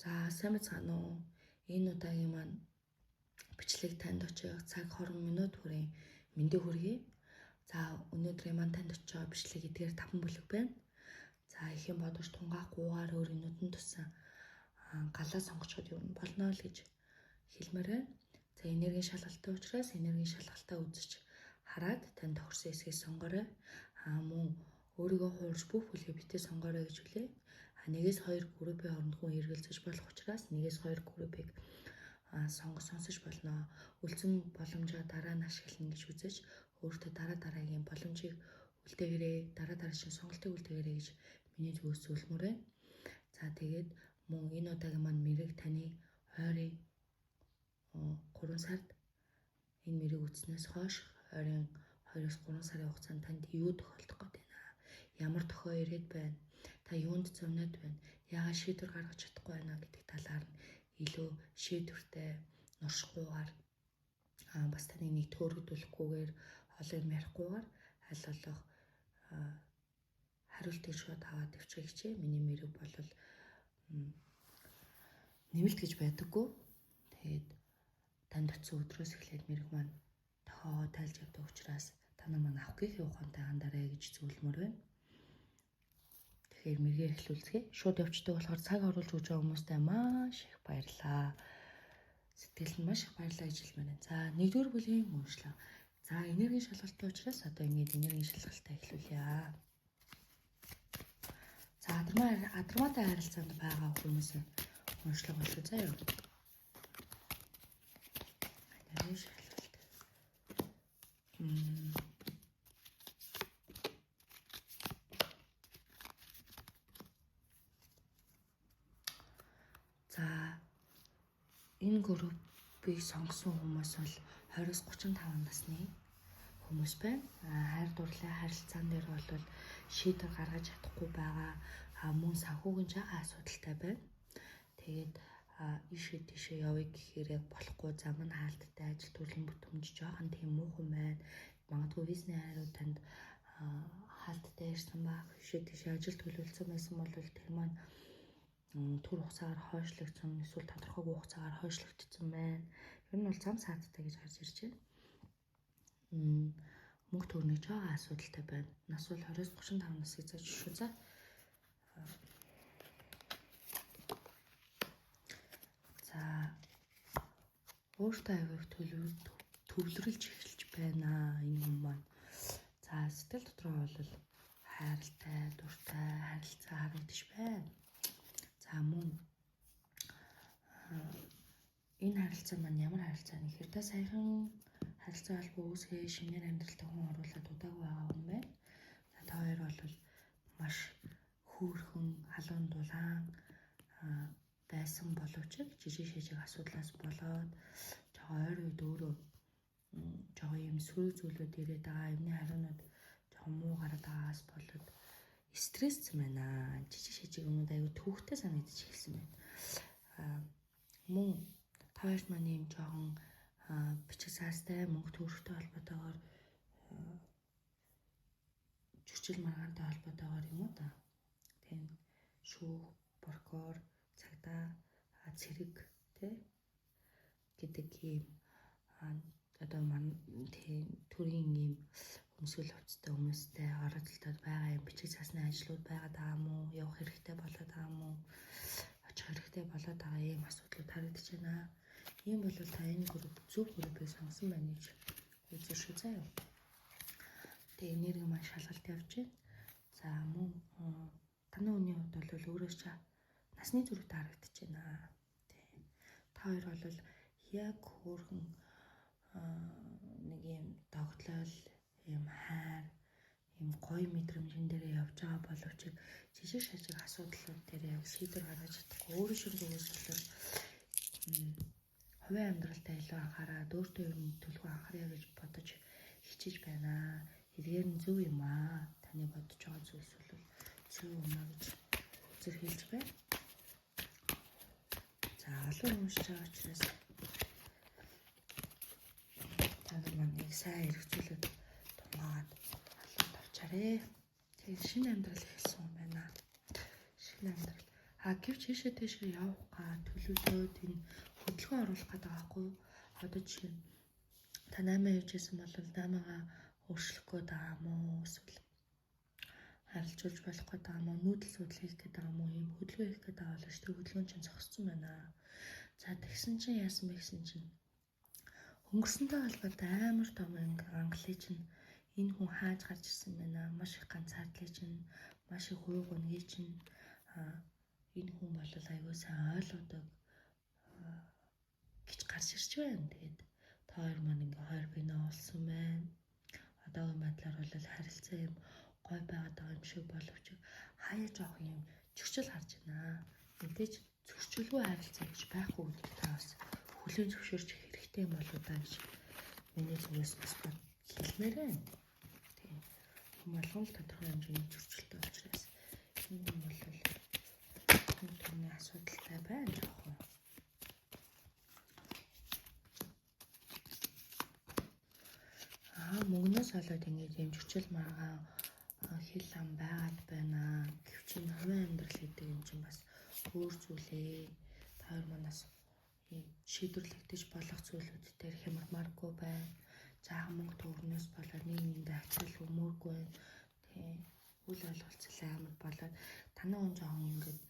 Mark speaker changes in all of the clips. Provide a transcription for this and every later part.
Speaker 1: За сайн байцгаана уу? Энэ удаагийн маань бичлэг танд очих цаг 20 минут хүрэн мэндийг хүргэе. За өнөөдрийн маань танд очиж байгаа бичлэг эдгээр 5 бүлэг байна. За их юм бодож тунгаахгүйгээр өөрийн нүдэн тусан галаа сонгочход юу болно л гэж хэлмээр байна. За энергийн шалгалттай учраас энергийн шалгалтаа үзэж хараад танд тохирсон хэсгийг сонгоорой. Мөн өөрийгөө хуурж бүх бүлгээ битээ сонгоорой гэж хүлээ. Нэгээс хоёр группийн хооронд хүн эргэлзэж болох учраас нэгээс хоёр группийг сонгож сонсож болно. Үлдсэн боломжоо дараа нь ашиглана гэж үзэж өөртөө дараа дараагийн боломжийг үлдээгээрэй, дараа дараагийн сонголтыг үлдээгээрэй гэж миний зүгээс зөвлөмөр байна. За тэгээд мөн энэ удаагийн маань мэрэг таны ойрын 3 сард энэ мэрэг үзснээс хойш ойрын 2-3 сарын хугацаанд танд юу тохиолдох гээд байна? Ямар тохио ирээд байна? Та юунд зовноод байна? Яагаад шийдвэр гаргаж чадахгүй байна гэдэг талаар нь илүү шийдвэртэй нуршихгүйгээр бас таныг нэг төөрөгдүүлэхгүйгээр олон юм ярихгүйгээр аль болох хариултыг шууд аваад явчихыг хичээ. Миний мэрэг бол нэмэлт гэж байдаггүй. Тэгээд танд очисон өдрөөс эхлээд мэрэг маань тохиогоо тайлж явдаг учраас та нар маань авах гэх ухаантай хандарай гэж зөвлөмөр байна. Тэгэхээр мэргээр эхлүүлцгээе. Шууд явцдаг болохоор цаг оруулж өгч байгаа хүмүүстээ маш их баярлалаа. Сэтгэл нь маш их баярлалаа гэж хэлмээр байна. За нэгдүгээр бүлгийн уншлаа. За энергийн шалгалтын учраас одоо ингээд энергийн шалгалтаа эхлүүлье. За адармаатай харилцаанд байгаа хүмүүс уншлага болов заа юу. Энергийн шалгалт. За энэ группийг сонгосон хүмүүс бол 20-35 насны хүмүүс байна. Хайр дурлалын харилцаан дээр бол шийдвэр гаргаж чадахгүй байгаа. Мөн санхүүгийн жаахан асуудалтай байна. Тэгээд ийшээ тийшээ явъя гэхээр яг болохгүй, зам нь хаалттай, ажил төрлийн бүтэмж жоохон тийм муухан байна. Магадгүй визний хариу танд хаалттай ирсэн баг. Ийшээ тийшээ ажил төлөвлөсөн байсан бол тэр маань төр хугацаагаар хойшлогдсон, эсвэл тодорхойгүй хугацаагаар хойшлогдсон байна. Ер нь бол зам саадтай гэж гарч ирж байна. Мөнгө төгрөний жоохон асуудалтай байна. Нас бол 20-35 насыг зааж шүү за. За өөртөө аягүй төвлөрүүлж эхэлж байна энэ хүн маань. За сэтгэл дотроо бол хайртай, дуртай, харилцаа харагдаж байна. За мөн энэ харилцаа маань ямар харилцаа вэ гэхээр та саяхан харилцаа холбоо үүсгээ шинээр амьдралтай хүн оруулаад удаагүй байгаа хүн байна. За та хоёр бол маш хөөрхөн, халуун дулаан байсан боловч жижиг шижиг асуудлаас болоод жоо ойр үед өөрөө жоо юм сөрөг зүйлүүд ирээд байгаа, юмны хариунууд жоо муу гараад байгаагаас болоод стресссэн байна. Жижиг шижиг юмнууд аюу төвхтэй санагдаж эхэлсэн байна. Мөн та хоёрт маань юм жоохон бичиг цаастай мөнгө төгрөгтэй холбоотойгоор жүжил маргаантай холбоотойгоор юм уу та. Тийм шүүх, прокурор, цагдаа, цэрэг тий гэдэг ийм одоо маань тийм төрийн ийм өмсгөл хувцастай хүмүүстэй оролцолтод байгаа юм бичиг цаасны ажлууд байгаад байгаа юм уу? Явах хэрэгтэй болоод байгаа юм уу? Очих хэрэгтэй болоод байгаа ийм асуудлууд харагдаж байна. Ийм бол та энэ групп зөв группийг сонгосон байна гэж үзэн шүү заа юу. Тэгээ энерги маань шалгалт явж байна. За мөн таны үний хувьд бол өөрөөс ч насны зүрхтэй харагдаж байна. Тэ. Та хоёр бол яг хөөрхөн нэг юм догтлол, юм хайр, юм гоё мэдрэмжэн дээрээ явж байгаа боловч жижиг шажиг асуудлууд дээр яг шийдвэр гаргаж чадахгүй өөрөө шин зүгээс бол хувийн амьдралдаа илүү анхаараад өөртөө ер нь төлхөө анхаарья гэж бодож хичээж байна. Эдгээр нь зөв юм аа. Таны бодож байгаа зүйлс бол зөв юм аа гэж үзэрхийлж байна. За олон хүмүүс уншиж байгаа учраас та нар маань нэг сайн хэрэгцүүлээд тунгаагаад халуун тавчаарэ. Тэгээд шинэ амьдрал эхэлсэн юм байна. Шинэ амьдрал. А гэвч ийшээ тийшээ явах га төлөвлөөд энэ хөдөлгөөн оруулах гэдэг байгаа хгүй юу? Одоо жишээ нь та 8 явж исэн бол 8-аа өөрчлөх гээд байгаа юм уу? Эсвэл харилцуулж болох гээд байгаа юм уу? Нүүдэл судал хийх гээд байгаа юм уу? Ийм хөдөлгөөн хийх гээд байгаа бол тэр хөдөлгөөн чинь зогссон байна. За тэгсэн чинь яасан бэ гэсэн чинь өнгөрсөнтэй холбоотой амар том ангалыг чинь энэ хүн хааж гарч ирсэн байна. Маш их ганцаардлыг чинь, маш их уйг унгийг чинь энэ хүн бол аягүй сайн ойлгодог гэж гарч ирж байна. Тэгээд та хоёр маань ингээ хоёр биенээ олсон байна. Одоогийн байдлаар бол харилцаа юм гой байгаад байгаа юм шиг боловч хаяа жоох юм чөрчил харж байна. Мэдээж зөрчилгүй харилцаа гэж байхгүй гэдгийг та бас хүлээн зөвшөөрч хэрэгтэй юм болоо да гэж миний зүгээс бас хэлмээр байна. Тийм. Хүн болгон л тодорхой хэмжээний зөрчилтэй учраас энэ хүн бол энэ төрлийн асуудалтай байна жоохон. Аа мөнгнөөс болоод ингэж юм зөрчил маргаан хил ам байгаад байна. Гэвч энэ хувийн амьдрал гэдэг юм чинь бас өөр зүйлээ. Та хоёр манаас ийм шийдвэрлэгдэж болох зүйлүүд дээр хямармааргүй байна. Жаахан мөнгө төгрөнөөс болоод нэг нэгэндээ ачаал өмөргүй байна. Тийм. Үл ойлголцол амар болоод танай хүн жоохон ингээд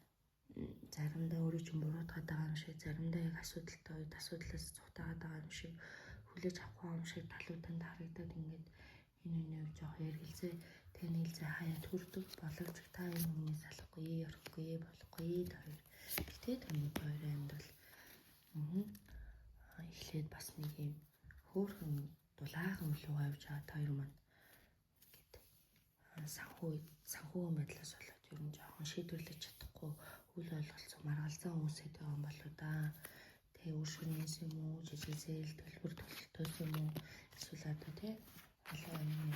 Speaker 1: заримдаа өөрийг чинь буруутгаад байгаа юм шиг, заримдаа яг асуудалтай үед асуудлаас цухтаагаад байгаа юм шиг, хүлээж авахгүй юм шиг талууд танд харагдаад ингээд энэ үний үед жоох ярилцээ, танилцаа хаяа төрдөг боловч та энэ хүнээс салахгүй, орохгүй, болохгүй та хоёр. Гэтэ таны хоёрын амьдрал эхлээд бас нэг юм хөөрхөн дулаахан үлээ явж байгаа та хоёр маань ингээд санхүү байдлаас болоод ер нь жоохон шийдвэрлэж чадахгүй үл ойлголцсон маргалзан хүмүүсэд байгаа юм болоо да. Тэгээ үр шөнөөс юм уу, жижиг зээл төлбөр төлөлтөөс юм уу, эсвэл одоо тий олон юм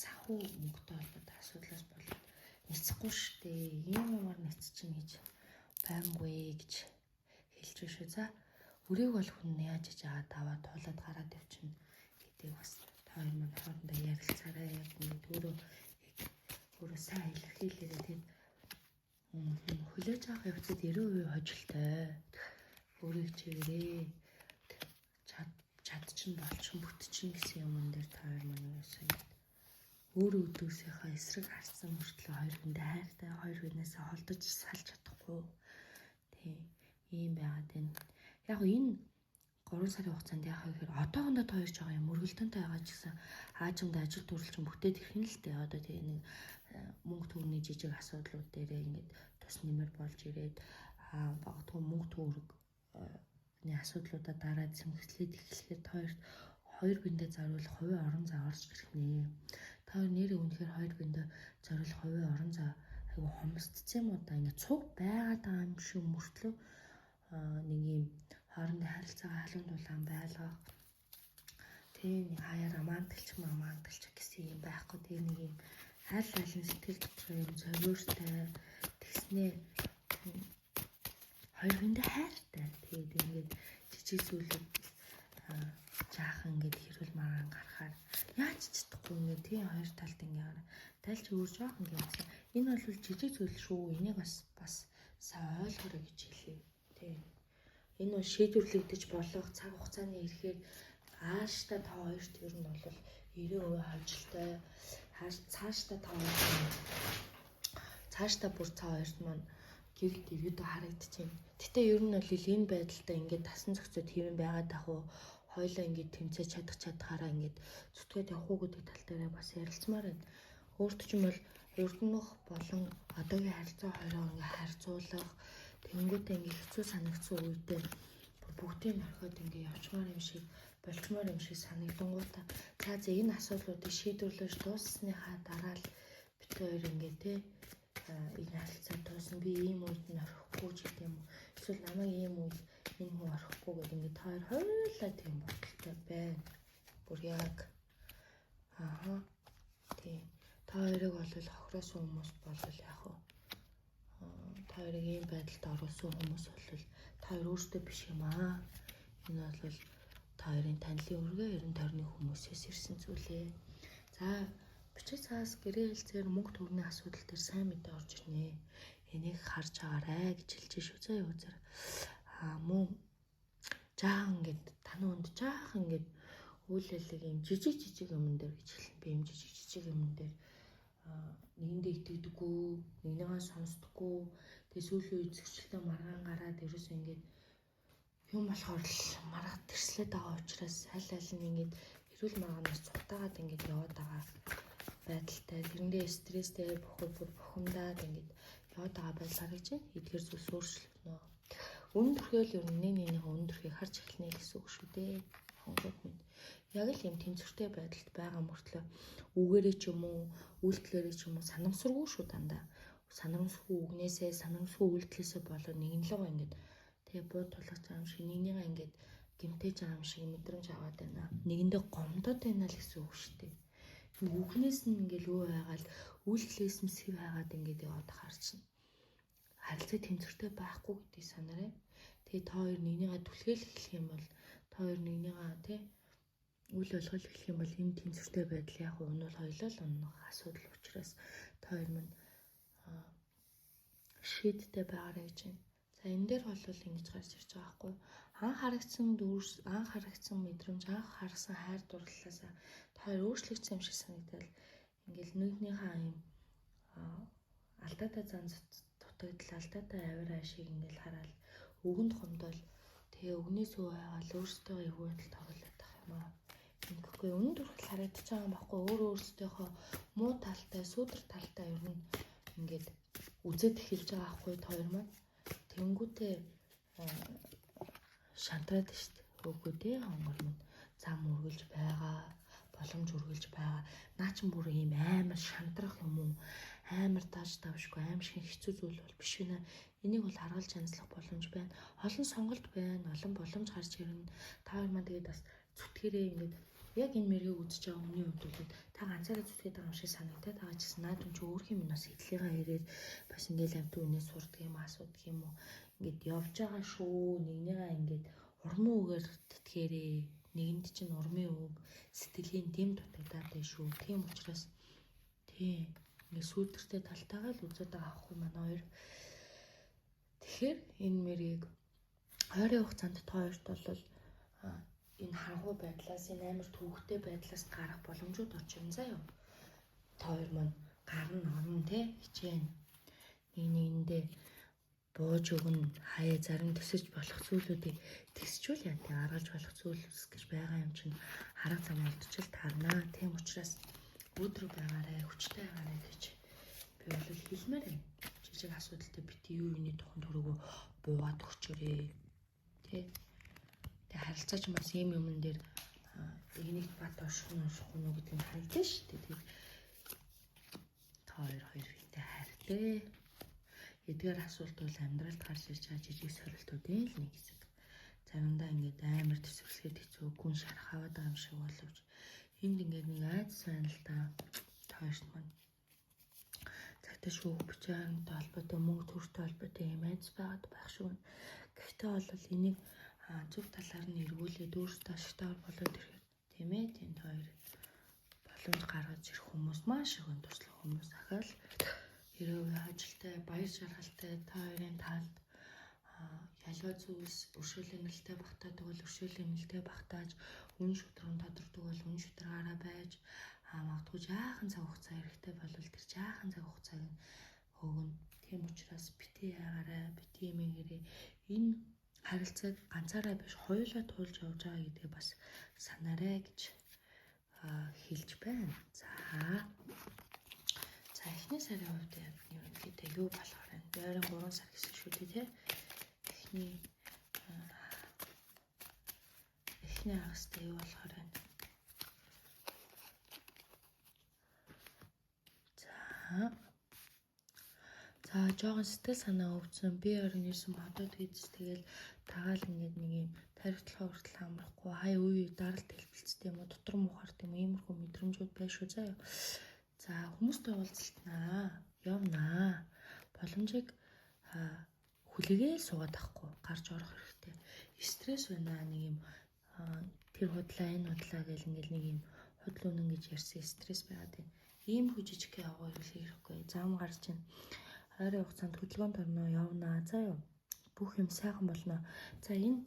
Speaker 1: санхүү мөнгөтэй холбоотой асуудлаас болоод ницэхгүй штэ. Ийм юмар ницчихнэ гэж байнгүй гэж хэлж байна шүү. За өрөөг бол хүн яаж иж аваад аваад туулаад гараад явчихна гэдгийг бас та хоёр маань хоорондоо ярилцаарай. Яг ингээд өөрөө сайн илэрхийлээрэй. Тэгээд хүлээж авах явцад 90% хожолтой. Өөрийг чигээрээ чадчин болчин бүтчин гэсэн юмн дээр та хоёр маань юусэн ингээд өөрөө өдөөсийнхаа эсрэг харсан мөртлөө хоёр хүндээ хайртай, хоёр хүнээсээ холдож салж чадахгүй. Тийм ийм байгаад байна. Яг энэ 3 сарын хугацаанд яах вэ гэхээр одоохондоо та хоёр жоо юм мөргөлдөнтэй байгаа ч гэсэн хаажимд ажил төрөл чинь бүтээд ирэх нь л дээ. Одоо тэгээ нэг мөнгө төгрөний жижиг асуудлууд дээрээ ингээд тус нэмэр болж ирээд магадгүй мөнгө төгрөгний асуудлуудаа дараа зэмхлээд эхлэхэд та хоёрт хоёр биендээ зориулах хувийн орон зай орж ирэх нэ. Та хоёр нэрээ үнэхээр хоёр биендээ зориулах хувийн орон зай айгу хомсдсон юм уу да. Ингээд цуг байгаад байгаа юм шиг мөртлөө нэг юм хоорондын харилцаагаа халуун дулаан байлгах, тийм нэг хаяараа маанталчих гэсэн юм байхгүй. Тийм нэг юм аль алин сэтгэл дотор юм зовиортой тэгснээ хоёр хүндээ хайртай. Тэгээд ингээд жижиг зүйлүүд жаахан ингээд хэрүүл маргаан гарахаар яаж ч чадахгүй ингээд тийм хоёр талд ингээд тайлч өөр жоохон ингээд энэ бол жижиг зүйл шүү. Энийг бас сайн ойлгоорой гэж хэлье. Тийм. Энэ бол шийдвэрлэгдэж болох цаг хугацааны ирэхээр ааштай та хоёрт ер нь бол 90% хожилтой. Цаашдаа та хоёр цаашдаа бүр та хоёрт маань гэрэлт иргэдөө харагдчихэв. Гэтэ ер нь бол энэ байдалтай ингээд тасан зохицоод хэвэн байгаад ах уу, хоёлаа ингээд тэмцээж чадах чадхаараа ингээд зүтгээд явах уу гэдэг тал дээр бас ярилцмаар байна. Өөрт чинь бол урднах болон одоогийн харилцаа хоёроо ингээд харьцуулах тэгэнгүүтээ ингээд хэцүү санагдсан үедээ бүгдийг орхиод ингээд явчмаар юм шиг болчмоор юм шиг санагдангуудаа за энэ асуудлуудыг шийдвэрлэж дууссаныхаа дараа л бит хоёр ингээд те энэ харилцаа дуусна, би ийм үед нь орхихгүй ч гэдэг юм уу, эсвэл намайг ийм үед энэ хүн орхихгүй гэдэг ингээд та хоёр хоёулаа тийм бодолтой байна. Бүр яг аа тийм та хоёрыг бол хохироосон хүмүүс бол яг уу та хоёрыг ийм байдалд оруулсан хүмүүс бол та хоёр өөртөө биш юм аа. Энэ бол та хоёрын танилын өргөө 90 тойрны хүмүүсээс ирсэн зүйлээ. За Бичиг цаас гэрээ хэлцээр мөнгө төгрөгийн асуудал дээр сайн мэдээ орж ирнэ. Энийг харж агаарай гэж хэлж шүү заа юу зэрэг. Мөн жаахан ингээд таны хүнд жаахан ингээд үйл ялэг юм жижиг жижиг юмн дээр гэж хэлнэ. Би юм жижиг жижиг юмн дээр нэгэндээ итгэдэггүй, нэгнийгээ сонсдоггүй. Тэгээ сүүлийн үед зөрчилтэй маргаан гараад ерөөсөө ингээд юм болохоор л маргад тэрслээд байгаа учраас аль аль нь ингээд эрүүл маргаанаас цухтаагаад ингээд яваад байгаа байдалтай. Тэрэндээ стресстэй бүр бухимдаад ингээд яваад байгаа байдал харагдаж байна. Эдгээр зүйлс өөрчлөгдөнө. Үнэн төрхөөл ер нь нэг нэгнийхээ үнэн төрхийг харж эхэлнэ гэсэн үг шүү дээ. Хонгод минь. Яг л юм тэнцвэртэй байдалд байгаа мөртлөө үгээрээ ч юм уу, үйлдэлээрээ ч юм уу санамсаргүй шүү дандаа. Санамсаргүй үгнээсээ, санамсаргүй үйлдэлээсээ болоо нэгэн луг ингээд тэгээ буу тулгаж байгаа юм шиг нэгнийгээ ингээд гэмтээж байгаа юм шиг мэдрэмж аваад байна. Нэгэндээ гомдоод байна л гэсэн үг шүү дээ. Үгнээс нь ингээл өө байгаал үйлдэлээс нь сэв хайгаад ингээд яваад хаар чинь. Харилцаа тэнцвэртэй байхгүй гэдгийг санаарай. Тэгээ та хоёр нэгнийгээ түлхэл эхлэх юм бол та хоёр нэгнийгээ тий үйл болгол эхлэх юм бол энэ тэнцвэртэй байдал яг унуул хоёлоо л унах асуудал учраас та хоёр мань шийдтэй байгаарай гэж байна. За энэ дээр бол ингэж гарч ирж байгаа байхгүй. Анх харагдсан дүрс, анх харагдсан мэдрэмж, анх харсан хайр дурлалаасаа та хоёр өөрчлөгдсөн юм шиг санагдал. Ингээл нүднийхээ юм алдаатай зан дутагдал, алдаатай авир ашиг ингээл хараал өгөнд хомдоол тэгээ өгнөөс өө байгаал өөрсдөө эвгүй байдалд оруулаад байх юм аа. Ингэхгүй үнэн төрхөл харагдаж байгаа юм байхгүй. Өөрөө өөрсдийнхөө муу талтай, сүүдэр талтай ер нь ингээд үзээд эхэлж байгаа байхгүй та хоёр маань. Тэнгүүтээ шантраад штт. Үгүй дээ хонгор минь зам үргэлж байгаа, боломж үргэлж байгаа. Наа чин бүр ийм амар шантрах юм уу? Амар тааж тавшгүй аим шиг хэцүү зүйл бол биш байна. Энийг бол харгалж янзлах боломж байна. Олон сонголт байна, олон боломж гарч ирнэ. Та хоёр маань тэгээд бас зүтгэрээ ингээд яг энэ мэргийг үзэж байгаа хүний хувьд бол та ганцаараа зүтгээд байгаа юм шиг санагдаад байгаа ч гэсэн наад хүн чи өөрх юм бас хэдлээгээ ирээд бас ингээл амт үнээс сурдаг юм асуудаг юм уу ингээд явж байгаа шүү. Нэгнийгээ ингээд урмын үгээр тэтгээрээ. Нэгэнд чинь урмын үг сэтгэлийн дэм дутагдаад байна шүү. Тийм учраас тий ингээд сүүдэртэй талтайгаа л үзээд байгаа аахгүй манай хоёр. Тэгэхээр энэ мэрийг ойрын хугацаанд та хоёрт бол энэ харанхуй байдлаас, энэ амар төвөгтэй байдлаас гарах боломжууд орж ирнэ заяа. Та хоёр маань гарна орно те хичээн. Нэг нэгэндээ бууж өгнө, хаяа зарим төсөж болох зүйлүүдийг тэгсчүүл яа тий аргалж болох зүйлс гэж байгаа юм чинь арга зам олдчил таарнаа. Тийм учраас өдрөг байгаарай, хүчтэй байгаарай гэж би бол хэлмээр байна. Жижиг асуудалтай бити юу юуны тухайн төрөөгөө буугаад өгчөөрэй. Тэ. Тэгээ харилцаач бас ийм юмн дээр нэгт бат орших нь оршихгүй нь гэдэг нь харагдаж шүү дээ. Тэгээд та хоёр хоёр биентэй хайртай. Эдгээр асуулт бол амьдралд гарч ирж байгаа жижиг сорилтуудын л нэг хэсэг. Заримдаа ингээд амар төсвөрлөхөд хэцүү, гүн шарах аваад байгаа юм шиг боловч энд ингээд нэг айдас байна л да. Та хоёрт маань цагтаа шүүх бичэээнтэй холбоотой, мөнгө төртэй холбоотой юм айдас байгаад байх шиг байна. Гэхдээ бол энийг зөв талаар нь эргүүлээд өөрсдөө ашигтай болоод ирэхэд тийм ээ тийм та хоёр боломж гаргаж ирэх хүмүүс маш их өн туслах хүмүүс ахаал хэрэг ажилтай, баяр жаргалтай та хоёрын талд ялгаа зүйлс өршөөл эмнэлтэй багтаадаг бол өршөөл эмнэлтэй багтааж, үн шудраг тодордог бол үн шудрагаараа байж, магадгүй жаахан цаг хугацаа хэрэгтэй бол тэр жаахан цаг хугацааг нь өгнө. Тийм учраас бити яагаарай, бити эмээгээрэй. Энэ харилцааг ганцаараа биш хоёулаа туулж явж байгаа гэдгээ бас санаарай гэж хэлж байна. За. За эхний сарын хувьд ерөнхийдөө юу болохоор байна? Ойрын 3 сар гэсэн шүү дээ, тий? Эхний хагастай юу болохоор байна? За. За жоохон сэтгэл санаа өвдсөн. Би орон ирсэн бодоод гэж тэгэл тагаал ингээд нэг юм тариутлахаа хүртэл амрахгүй хаяа үе үе даралт хэлбэлцтэй юм уу дотор муухарт юм иймэрхүү мэдрэмжүүд байж шүү заяа. За хүмүүстэй уулзалтнаа, явнаа. Боломжийг хүлээгээл суугаад авахгүй гарч орох хэрэгтэй. Стресс байна нэг юм тэр худлаа энэ худлаа гэл ингээл нэг юм худал үнэн гэж ярьсан стресс байгаад байна. Ийм хүү жижиг явгаа хэрэггүй. Зам гарч байна. Ойрын хугацаанд хөдөлгөөнд орно, явнаа. За юу. Бүх юм сайхан болно. За энэ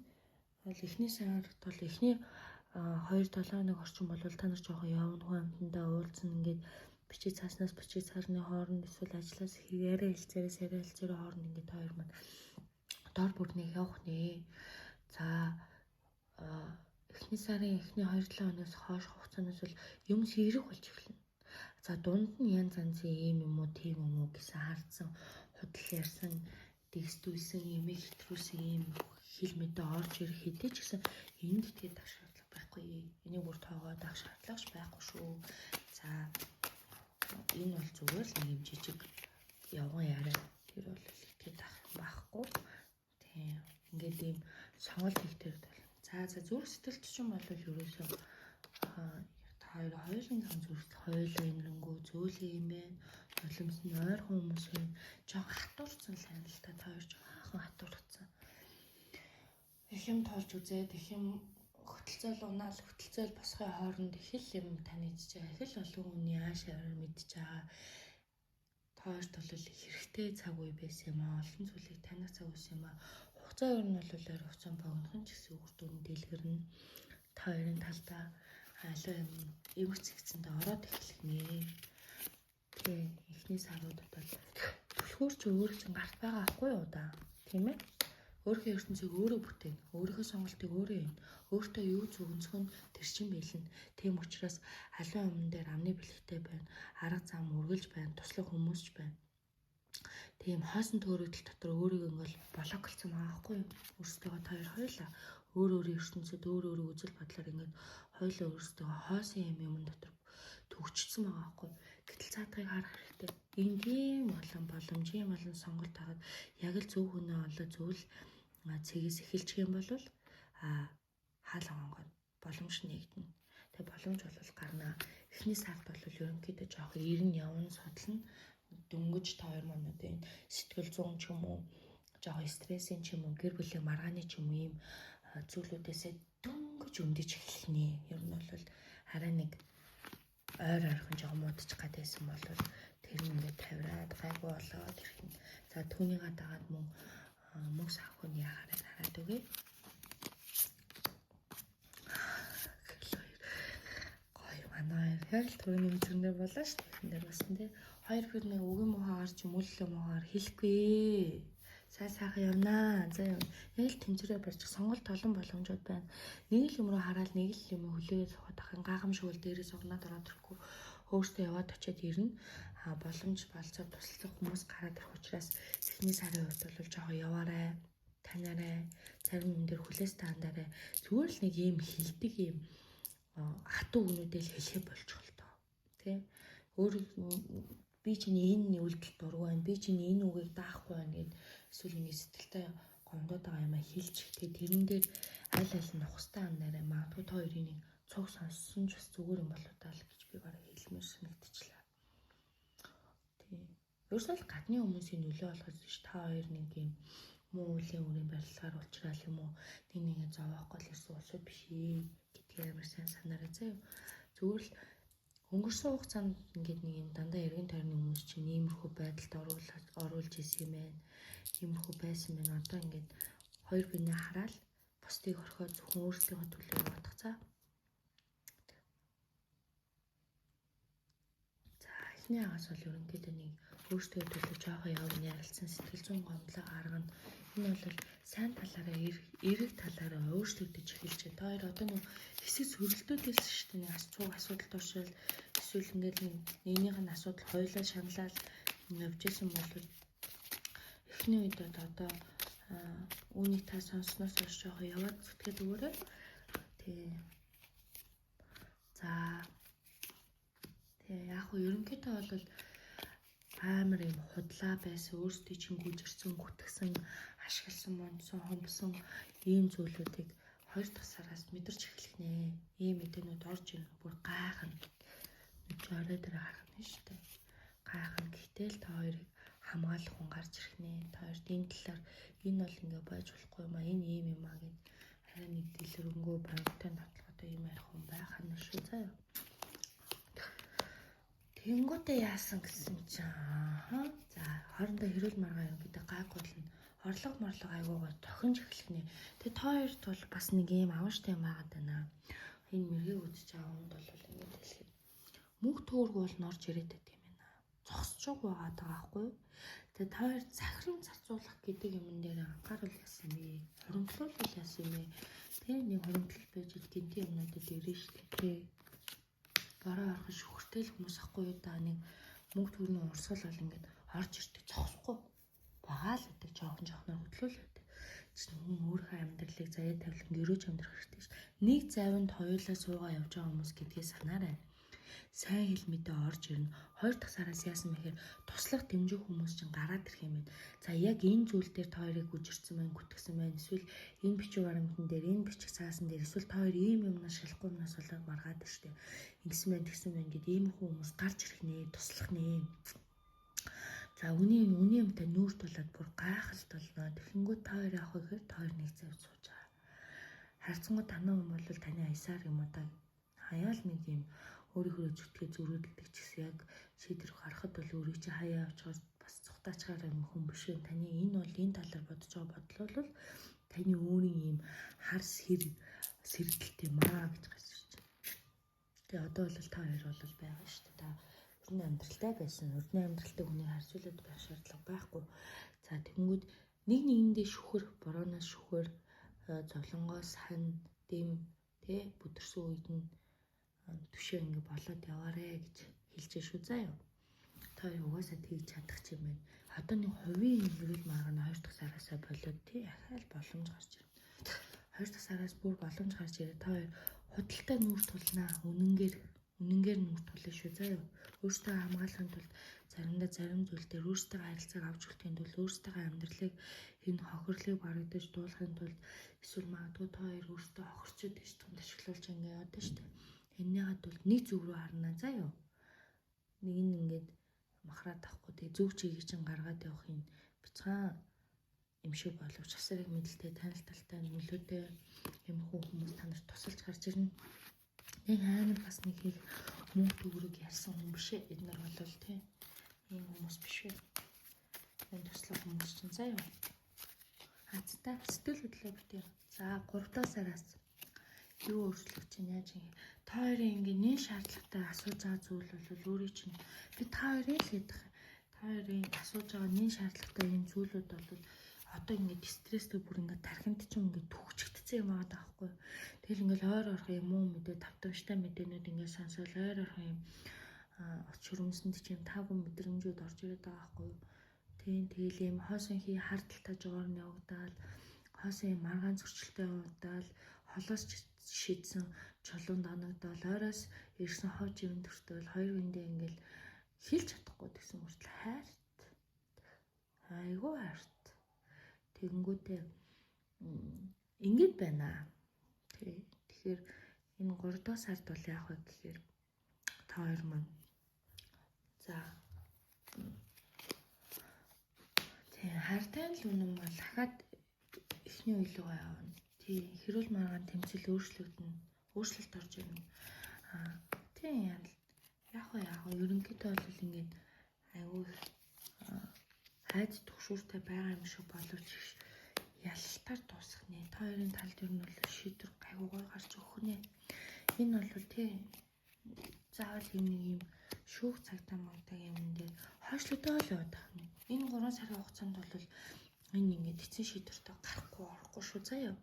Speaker 1: бол эхний сард бол эхний 2-7 хоног орчим бол та нар жоохон явна, хүн амьтандаа уулзна, ингээд бичиг цааснаас бичиг цаарны хооронд эсвэл ажлаас яриа хэлцээрээс яриа хэлцээрээ хооронд ингээд та хоёр маань дор бүрнийг явах нэ. За эхний сарын эхний 2-7 хоногоос хойш хугацаанаас бол юм сэрэх болж эхэлнэ. За дунд нь янз янзын ийм юм уу, тийм юм уу гэсэн хардсан, худал ярьсан, дэгсдүүлсэн, ямиг хэтрүүлсэн ийм хил мэдээ орж ирэх хэдий ч гэсэн энд тэгээд авах шаардлага байхгүй. Энийг бүр тоогоод авах шаардлага байхгүй шүү. За энэ бол зүгээр л нэг юм жижиг явган яриа. Тэр бол итгэж авах юм байхгүй. Тийм. Ингээд ийм сонголт хийх тэр бол. За зүрх сэтгэлд ч юм бол ерөөсөө та хоёр хоёулынх зүрх хоёулаа инэрэнгүү зөөлөн юм байна. Нулимс нь ойрхон хүмүүс юм. Жоохон хатуурсан л юм л та хоёр жоохон хатуурсан. Их юм тоолж үзээд их юм хөтөлцөөл унаал хөтөлцөөл босхын хооронд их л юм танигдж байгаа. Их л олон хүний ааш аваар мэдж байгаа. Та хоёрт бол хэрэгтэй цаг үе байсан юм аа. Олон зүйлийг таних цаг байсан юм аа. Хугацаа ер нь бол ойр хугацаанд богинохон ч гэсэн үр дүн дэлгэрнэ. Та хоёрын талдаа аливаа юм эмх цэгцэндээ ороод эхлэх нэ. Тэгээ эхний саруудад бол түлхүүр чи өөрөө чинь гарт байгаа ахгүй юу да. Тийм ээ? Өөрийнхөө ертөнцийг өөрөө бүтээн. Өөрийнхөө сонголтыг өөрөө хийн. Өөртөө юу зөв өнцгөх нь тэр чин бэлнэ. Тийм учраас аливаа юмн дээр амны бэлэгтэй байна. Арга зам үргэлж байна. Туслах хүмүүс ч байна. Тийм хоосон төөрөгдөл дотор өөрийгөө ингээл блоклцсон байгаа байхгүй юу? Өөрсдөө та хоёр хоёулаа өөр өөрийн ертөнцид өөр өөрийн үзэл бодлоор ингээд хоёулаа өөрсдөө хоосон юм юм дотор төгсчихсөн байгаа байхгүй юу? Гэтэл цаадахыг харах хэрэгтэй. Энгийн олон боломжийн олон сонголт хагаад яг л зөв хүнээ олоо зөв л цэгээс эхэлчих юм бол хаалга онгоо боломж нэгдэнэ. Тэгээ боломж бол гарнаа. Эхний сард бол ерөнхийдөө жоох ирэн явна, судлана. Дөнгөж та хоёр маань одоо энэ сэтгэл зүйн ч юм уу, жоох стрессийн ч юм уу, гэр бүлийн маргааны ч юм уу ийм зүйлүүдээсээ дөнгөж өндөж эхлэх нэ. Ер нь бол арай нэг ойр ойрхон жоох муудчих гад байсан бол тэр нь ингээд тавираад гайгүй болоод ирэх нь. За түүнийгээ дагаад мөн мөнгө санхүү нь яхаараа хараад өгье. Гоё манай яг л түрүүний мэдрэмээр болоо шүү дээ. Энд дээр бас тий. Хоёр бүр нэг үгийн мухаар ч юм уу мухаар хэлэхгүй. Сайн сайхан явнаа. За яг л тэмцвэрээ барьчих сонголт олон боломжууд байна. Нэг л юм руу хараад нэг л юм хүлээгээд сухад ахын гайхамшигул дээрээс угнаад ороод ирэхгүй. Өөртөө яваад очиад ирнэ. А боломж болцоо туслах хүмүүс гараад ирэх учраас эхний сарын хувьд бол жоохон яваарай. Танаарай. Зарим юм дээр хүлээс таандаарай. Зүгээр л нэг юм хилдэг юм хатуу үгнүүдээ л хэлхэ болчих л тоо. Тэ? Өөр би чиний энэ үйлдэл дургүй байна. Би чиний энэ үгийг даахгүй байна гэд эсвэл ингэ сэтгэлтэй гомдоод байгаа юм а хэлчих. Тэгээ тэрэн дээр аль аль нь ухастай андараа магадгүй та хоёрын нэг цуг сонссон ч бас зүгээр юм болоо таа л гэж би бараг хэлмээр санагдчихлаа. Тийм. Ерөөсөө л гадны хүмүүсийн нөлөө болохоос биш та хоёр нэг юм муу үеийн үрийн барилгаар улчраал юм уу нэг нэгэ зовоох гол ирсэн улсууд биш ээ гэдгийг амар сайн санаарай заяа. Зүгээр л өнгөрсөн хугацаанд ингээд нэг юм дандаа эргэн тойрны хүмүүс чинь иймэрхүү байдалд оруулж исэн юм байна. Иймэрхүү байсан байна. Одоо ингээд хоёр бинээ хараал бусдыг орхиод зөвхөн өөрсдийнхөө төлөө явах цаа. За эхний агаас бол ерөнхийдөө нэг өөрсдөө төлөө жоохон явна ярилцсан сэтгэл зүйн гомдлоо гаргана. Энэ бол сайн талаараа эерэг талаараа өөрчлөгдөж эхэлж байна. Та хоёр одоо нэг хэсэг сөрөлдөөд байсан шүү дээ. Нэг цуг асуудал туршил эсвэл ингээд нэг нэгнийх нь асуудал хоёулаа шаналал явж исэн бол эхний үед одоо үүнийг та сонссноос хойш жоохон яваад сэтгэл өгөөрэй. Тий. За. Тий яг хөө ерөнхийдөө бол амар юм худлаа байсан, өөрсдөө чинь гүжирсэн, гүтгсэн, ашигласан, монсон, хомбсон ийм зүйлүүдийг хоёр дахь сараас мэдэрч эхлэх нэ. Ийм мэдээнүүд орж ирэх бүр гайхна. Нүч орой дээр харах нь шүү дээ. Гайхна. Гэхдээ л та хоёрыг хамгаалах хүн гарч ирэх нэ. Та хоёрт энэ талаар энэ бол ингээ байж болохгүй юм а, энэ ийм юм а гэд арай нэг дэлгэрэнгүй баримттай нотлоготой юм ярих хүн байх нь шүү заяа. Тэнгүүтээ яасан гэсэн чинь аа за хоорондоо хэрүүл маргаа юм гэдэг гайгүй нь орлого морлого айгуугаа тохинж эхлэх нэ. Тэгээ та хоёрт бол бас нэг юм аваштай юм байгаад байна. Энэ мэргийг үзэж байгаа хүнд бол ингэж хэлэхэд мөнгө төгрөг бол норж ирээд байт юм байна. Зогсож байгаа даа байхгүй юу? Тэгээ та хоёр захиран зарцуулах гэдэг юмн дээр анхаарал яасан бэ? Хуримтлуул яасан юм бэ? Тэ нэг хуримтлал байж гинти юмнуудад ирнэ шүү дээ. Тэ бороо орхон шүхэртэй л хүмүүс ахгүй юу да, нэг мөнгө төгрөгийн урсгал бол ингээд орж ирдэг, зогсохгүй байгаа л гэдэг, жоохон жоохноор хөдлөөл байдаг. Чинь хүн өөрийнхөө амьдралыг заяа тавилан гэрөөж амьдрах хэрэгтэй ш. Нэг завинд хоёулаа суугаа явж байгаа хүмүүс гэдгээ санаарай. Сайн хэл мэдээ орж ирнэ. Хоёр дахь сараас яасан мэхээр туслах дэмжих хүмүүс чинь гараад ирэх юм байна. За яг энэ зүйл дээр та хоёрыг үжирсэн байна, гүтгсэн байна. Эсвэл энэ бичиг баримтан дээр, энэ бичих цаасан дээр, эсвэл та хоёр ийм юмнаас шалахгүй юмнаас болоод маргаад штэ. Ингэсэн байна, тэгсэн байна гэд ийм хүмүүс гарч ирэх нэ, туслах нэ. За үний үний юмтай нүүр тулаад бүр гайхалт болно. Тэгэхэнгүү та хоёр явах гэхээр та хоёр нэг зав сууж байгаа. Харьцангуй танаа хүн бол таны аясаар юм уу та хаяал нэг юм өөрийнхөө зүтгээ зөрүүдэлдэг ч гэсэн яг шийдвэр гаргахад бол өөрийг чи хаяа авчгаар бас цухтаачгаар юм хүн биш вэ. Таны энэ бол энэ талаар бодож байгаа бодол бол таны өөрийн юм хар сэр сэргэлт юм аа гэж гарч ирж байна. Тэгээ одоо бол та хоёр бол байгаа шүү дээ. Та өрнө амьдралтай байсан. Өрнө амьдралтай хүнийг харьцуулаад байх шаардлага байхгүй. За тэгэнгүүт нэг нэгэндээ шүхэр, борооноос шүхэр, зовлонгоос хань, дэм тэ бүдэрсэн үед нь түшээ ингэ болоод яваарэ гэж хэлж шүү заа юу. Та хоёр угаасаа тэгж чадах юм байна. Одоо нэг хувийн хэрүүл маргааны 2 дахь сараасаа болоод тий ахаал боломж гарч ирнэ. 2 дахь сараас бүр боломж гарч ирээ. Та хоёр худалтай нүүр тулнаа. Үнэнгээр нүүр тулна шүү заа юу. Өөртөө хамгаалахын тулд заримдаа зарим зүйл дээр өөртөө харилцааг авч үлдэхин тулд өөртөө амьдралыг энэ хохирлыг барагдаж дуулахын тулд эсвэл магадгүй та хоёр өөртөө хохирчод гэж түнд ашиглуулж ингэ яваад шүү дээ. Эннийхээ тулд нэг зүг рүү харна заа юу. Нэг нь ингээд махраад авахгүй тэгээ зүг чигийг чинь гаргаад явах юм бяцхан юм шиг боловч асар их мэдлэлтэй, танил талтай, нөлөөтэй юм хүмүүс та нарт тусалж гарч ирнэ. Нэг амар бас нэг их мөнгө төгрөг ярьсан хүн биш ээ. Эднэр бол тий ийм хүмүүс биш ээ. Энэ туслах хүмүүс чинь заа юу. Хацтай сэтгэл хөдлөө битээ. За 3 дахь сараас юу өөрчлөх чинь яаж юм? Та хоёрын ингээ нэн шаардлагатай асууж байгаа зүйл бол өөрийн чинь би та хоёрын л хийх. Та хоёрын асууж байгаа нэн шаардлагатай юм зүйлүүд бол одоо ингээд стресстэй бүр ингээд тархинд чинь ингээд түгчэгдсэн юм байгаа даахгүй. Тэгэл ингээд ойр орхон юм уу мэдээ тавтамжтай мэдээнүүд ингээд сонсоол ойр орхон юм оч хөрөмсөнд чинь таагүй мэдрэмжүүд орж ирээд байгаа байхгүй. Тийм тэгэл юм хоосон хий хардталтай жоор нь явагдаал хоосон юм маргаан зөрчилтэй явагдаал холоос шидсэн чулуун доногдоол ойроос ирсэн хож юм төртөөл хоёр хүндээ ингээл хэлж чадахгүй гэсэн мөртлөө хайрт айгүй хайрт тэгэнгүүтээ ингэж байна. Тий. Тэгэхээр энэ 3 дахь сард бол яах вэ гэхээр та хоёр маань за тий хайртай л үнэн бол дахиад эхний үе рүү явна. Тий хэрүүл маргаан тэмцэл өөрчлөгдөнө. Өөрчлөлт орж ирнэ. Аа тий яг вэ яг ерөнхийдөө бол ингээд айгүй айд түгшүүртэй байгаа юм шиг боловч ялалтаар дуусах нэ. Та хоёрын талд ер нь бол шийдвэр гайгуугаар гарч өгөх нэ. Энэ бол тий заавал юм нэг юм шүүх цагтаа магтаа юм дээр хойшлогдоо л яваад байх нэ. Энэ 3 сарын хугацаанд бол энэ ингээд эцсийн шийдвэртэй гарахгүй орохгүй шүү заяа.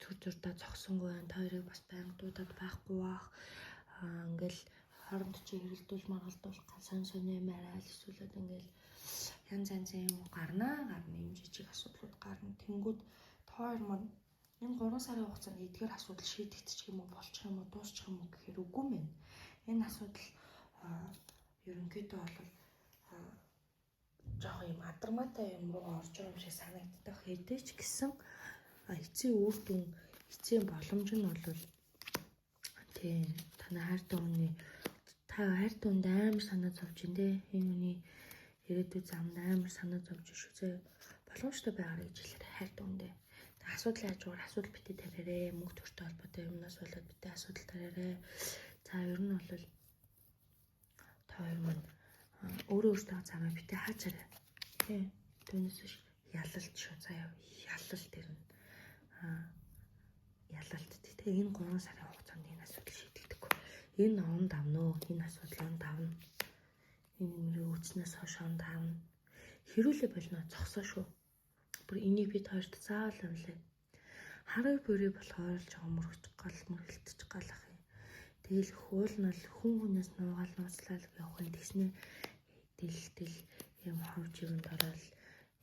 Speaker 1: Төр зурдаа зогсонгүй байна. Та хоёрыг бас байнга дуудаад байхгүй бах. Аа ингээл хооронд чи хэрэлдүүл маргалдуул сон сон юм яриад эсвэл ингээл янз янзын юм гарнаа гарна юм жижиг асуудлууд гарна. Тэнгүүд та хоёр маань энэ 3 сарын хугацаанд эдгээр асуудал шийдэгдчих юм уу, болчих юм уу, дуусчих юм уу гэхээр үгүй мэн. Энэ асуудал ерөнхийдөө бол жоохон юм адармаатай юм руу орж байгаа юм шиг санагддаг хэдий ч гэсэн эцсийн үр дүн, эцсийн боломж нь бол тийм танай хайртай хүний та хайртай хүнд амар санаа зовж ин тэ энэ хүний ирээдүйд замд амар санаа зовж шүү зөө боломжтой байгаарай гэж хэлээр хайртай хүндээ. Асуудлын хажуугаар асуудал битээ тариарэ. Мөнгө төгрөгтэй холбоотой юмнаас болоод битээ асуудал тариарэ. За ер нь бол Та хоёр маань өөрөө өөртөө замаа битээ хаачаарай. Тий. Түүнээс биш ялалт шүү заяа. Ялалт ирнэ. Ялалт. Тэгтээ энэ 3 сарын хугацаанд энэ асуудал шийдэгдэхгүй. Энэ он давнөө. Энэ асуудал он давна. Энэ нэрээ үүснээс хойш он давна. Хэрүүлээ болно зогсоо шүү. Бүр энийг бид хоёрт заавал амлаа. Хараг бүрий болохоор л жоохон мөрөгч гал мөрөлдөж галах юм. Тэгэл хуул нь бол хүн хүнээс нуугаал нууцлал явах юм. Тэгснэ дэл юм ховж юунд ороод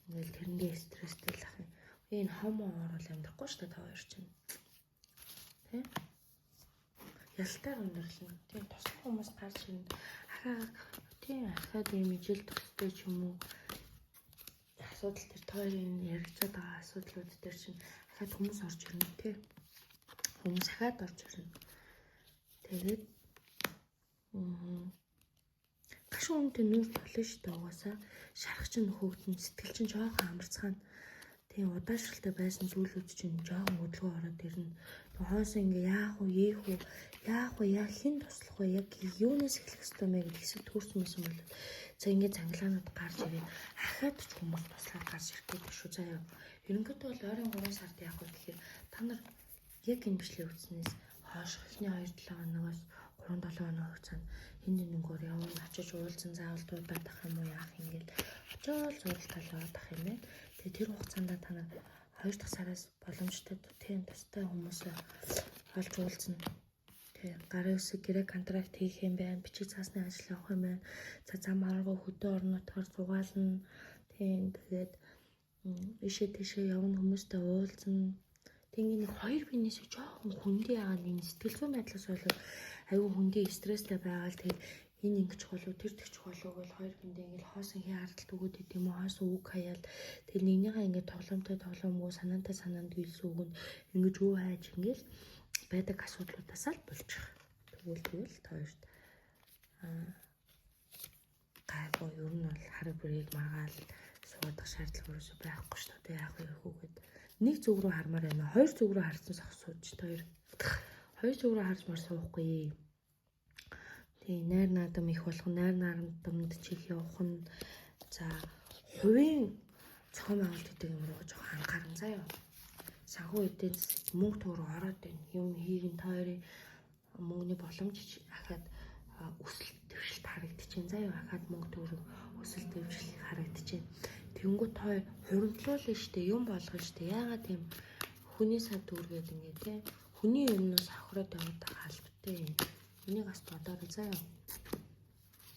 Speaker 1: ингээл тэрэндээ стресстэй л ах юм. Энэ хомо орол амьдрахгүй шүү дээ та хоёр чинь. Тэ? Ялтаар өндөрлөнө. Тийм туслах хүмүүс гарч ирнэ. Ахаа тийм ахаад ийм ижил төстэй ч юм уу асуудал төр та хоёрын яригдаад байгаа асуудлууд дээр чинь ахаад хүмүүс орж ирнэ тий. Хүмүүс ахаад орж ирнэ. Тэгээд гашуун үнэтэй нүүр тулна шүү дээ угаасаа. Шарах чинь нөхөгдөн, сэтгэл чинь жоохон амарцгаана. Тийм удаашралтай байсан зүйлүүд чинь жоохон хөдөлгөөн ороод ирнэ. Хойсон ингээ яах вэ, ийх үү, яах вэ, яа хэн туслах вэ, яг юунаас эхлэх ёстой мэ гэдэг хэсэг төрсөн байсан бол за ингээ цангалаанууд гарч ирээд ахаад ч хүмүүс туслаад гарч ирэх гэдэг шүү заяа. Ерөнхийдөө бол ойрын 3 сард яах вэ гэхээр та нар яг энэ бичлэг үзснээс хойш эхний 2-7 хоногоос 3-7 хоног хугацаанд хин нэгнээр явна, очиж уулзсан, заавал дуудаад ах юм уу яах ингээл очиод зуралтал яваад ах юм байна. Тэгээ тэр хугацаанд та нар 2 дахь сараас боломжтой тийм тустай хүмүүсээ олж уулзна. Тэгээ гарын үсэг гэрээ контракт хийх юм байна, бичиг цаасны ажил явах юм байна. За зам арга хөдөө орон нутгаар зугаална. Тийм тэгээд ийшээ тийшээ явна, хүмүүстэй уулзна. Тэг нэг хоёр биенээс жоохон хүндий яагаад энэ сэтгэл зүйн байдлаас болоод айгүй хүндий стресстэй байгаа л тэгээд энэ ингэж болов тэр тэгч болов гэж хоёр биендээ ингээл хоосон хий хардалт өгөөд идэм үү, хоосон үг хаяал тэгэл нэгнийхээ ингээд тоглоомтой тоглоомгүй санаантай санаанд үйлсэн үг нь ингэж үү хайж ингээл байдаг асуудлуудаасаа л болчих. Тэгвэл та хоёрт гайгүй ер нь бол хараг бүрийг маргаал суугаад шаардлага ерөөсөө байхгүй шүү дээ. Яг вэ хүүгээд нэг зүг рүү хармаар байна. Хоёр зүг рүү харсан согсууч та хоёр. Хоёр зүг рүү харж мар суухгүй. Тийм найр наадам их болох, найр наадамд чих явах нь за хувийн зохион байгуулалт гэдэг юм руу жоохон анхааран заяа. Санхүү эдийн засаг мөнгө төгрөг ороод байна. Юм хийгэн та хоёрын мөнгөний боломж ахаад өсөлт дэвшилт харагдчихээн заяа. Ахаад мөнгө төгрөг өсөлт дэвшил харагдчихээн. Тэнгүүт та хоёр хуримтлуулна штэ, юм болгоно штэ. Яагаад тийм хүний сав төгрөгээд ингээ те хүний өмнөөс хохироод яваад байгаа албатай юм. Энийг бас бодоорой заяа.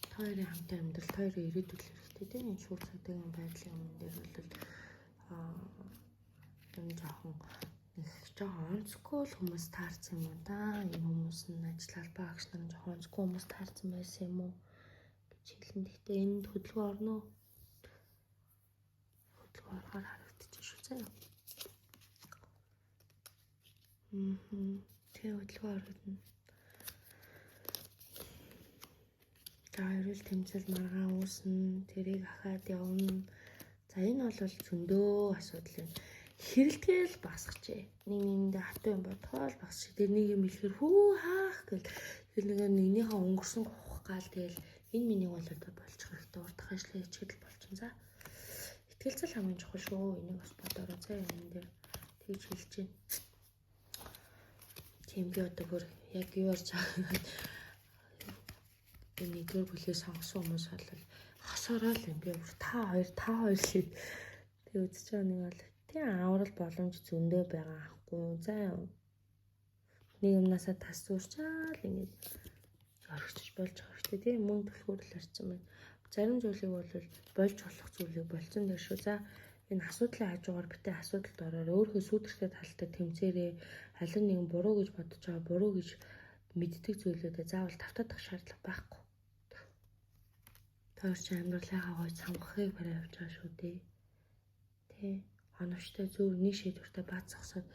Speaker 1: Та хоёрын хамтын амьдрал, та хоёрын ирээдүйд хэрэгтэй тийм энэ шууд цагдаагийн байдлын өмнө дээр бол юм жоохон нэг жоохон онцгүй л хүмүүс таарсан юм уу да. Энэ хүмүүс нь ажил албаа агш нар жоохон онцгүй хүмүүс таарсан байсан юм уу гэж хэлнэ. Гэхдээ энд хөдөлгөөн орно уу? Хөдөлгөөн орохоор харагдчих шүү заяа. Тэгээ хөдөлгөөн орогдно. За эрүүл тэмцэл маргаан үүснэ, тэрийг ахаад явна. За энэ бол зөндөө асуудал юм. Хэрэлдэгээл багасгачээ. Нэг нэгэндээ хатуу юм бодхоол багасч. Тэр нэг юм хэлэхэр хүү хаах гэл тэр нэг нэгнийхээ өнгөрсөн гухах гал тэгэл энэ миний бол одоо болчих хэрэгтэй. Урдах ажлаа хийчихэд л болчихно. За. Итгэлцэл хамгийн чухал шүү. Энийг бас бодоорой заа энэ дээр тэгж хэлж байна. Тийм би одоо бүр яг юу ярьж байгааг энэ нэгдүгээр бүлгийг сонгосон хүмүүс бол хосороо л юм. Би бүр та хоёр л тэг үзэж байгаа нэг бол тийм аврал боломж зөндөө байгаа аахгүй за нэг юмнасаа тас зурчаал ингэж орхич болж байгаа хэрэгтэй тийм мөн түлхүүрэл харсан байна. Зарим зүйлийг бол болж болох зүйлийг болцсон дээр шүү. За энэ асуудлын хажуугаар битээ асуудалд ороор өөрийнхөө сүйтгэртэй талтай тэмцээрээ аль нэгэн буруу гэж бодож байгаа буруу гэж мэддэг зүйлүүдээ заавал тавтаадах шаардлага байхгүй. Тэр чинь амьдралынхаа гой цамхахыг барай явж байгаа шүү дээ. Тэ оновчтой зөв нэг шийдвэртэй бац зогсоод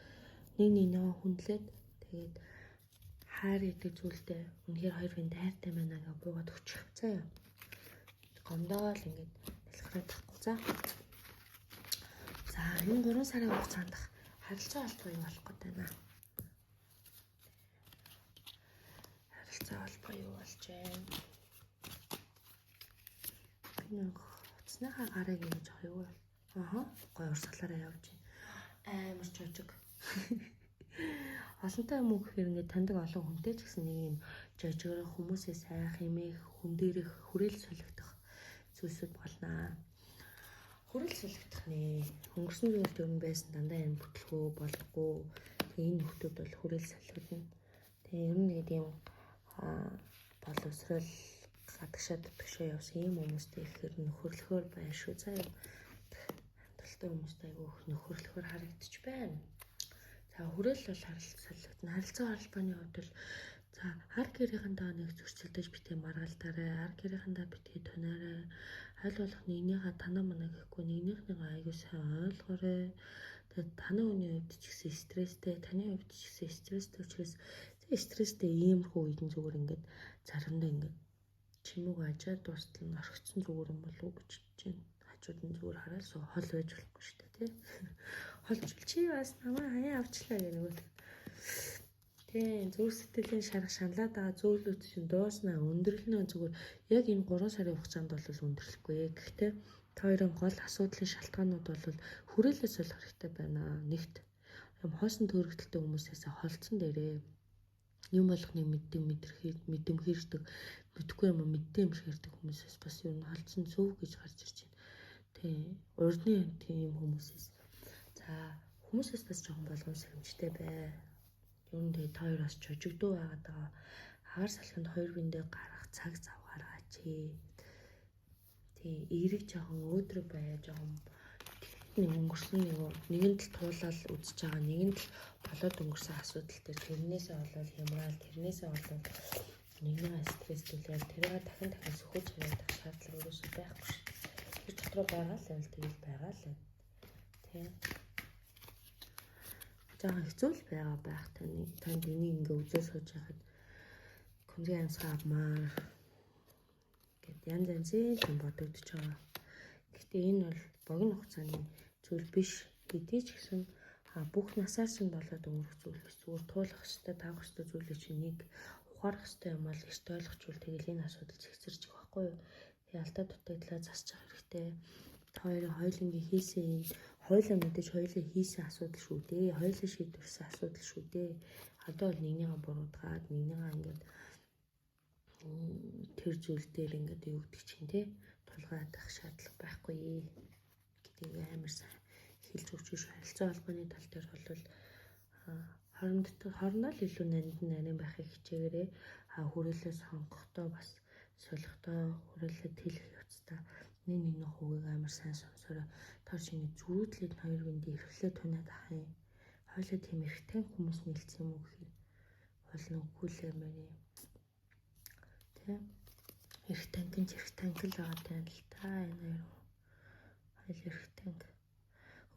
Speaker 1: нэг нэгнийгээ хүндлээд тэгээд хайр гэдэг зүйлдээ үнэхээр хоёр хүн хайртай байна гэж буугаад өччих. За яа. Гомдоол ингээд дэлхрээд тахгүй. За. За энэ 3 сарын хугацаанд харилцаа холбоо юу болох гээд байна? Харилцаа холбоо юу болж байна? Нэг утасныхаа гарыг ингэж авах юу вэ? Аха, гой урсгалаараа явж байна. Амар жожиг. Олонтой юм уу гэхээр ингээд таньдаг олон хүнтэй ч гэсэн нэг юм жожигрох, хүмүүсээ сайх, имэх, хүн дээрэх хүрээл солигдох зүйлсүүд болно. Хүрэл солигдох нэ. Өнгөрсөн зүйлд ер нь байсан дандаа юм бүтлгөө, болдгоо. Тэгээ энэ нөхдүүд бол хүрэл солигдно. Тэгээ ер нь нэг юм боловсрол гадагшаа дутагшаа явсан ийм хүмүүстэй ихээр нөхөрлөхөөр байна шүү. За хангалттай хүмүүстэй айгүй их нөхөрлөхөөр харагдчих байна. За хүрээл бол солигдно. Харилцаа холбооны хувьд бол за ар гэрийнхэн даа нэг зөрчилдөж битгий маргалдаарай, ар гэрийнхэн даа битгий туниарай. Аль болох нэгнийхээ танаа манаа гэхгүй нэгнийхнийгээ айгүй сайн ойлгоорой. Тэгээд танай хүний хувьд ч гэсэн стресстэй, таны хувьд ч гэсэн стресстэй учраас стресстэй иймэрхүү үед нь зүгээр ингээд заримдаа ингээд чимээг ажаад дуустал нь орхицсан зүгээр юм болов уу гэж бодож байна. Хажууд нь зүгээр хараад суу хол байж болохгүй шүү дээ, тий. Холжвол чи бас намайг хаяа авчлаа гэх нөгөө. Тийм, зүрх сэтгэлийн шарах шаналаад байгаа зөөлүүд чинь дууснаа, өндөрлөнө зүгээр яг энэ 3 сарын хугацаанд бол өндөрлөхгүй. Гэхдээ та хоёрын гол асуудлын шалтгаанууд бол хүрээлээ солих хэрэгтэй байна. Нэгт юм хоосон төөрөгдөлтэй хүмүүсээс холцсон дээрээ юм болгоныг мэддэг, мэдрэхээ мэдэмхэрдэг, мэдхгүй юм мэддэг юм шиг ярьдаг хүмүүсээс бас ер нь холцсон зөв гэж гарч ирж байна. Тийм, урдны тийм хүмүүсээс. За, хүмүүсээс бас жоохон болгоом сэрэмжтэй бай. Ер нь тэгээ та хоёр бас жожигдуу байгаад байгаа. Агаар салхинд хоёр биендээ гарах цаг зав гаргаач. Тийм, эерэг жоохон өөдрөг байя, жоохон нэг өнгөрсөн нэг нэгэн тал туулаад үзэж байгаа, нэгэн тал болоод өнгөрсөн асуудал дээр тэрнээсээ болоод хямраал, тэрнээсээ болоод нэгнийгээ стресстүүлээд тэрийг дахин дахин сөхөж хараад шаардлага өөрөөсөө байхгүй шүү дээ. Тэр дотроо байгаа л байвал тэгэл байгаа л байна. Тийм. Жаахан хэцүү л байгаа байх таны. Танд энийг ингээ үзээ сууж байхад күнзээ амьсгаа авмаар гэд янз янзын юм бодогдож байгаа. Гэхдээ энэ бол богино хугацааны зүйл биш хэдий ч гэсэн бүх насаар чинь болоод өнгөрөх зүйл биш. Зүгээр туулах ёстой, тавах ёстой зүйлийг чинь нэг ухаарах ёстой юм бол эрт ойлгочвол тэгэл энэ асуудал зэгцэрч байгаа байхгүй юу? Тэгээ алдаа дутагдлаа засчих хэрэгтэй. Та хоёрын хоёулангийн хийсэн энэ хоёулаа мэдээж хоёулаа хийсэн асуудал шүү дээ. Хоёулаа шийдвэрсэн асуудал шүү дээ. Одоо бол нэгнийгээ буруудгаад нэгнийгээ ингээд тэр зүйл дээр ингээд юу гэдэг чинь те тулгаад байх шаардлага байхгүй гэдгийг амар сайн хэлж өгч шүү. Харилцаа холбооны тал дээр бол хоорондоо л илүү нандин нарийн байхыг хичээгээрэй. Хүрээлээ сонгохдоо бас солихдоо хүрээлээ тэлэх явцдаа нэг нэг хүүгийг амар сайн сонсороо. Тоор чиний зөрүүдлээд хоёр биендээ эрхлээ туниад ах юм. Хойлоо тийм эрхтэй хүмүүс нийлцсэн юм уу гэхээр бол нүггүй л юм байна. Тэ? Эрх танк нь эрх танк л байгаа тань л та энэ хоёр. Хойл эрх танк.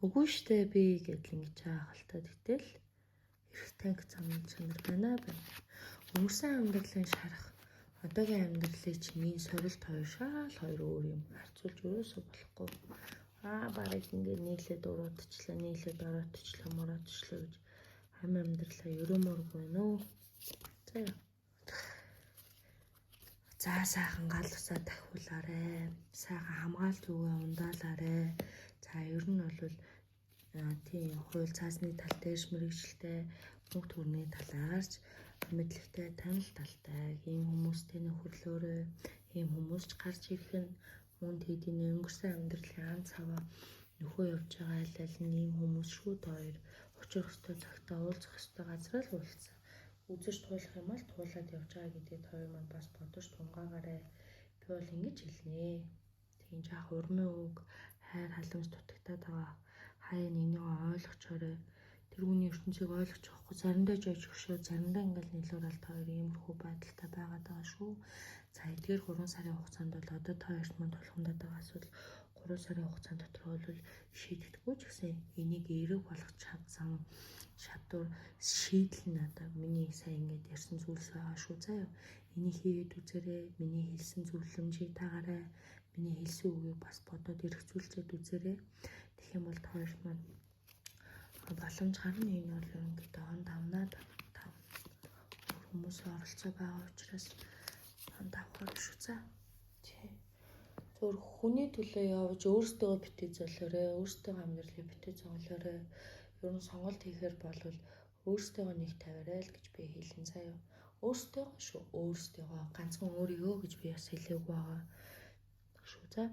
Speaker 1: Үгүй штэ би гэдэл ингэж аах л та. Гэтэл эрх танк зам чанар байна байна. Өнгөрсөн амьдралын шарах одоогийн амьдралыг чинь энэ сорилт хоёр шал хоёр өөр юм харьцуулж өрөөсөө болохгүй. Бараг ингээд нийлээд уруудчихлаа, нийлээд ороотчлаа, мороотчлаа гэж амь амьдралаа өрөөмөргүй байна уу. За. За сайхан гал усаа дахиулаарэ. Сайхан хамгаалт үгээ ундаалаарэ. За ер нь бол тийм хууль цаасны тал дээрш мэрэгчлээ, мөнгө төгрөгийн талаарч мэдлэгтэй, танил талтай ийм хүмүүстэй нөхөрлөөрэй. Ийм хүмүүс ч гарч ирэх нь мөн тэдний өнгөрсөн амьдралын ан цаваа нөхөө явж байгаа аль аль нь ийм хүмүүс шүү. Та хоёр очих ёстой цагтаа уулзах ёстой газараа л уулзсан. Үзэж туулах юм бол туулаад явж байгаа гэдгийг хоёр маань бас бодож тунгаагаарай. Би бол ингэж хэлнэ. Тийм жаах урмын үг, хайр халамж дутагтаад байгаа. Хаяа нэгнийгөө ойлгочоорой. Тэр хүний ертөнцийг ойлгож чадахгүй заримдаа жож өгшөө, заримдаа ингээл нийлүүрэл та хоёр иймэрхүү байдалтай байгаад байгаа шүү. За эдгээр 3 сарын хугацаанд бол одоо та хоёрт манд тулгамдаад байгаа асуудал 3 сарын хугацаанд дотор бол шийдэгдэхгүй ч гэсэн энийг эерэг болгох чадсан чадвар шийдэл нь одоо миний сайн ингээд ярьсан зүйлс байгаа шүү заа юу. Энийг хийгээд үзээрэй. Миний хэлсэн зөвлөмжийг тагаарай. Миний хэлсэн үгийг бас бодоод эргцүүлчихэд үзээрэй. Тэгэх юм бол та хоёрт маань боломж гарна. Энэ бол ерөнхийдөө он тавнаа тав хүмүүсийн оролцоо байгаа учраас он тавхаар шүү за. Тий. Зөвхөн хүний төлөө явж өөрсдөө битгий золиорой, өөрсдөө амьдралыг битгий зовлоорой. Ер нь сонголт хийхээр болвол өөрсдөө нэг тавиарай л гэж би хэлэн заяа. Өөрсдөө шүү, өөрсдөө ганцхан өөрийгөө гэж би бас хэлээгүй байгаа шүү за.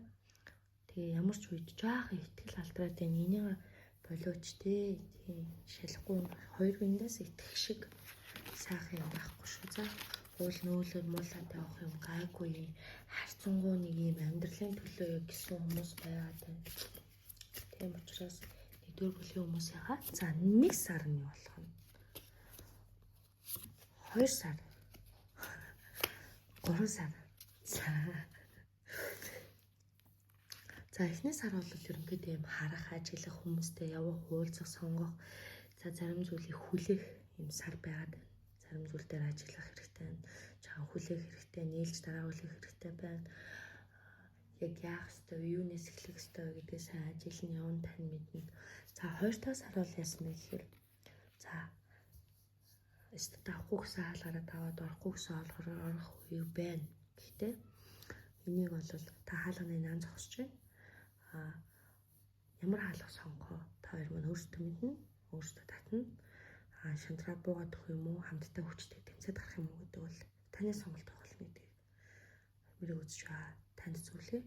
Speaker 1: Тэгээ ямар ч үед жаахан итгэл алдраад байна. Энийг болооч те. Тийм шалахгүй хоёр биндээс итгэх шиг сайхан юм байхгүй шүү за. Уул нөөлөөр муулаад явах юм гайгүй юм. Харцангуй нэг юм амьдралын төлөө гэсэн хүмүүс байгаад байна. Тийм учраас нэгдүгээр бүлгийн хүмүүсийнхаа за 1 сар нь юу болох нь? 2 сар. 3 сар. За. За эхний сар бол ерөнхийдөө юм харах, ажиглах, хүмүүстэй явах, уулзах, сонгох, за зарим зүйлийг хүлээх юм сар байгаад байна. Зарим зүйл дээр ажиглах хэрэгтэй байна. Чаан хүлээх хэрэгтэй, нийлж дараа хүлээх хэрэгтэй байна. Яг яах ёстой, юунаас эхлэх ёстой гэдгээ сайн ажиглан явна тань мэднэ. За хоёр дахь сар бол яасан бэ гэхээр за өстө авахгүй гэсэн хаалгараад аваад орохгүй гэсэн хаалгаар орох үе байна. Гэхдээ энийг бол та хаалганы наан зогсож байна. А ямар хаалга сонгохоо та хоёр маань өөрсдөө мэднэ, өөрсдөө татна. А шантраад буугаад өгөх юм уу, хамтдаа хүчтэй тэмцээд гарах юм уу гэдэг бол таны сонголт болно гэдгийг мөрөө үзэж байгаа танд зүйлээ.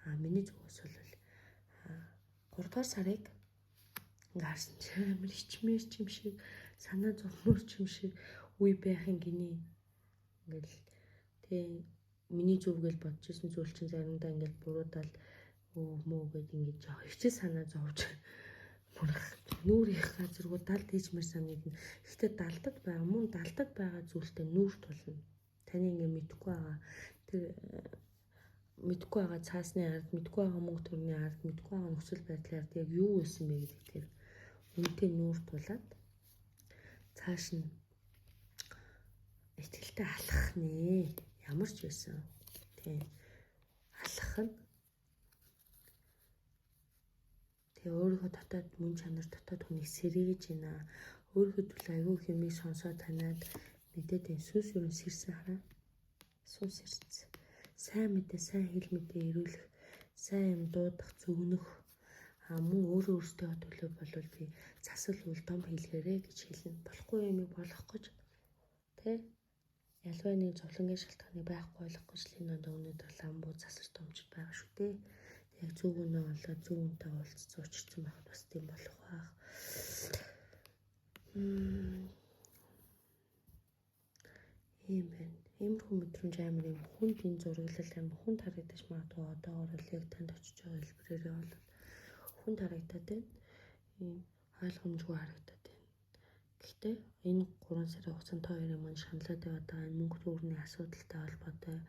Speaker 1: А миний зүгээс бол 3 дугаар сарыг ингээ харсан чи амар ичмээр ч юм шиг санаа зовмор ч юм шиг үе байхын гинэ. Ингээл тэг миний зүв гэж бодож исэн зүйл чинь заримдаа ингээл буруудаал өө мөө гэд ингээд жоох хичээ санаа зовж мөрөх нүүр их газаргүй далд хийжмэр санагдана. Гэхдээ далдад байгаа мөн далдад байгаа зүйлтэй нүүр тулна. Таны ингээ мэдхгүй байгаа тэр мэдхгүй байгаа цаасны ард, мэдхгүй байгаа мөнгө төгрөгийн ард, мэдхгүй байгаа нөхцөл байдлын ард яг юу байсан бэ гэдэг тэр үнэтэй нүүр тулаад цааш нь итгэлтэй алхах нэ. Ямар ч байсан. Тийм. Алхах нь тэгээ өөрийнхөө дотоод мөн чанар дотоод хүнийг сэргийж байна. Өөрийнхөө төлөө айгүй хэмийг сонсоод таниад мэдээд энэ сүнс юм сэрсэн хараа. Сүнс сэрсэн. Сайн мэдээ, сайн хэл мэдээ ирүүлэх, сайн юм дуудах, зүгнэх а мөн өөрөө өөртөө төлөө болвол би засал үйл дом хийлгээрэй гэж хэлнэ. Болохгүй юмыг болгох гэж тэ ялваа нэг зовлонгийн шалтгааныг байхгүй болгох гэж л энэ онд өнөөдөр ламбуу засаж томчд байгаа шүү дээ. Яг зөв үнэ олоод зөв үнэтэй уулзсан учирсан байхад бас тийм болох байх. Ийм байна. Иймэрхүү мэдрэмж амар юм хүнд энэ зураглал амар хүнд харагдаж магадгүй одоогор л яг танд очиж байгаа хэлбэрээрээ бол хүнд харагдаад байна. Ийм ойлгомжгүй харагдаад байна. Гэхдээ энэ 3 сарын хугацаанд та хоёрын маань шаналаад яваад байгаа энэ мөнгө төгрөгийн асуудалтай холбоотой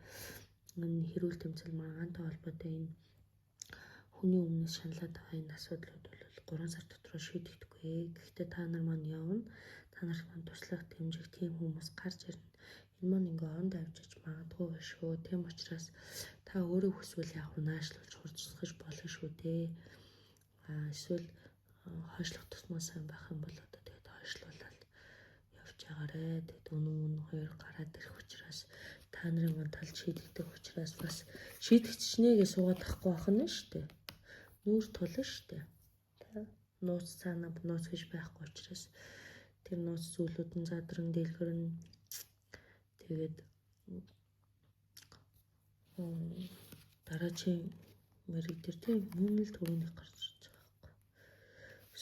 Speaker 1: энэ хэрүүл тэмцэл маргаантай холбоотой энэ хүний өмнөөс шаналаад байгаа энэ асуудлууд бол 3 сар дотор шийдэгдэхгүй. Гэхдээ та нар маань явна. Та нарт маань туслах, дэмжих тийм хүмүүс гарч ирнэ. Энэ маань ингээ онд авчиж магадгүй байх шүү. Тийм учраас та өөрөө хүсвэл яг наашлуулж хурцсах болно шүү дээ. А эсвэл хойшлох тусмаа сайн байх юм бол одоо тэгээд хойшлуулаад явж байгаарэ. Тэгээд үнэн үн хоёр гараад ирэх учраас та нарын маань талд шийдэгдэх учраас бас шийдэгчнээ гэж суугаад тахгүй байх нь шүү дээ. Нүүр тулна шүү дээ. Та нууц цаана нууц гэж байхгүй учраас тэр нууц зүйлүүд нь задран дэлгэрэн тэгээд дараачийн мэрэг дээр тийм мөн л түрүүнийх гарч ирж байгаа байхгүй.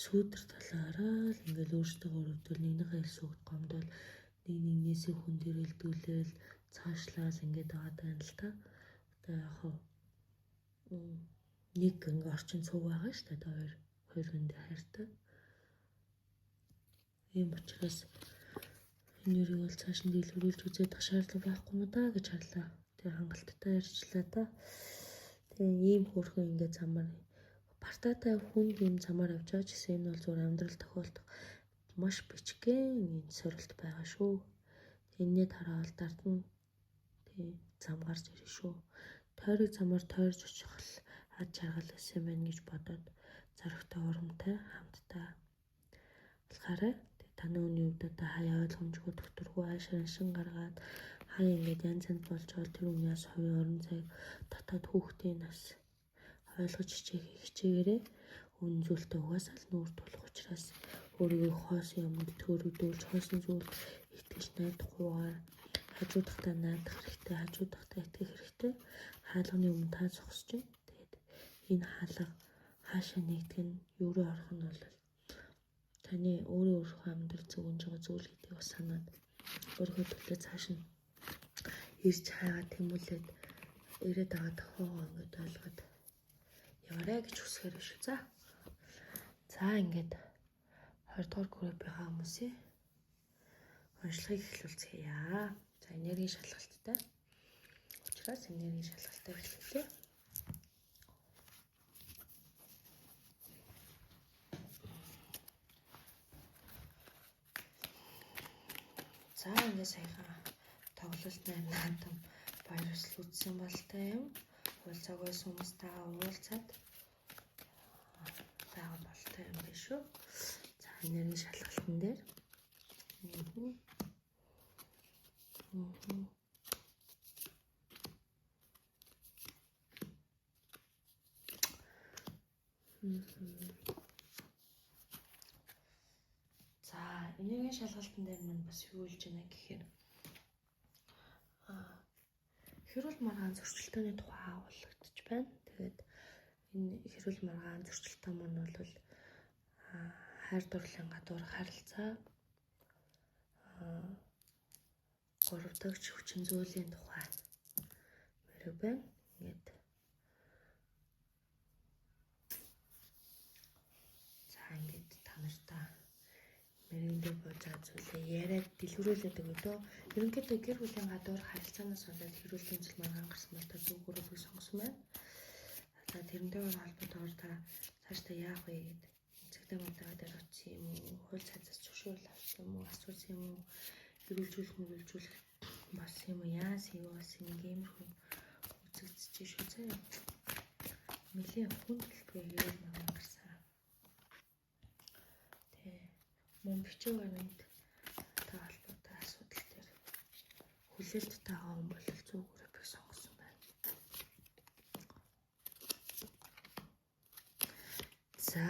Speaker 1: Сүүдэр талаараа л ингээл өөртөө өрөвдөл нэгнийхээ хэлсэн үгд гомдол нэг нэгнээсээ хүн дэрэлдүүлээл цаашлаал ингээд байгаа даа л та. Одоо яг хав нэг ингээ орчин цуг байгаа шүү дээ. Одоо хоёр хүндээ хайртай. Ийм учраас энэ юрыг бол цааш нь дэлгэрүүлж үзээд тах шаардлага байхгүй мó да гэж харлаа. Тэгээ хангалттай ярьчлаа та. Тэгээ ийм хөөрхөн ингээ замаар партаатай хүн ийм замаар явж байгаа ч гэсэн энэ бол зүгээр амьдрал тохиолдох маш бичгэн энэ сорилт байгаа шүү. Энэний дараа бол дардна тий зам гарч ирнэ шүү. Тойрог замаар тойрж очих л ад жаргал байсан юм байна гэж бодоод зоригтой урамтай хамтдаа алхаарай. Таны үний хувьд одоо хаяа ойлгомжгүй докторгүй аашаа шин гаргаад Хаяа ингээд янз янз болж байгаа тэр өмнөөс хувийн орон зай дотоод хүүхдийн нас ойлгож хичээх хичээгээрээ үнэн зүйлтэй угаасаа л нүүр тулах учраас өөрийгөө хоосон юмд төөрөгдүүлж хоосон зүйлд итгэж найдахгүйгээр хажуудахтаа найдах хэрэгтэй, хажуудахтаа итгэх хэрэгтэй. Хаалганы өмнө та зогсож байна. Тэгээд энэ хаалга хаашаа нэгдэх нь, юу руу орох нь бол таны өөрөө өөрийнхөө амьдрал зөвгөнж байгаа зүйл гэдгийг бас санаад өөрийнхөө төлөө цааш нь ирж хайгаа тэмүүлээд ирээд байгаа тохиогоо ингээд ойлгоод яваарай гэж хүсгээр шүү. За. За ингээд 20 дугаар группийнхаа хүмүүсийн уншлагыг эхлүүлцгээе. За, энергийн шалгалттай. Учраас энергийн шалгалтаа эхлүүлье. За, ингээд саяхан тоглолт 8 наадам баяр ёслол үзсэн болтой юм. Уулзаагүй хүмүүстэйгээ уулзаад байгаа болтой юм биш үү? За, энергийн шалгалтын дээр. За, энергийн шалгалтын дээр маань бас юу хэлж байна гэхээр хэрүүл маргаан зөрчилдөөний тухай агуулгадж байна. Тэгээд энэ хэрүүл маргаан зөрчилдөө маань бол хайр дурлалын гадуурх харилцаа, гурав дахь хүчин зүйлийн тухай мөрөг байна. Ингээд за ингээд та нартай мөрөндөө бууж байгаа зүйлээ яриад дэлгэрүүлээд өгөө дөө. Ерөнхийдөө гэр бүлийн гадуур харилцаанаас болоод хэрүүл тэмцэл маргаан гарсан бол та зөв группийг сонгосон байна. За, тэрнтэйгээр холбоотойгоор та цаашдаа яах вэ гэд цагдаа магдаа дээр очив юм уу, хууль цаазаас зөвшөөрөл авсан юм уу, асуусан юм уу, эрүүлжүүлэх мөрүүлжүүлэх болсон юм уу, яас юу болсон нэг иймэрхүү үзэгдэж шүү заяа. Нэлээ хүн төлбөрөө хэрүүл маргаан гарсан. Тэ мөн бичээгээр нэт та холбоотой асуудал дээр хүлээлттэй байгаа хүн бол зөв группийг сонгосон байна. За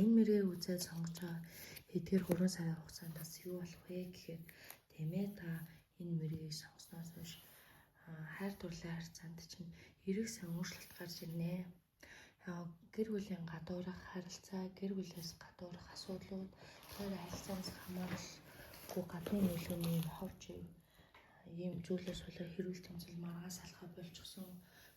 Speaker 1: энэ мөрийг үзээд сонгож байгаа эдгээр 3 сарын хугацаанд бас юу болох вэ гэхээр тийм ээ, та энэ мөрийг сонгосноос хойш хайр дурлалын харилцаанд чинь эрэг сайн өөрчлөлт гарч ирнэ. Гэр бүлийн гадуурх харилцаа, гэр бүлээс гадуурх асуудлууд, тэр харилцаанаас хамааралгүй гадны нөлөөний юм ховж ийм зүйлээс болоод хэрүүл тэмцэл маргаа салхаа болчихсон.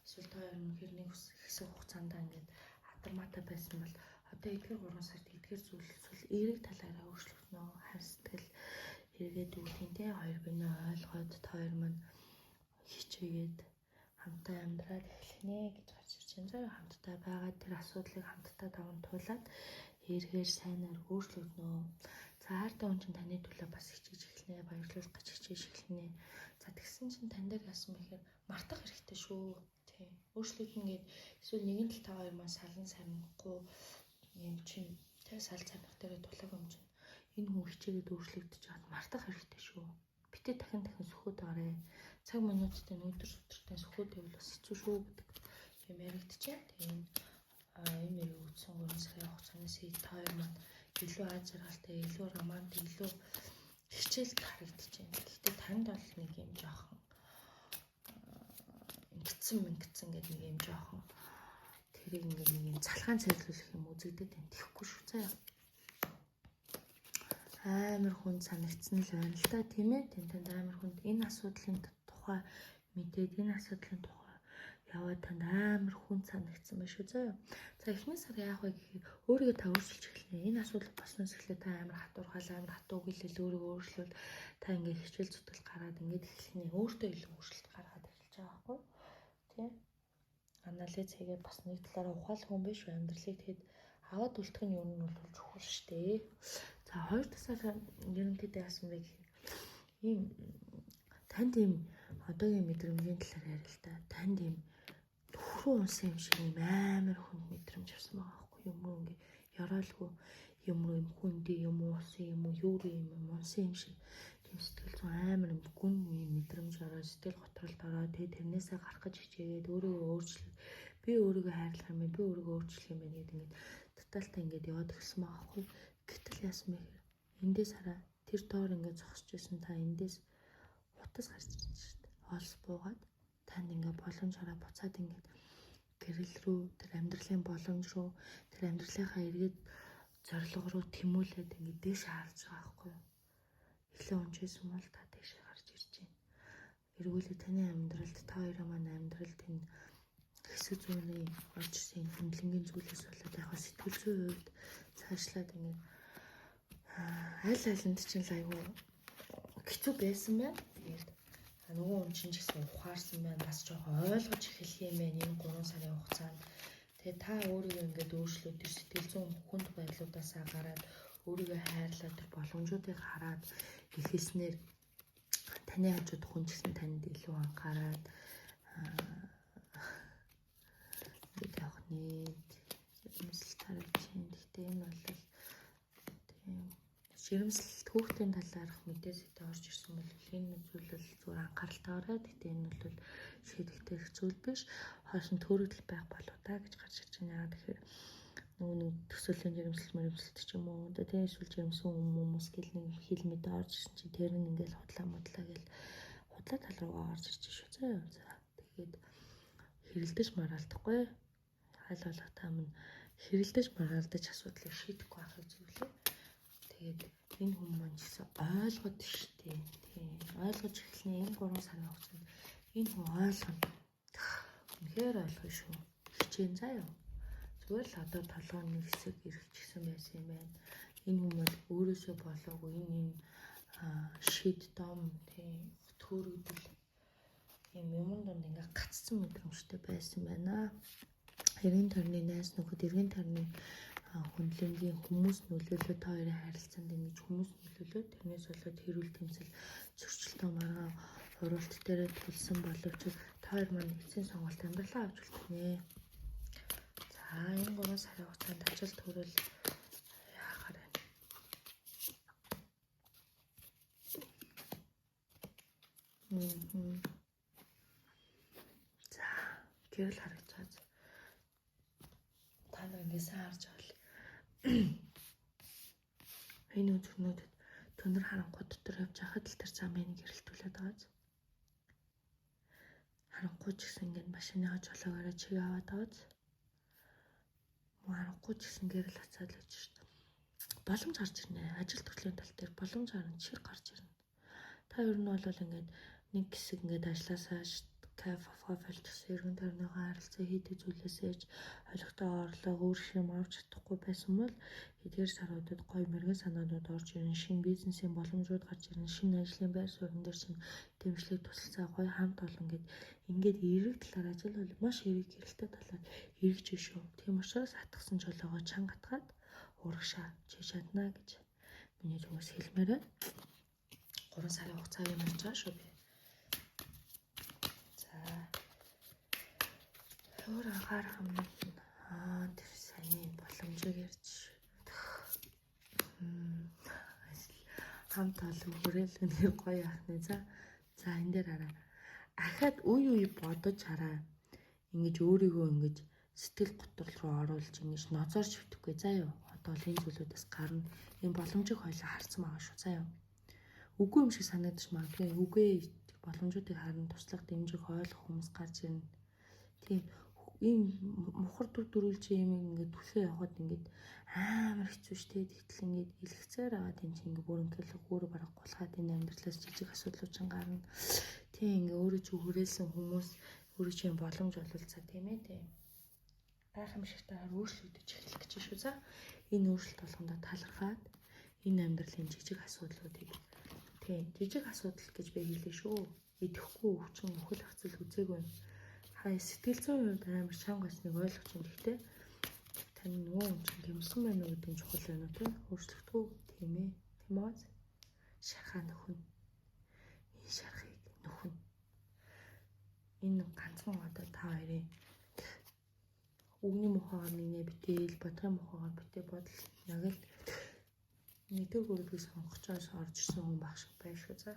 Speaker 1: Эсвэл та хоёр үнэхээр нэг хэсэг хугацаанд ингээд адармаатай байсан бол одоо эдгээр 3 сард эдгээр зүйл эсвэл эерэг талаараа өөрчлөгдөнө. Хайр сэтгэл эргээд өгдөг те, хоёр биенээ ойлгоод та хоёр маань хичээгээд хамтаа амьдраад эхлэх нэ гэж гарч ирж байна. За, хамтдаа байгаа тэр асуудлыг хамтдаа даван туулаад эргээр сайнаар өөрчлөгдөнө. За, хайртай хүн чинь таны төлөө бас хичээж эхэлнэ, баярлуулах гэж хичээж эхэлнэ. За, тэгсэн чинь тань дээр яасан бэ гэхээр мартах хэрэгтэй шүү. Тий. Өөрчлөгдөн гээд эсвэл нэгэн талтайгаа хоёр маань салан сарнихгүй юм чинь тэ сал сарних дээрээ тулаг юм чинь энэ хүн хичээгээд өөрчлөгдөж байгаад мартах хэрэгтэй шүү. Битээ дахин дахин сөхөөд байгаарэ. Цаг минуттай өдөр шүтэртэй сөхөөд байвал бас хэцүү шүү гэдэг юм яригдчихэ. Тэгээ энэ мөрийг үтсэн 3 сарын хугацааны та хоёр маань илүү аз жаргалтай, илүү романтик, илүү хичээлд харагдчихэв. Гэхдээ танд бол нэг юм жоохон ингэцэн мэнгцэн гэдэг нэг юм жоохон тэрийг ингээ нэг юм залхаан цэвэрлэх юм үзэгдээд байна. Тэхгүй шүү заяа. Амар хүнд санагдсан л байна л та, тийм ээ. Тэн танд амар хүнд энэ асуудлын тухай мэдээд энэ асуудлын тухай яваад танд амар хүнд санагдсан байх шүү заяа. За, эхний сар яах вэ гэхээр өөрийгөө та өөрчилж эхэлнэ. Энэ асуудал болсноос эхлээд та амар хатуурхаал, амар хатуу гэлэл өөрийгөө өөрчлөвл та ингээ хичээл зүтгэл гараад ингээд эхэлнэ. Өөртөө илүү өөрчлөлт гаргаад эхэлж байгаа байхгүй тий. Анализ хийгээд бас нэг талаараа ухаалаг хүн биш амьдралыг тэгэд аваад үлдэх нь юу нь бол чухал шүү дээ. За, хоёр дахь сар ерөнхийдөө яасан бэ гэхээр ийм танд ийм одоогийн мэдрэмжийн талаар яриа л та. Танд ийм нүхрүү унсан юм шиг ийм амар хүнд мэдрэмж авсан байгаа байхгүй юм уу, ингээ ёроолгүй юм уу, юм хүндий юм уу, усан юм уу, юу юм унсан юм шиг. Тийм сэтгэл зүйн амар гүн мэдрэмж ороо, сэтгэл готролд ороо, тэгээ тэрнээсээ гарах гэж хичээгээд өөрийгөө өөрчлөх, би өөрийгөө хайрлах юм байна, би өөрийгөө өөрчлөх юм байна гэдэг ингээд тоталтай ингээд яваад эхэлсэн байгаа байхгүй. Гэтэл яасан бэ гэхээр эндээс хараа тэр доор ингээд зогсож исэн та эндээс хутас гарч ирсэн шүү дээ. Олс буугаад танд ингээд боломж хараа буцаад ингээд гэрэл рүү, тэр амьдралын боломж руу, тэр амьдралынхаа эргээд зорилго руу тэмүүлээд ингээд дээш харж байгаа байхгүй юу? Эхлээ унжсэн бол та дээш гарч ирж байна. Эргүүлээ таны амьдралд, та хоёрын маань амьдралд энэ хэсэг зүүнний орж ирсэн хөндлөнгийн зүйлээс болоод яг сэтгэл зүйн хувьд цаашлаад ингээд аль алинд чинь л айгүй хэцүү байсан байна. Тэгээд нөгөө хүн чинь ч гэсэн ухаарсан байна. Бас жоохон ойлгож эхэлэх юм байна энэ 3 сарын хугацаанд. Тэгээд та өөрийгөө ингээд өөрчлөөд тэр сэтгэл зүйн хүнд байдлуудаасаа гараад өөрийгөө хайрлаад тэр боломжуудыг хараад эхэлснээр таны хажууд хүн ч гэсэн танд илүү анхаарад ингээд явах нэ. Жирэмслэлт харагдаж байна. Гэхдээ энэ бол тийм жирэмслэлт хүүхдийн талаарх мэдээ зүйтэй орж ирсэн бол энэ зүйл бол зүгээр анхааралтайгаарай. Гэхдээ энэ бол шийдэгдэх зүйл биш. Хойш нь төөрөгдөл байх болов та гэж гарч ирж байна. Яагаад тэгэхээр нөгөө нэг төсөөллийн жирэмслэлт мөрөмслөлт ч юм уу. Тэгээ эсвэл жирэмсэн хүмүүс гэл нэг хил мэдээ орж ирсэн чинь тэр нь ингээл худлаа мудлаа гэл худлаа тал руугаа орж ирж шүү заа. За тэгээд хэрэлдэж маргаалдахгүй. Аль болох та минь хэрэлдэж маргаалдаж асуудлыг шийдэхгүй байхыг зөвлөе. Тэгээд энэ хүмүүс маань ч гэсэн ойлгоод штэ. Тийм ойлгож эхэлнэ энэ 3 сарын хугацаанд энэ хүн ойлгоно. Үнэхээр ойлгоно шүү. Хичээн заа юу. Зүгээр л одоо толгойн нэг хэсэг эргэжсэн байсан юм байна. Энэ хүн бол өөрөөсөө болоогүй энэ шид дом тийм төөрөгдөл юм юмн дунд ингээ гацсан мэдрэмжтэй байсан байна. Эргэн тойрны найз нөхөд, эргэн тойрны хөндлөнгийн хүмүүс нөлөөлөө та хоёрын харилцаанд ингэж хүмүүс нөлөөлөө тэрнээс болоод хэрүүл тэмцэл зөрчилтөө маргаан хуруулт дээрээ тулсан боловч та хоёр маань эцсийн сонголт амьдралаа авч үлдэх нэ. За энэ 3 сарын хугацаанд ажил төрөл яахаар байна. За гэрэл харагдаж байгаа. Та нар ингэ сайн харж байгаа л энэ өдрнүүдэд түнэр харанхуй дотор явж байхад л тэр замыг гэрэлтүүлээд байгаа. Харанхуй ч гэсэн ингэ машиныхаа жолоогоороо чиг аваад байгаа. Мөн харанхуй ч гэсэн гэрэл хацаад л байж шít. Боломж гарч ирнэ. Ажил төрлийн тал дээр боломж гарна, чиг гарч ирнэ. Та ер нь бол ингээд нэг хэсэг ингээд ажилласаа кайф авах болчихсон эргэн тойрныхоо харилцаа хийдэг зүйлээсээ ч ойлгохтой орлого өөр юм авч чадахгүй байсан бол эдгээр саруудад гоё мэрэгэн санаанууд орж ирэн, шинэ бизнесийн боломжууд гарч ирэн, шинэ ажлын байр суурин дээр чинь дэмжлэг тусалцаа гоё хамт олон гэд ингээд эерэг талаар ажил бол маш эерэг гэрэлтэй талаар эргэж шүү. Тийм учраас атгсан жолоогоо чанга атгаад урагшаа чи чаднаа гэж миний зүгээс хэлмээр байна. 3 сарын хугацааг юм ярьж байгаа шүү би. За өөр анхаарах юм нь тэр саяны боломжийг ярьж хамт олон хүрээл үнээр гоё яах нэ. За за энэ дээр хараа. Ахаад үе үе бодож хараа. Ингэж өөрийгөө ингэж сэтгэл готрол руу оруулж ингэж ноцоор шивтэхгүй заа юу. Одоо л энэ зүйлүүдээс гарна. Энэ боломжийг хоёлаа харсан байгаа шүү заа юу. Үгүй юм шиг санагдаж магадгүй. Үгүй боломжуудыг харна, туслах, дэмжих, ойлгох хүмүүс гарч ирнэ. Тийм ийм мухар дүр дөрүүлж юм ингээд түлхээ явахад ингээд амар хэцүү шттэ. Тэгтэл ингээд илгэцээр аваад энэ чинь ингээд бүрэнхэлэх өөр бараг гулгаад энэ амьдралаас жижиг асуудлууд чинь гарна. Тийм ингээд өөрөө чи хүрээлсэн хүмүүс өөрөө чи боломж ололцоо тийм ээ тийм. Гайхамшигтайгаар өөрчлөгдөж эхлэх гэж шүү за. Энэ өөрчлөлт болгондоо талархаад энэ амьдралын жижиг асуудлуудыг тийм жижиг асуудал гэж би хэлээ шүү. Идэхгүй өвчин үхэл хацал үзээгүй юм. Хай сэтгэл зүйн хувьд амар чанга байсныг ойлгож байна. Гэхдээ тань нөгөө хүн чинь гэмсэн байна уу гэдэг нь чухал байна уу те? Өөрчлөгдөхгүй тийм ээ. Тийм үү? Шархаа нөхөн. Энэ шархыг нөхөн. Энэ ганцхан одоо та хоёрын үгний мухагаар нэгнээ битээл, бодгын мухагаар битээ бодол яг л Нэгдүгээр гүргийг сонгох гэж орж ирсэн хүн баг шиг байна шүү. За.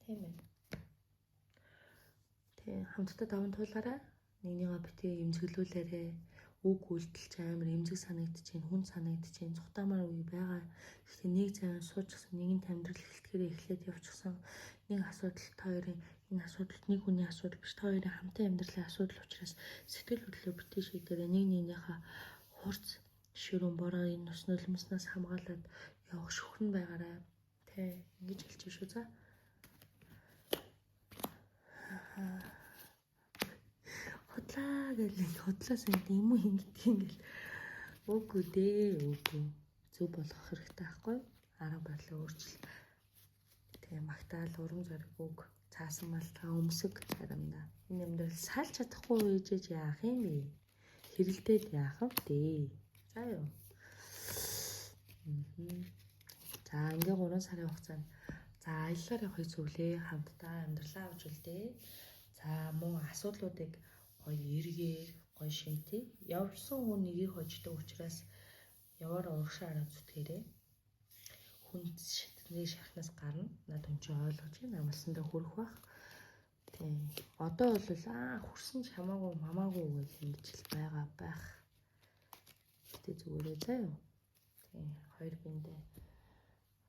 Speaker 1: Тийм ээ. Тийм хамтдаа даван туулаарай. Нэгнийгээ битгий эмзэглүүлээрэй. Үг үйлдэл ч амар эмзэг санагдчихээн, хүн санагдчихээн, цухтаамаар үе байгаа. Гэхдээ нэг зайван суучихсан, нэгэнт амьдрал эхэлтгэрээ эхлээд явчихсан. Нэг асуудал та хоёрын энэ асуудал нэг хүний асуудал биш, та хоёрын хамтын амьдралын асуудал учраас сэтгэл хөдлөлөө битгий шийдээрэй. Нэг нэгнийхээ хурц ширүүн бороо энэ ус нулимснаас хамгаалаад явах шүхэн байгаарай. Тэ ингэж хэлж шүү за. Худлаа гэл худлаас ингэ юм уу ингэдэг ингээл үгүй дээ үгүй зөв болгох хэрэгтэй байхгүй арга барилаа өөрчил. Тэгээ магтаал урам зориг үг цаасан малтаа өмсөг заримдаа энэ амьдрал салж чадахгүй үйжээж яах юм бэ? Хэрэлдээд яах вэ? За юу. За ингээ 3 сарын хугацаанд за аяллаар явахыг зөвлөе. Хамтдаа амьдралаа авч үлдээ. За мөн асуудлуудыг гоё эргээр, гоё шинтэй. Явсан хүн нэгийг хождог учраас яваараа урагшаа хараад зүтгээрэй. Хүн шатны шахнаас гарна. Над хүн чинь ойлгож байна. Амлсандаа хүрэх бах. Тийм. Одоо бол хүрсэн ч хамаагүй мамаагүй гэж ингэж л байгаа байх. Гэтэ зүгээрээ заа юу. Тийм. Хоёр биндээ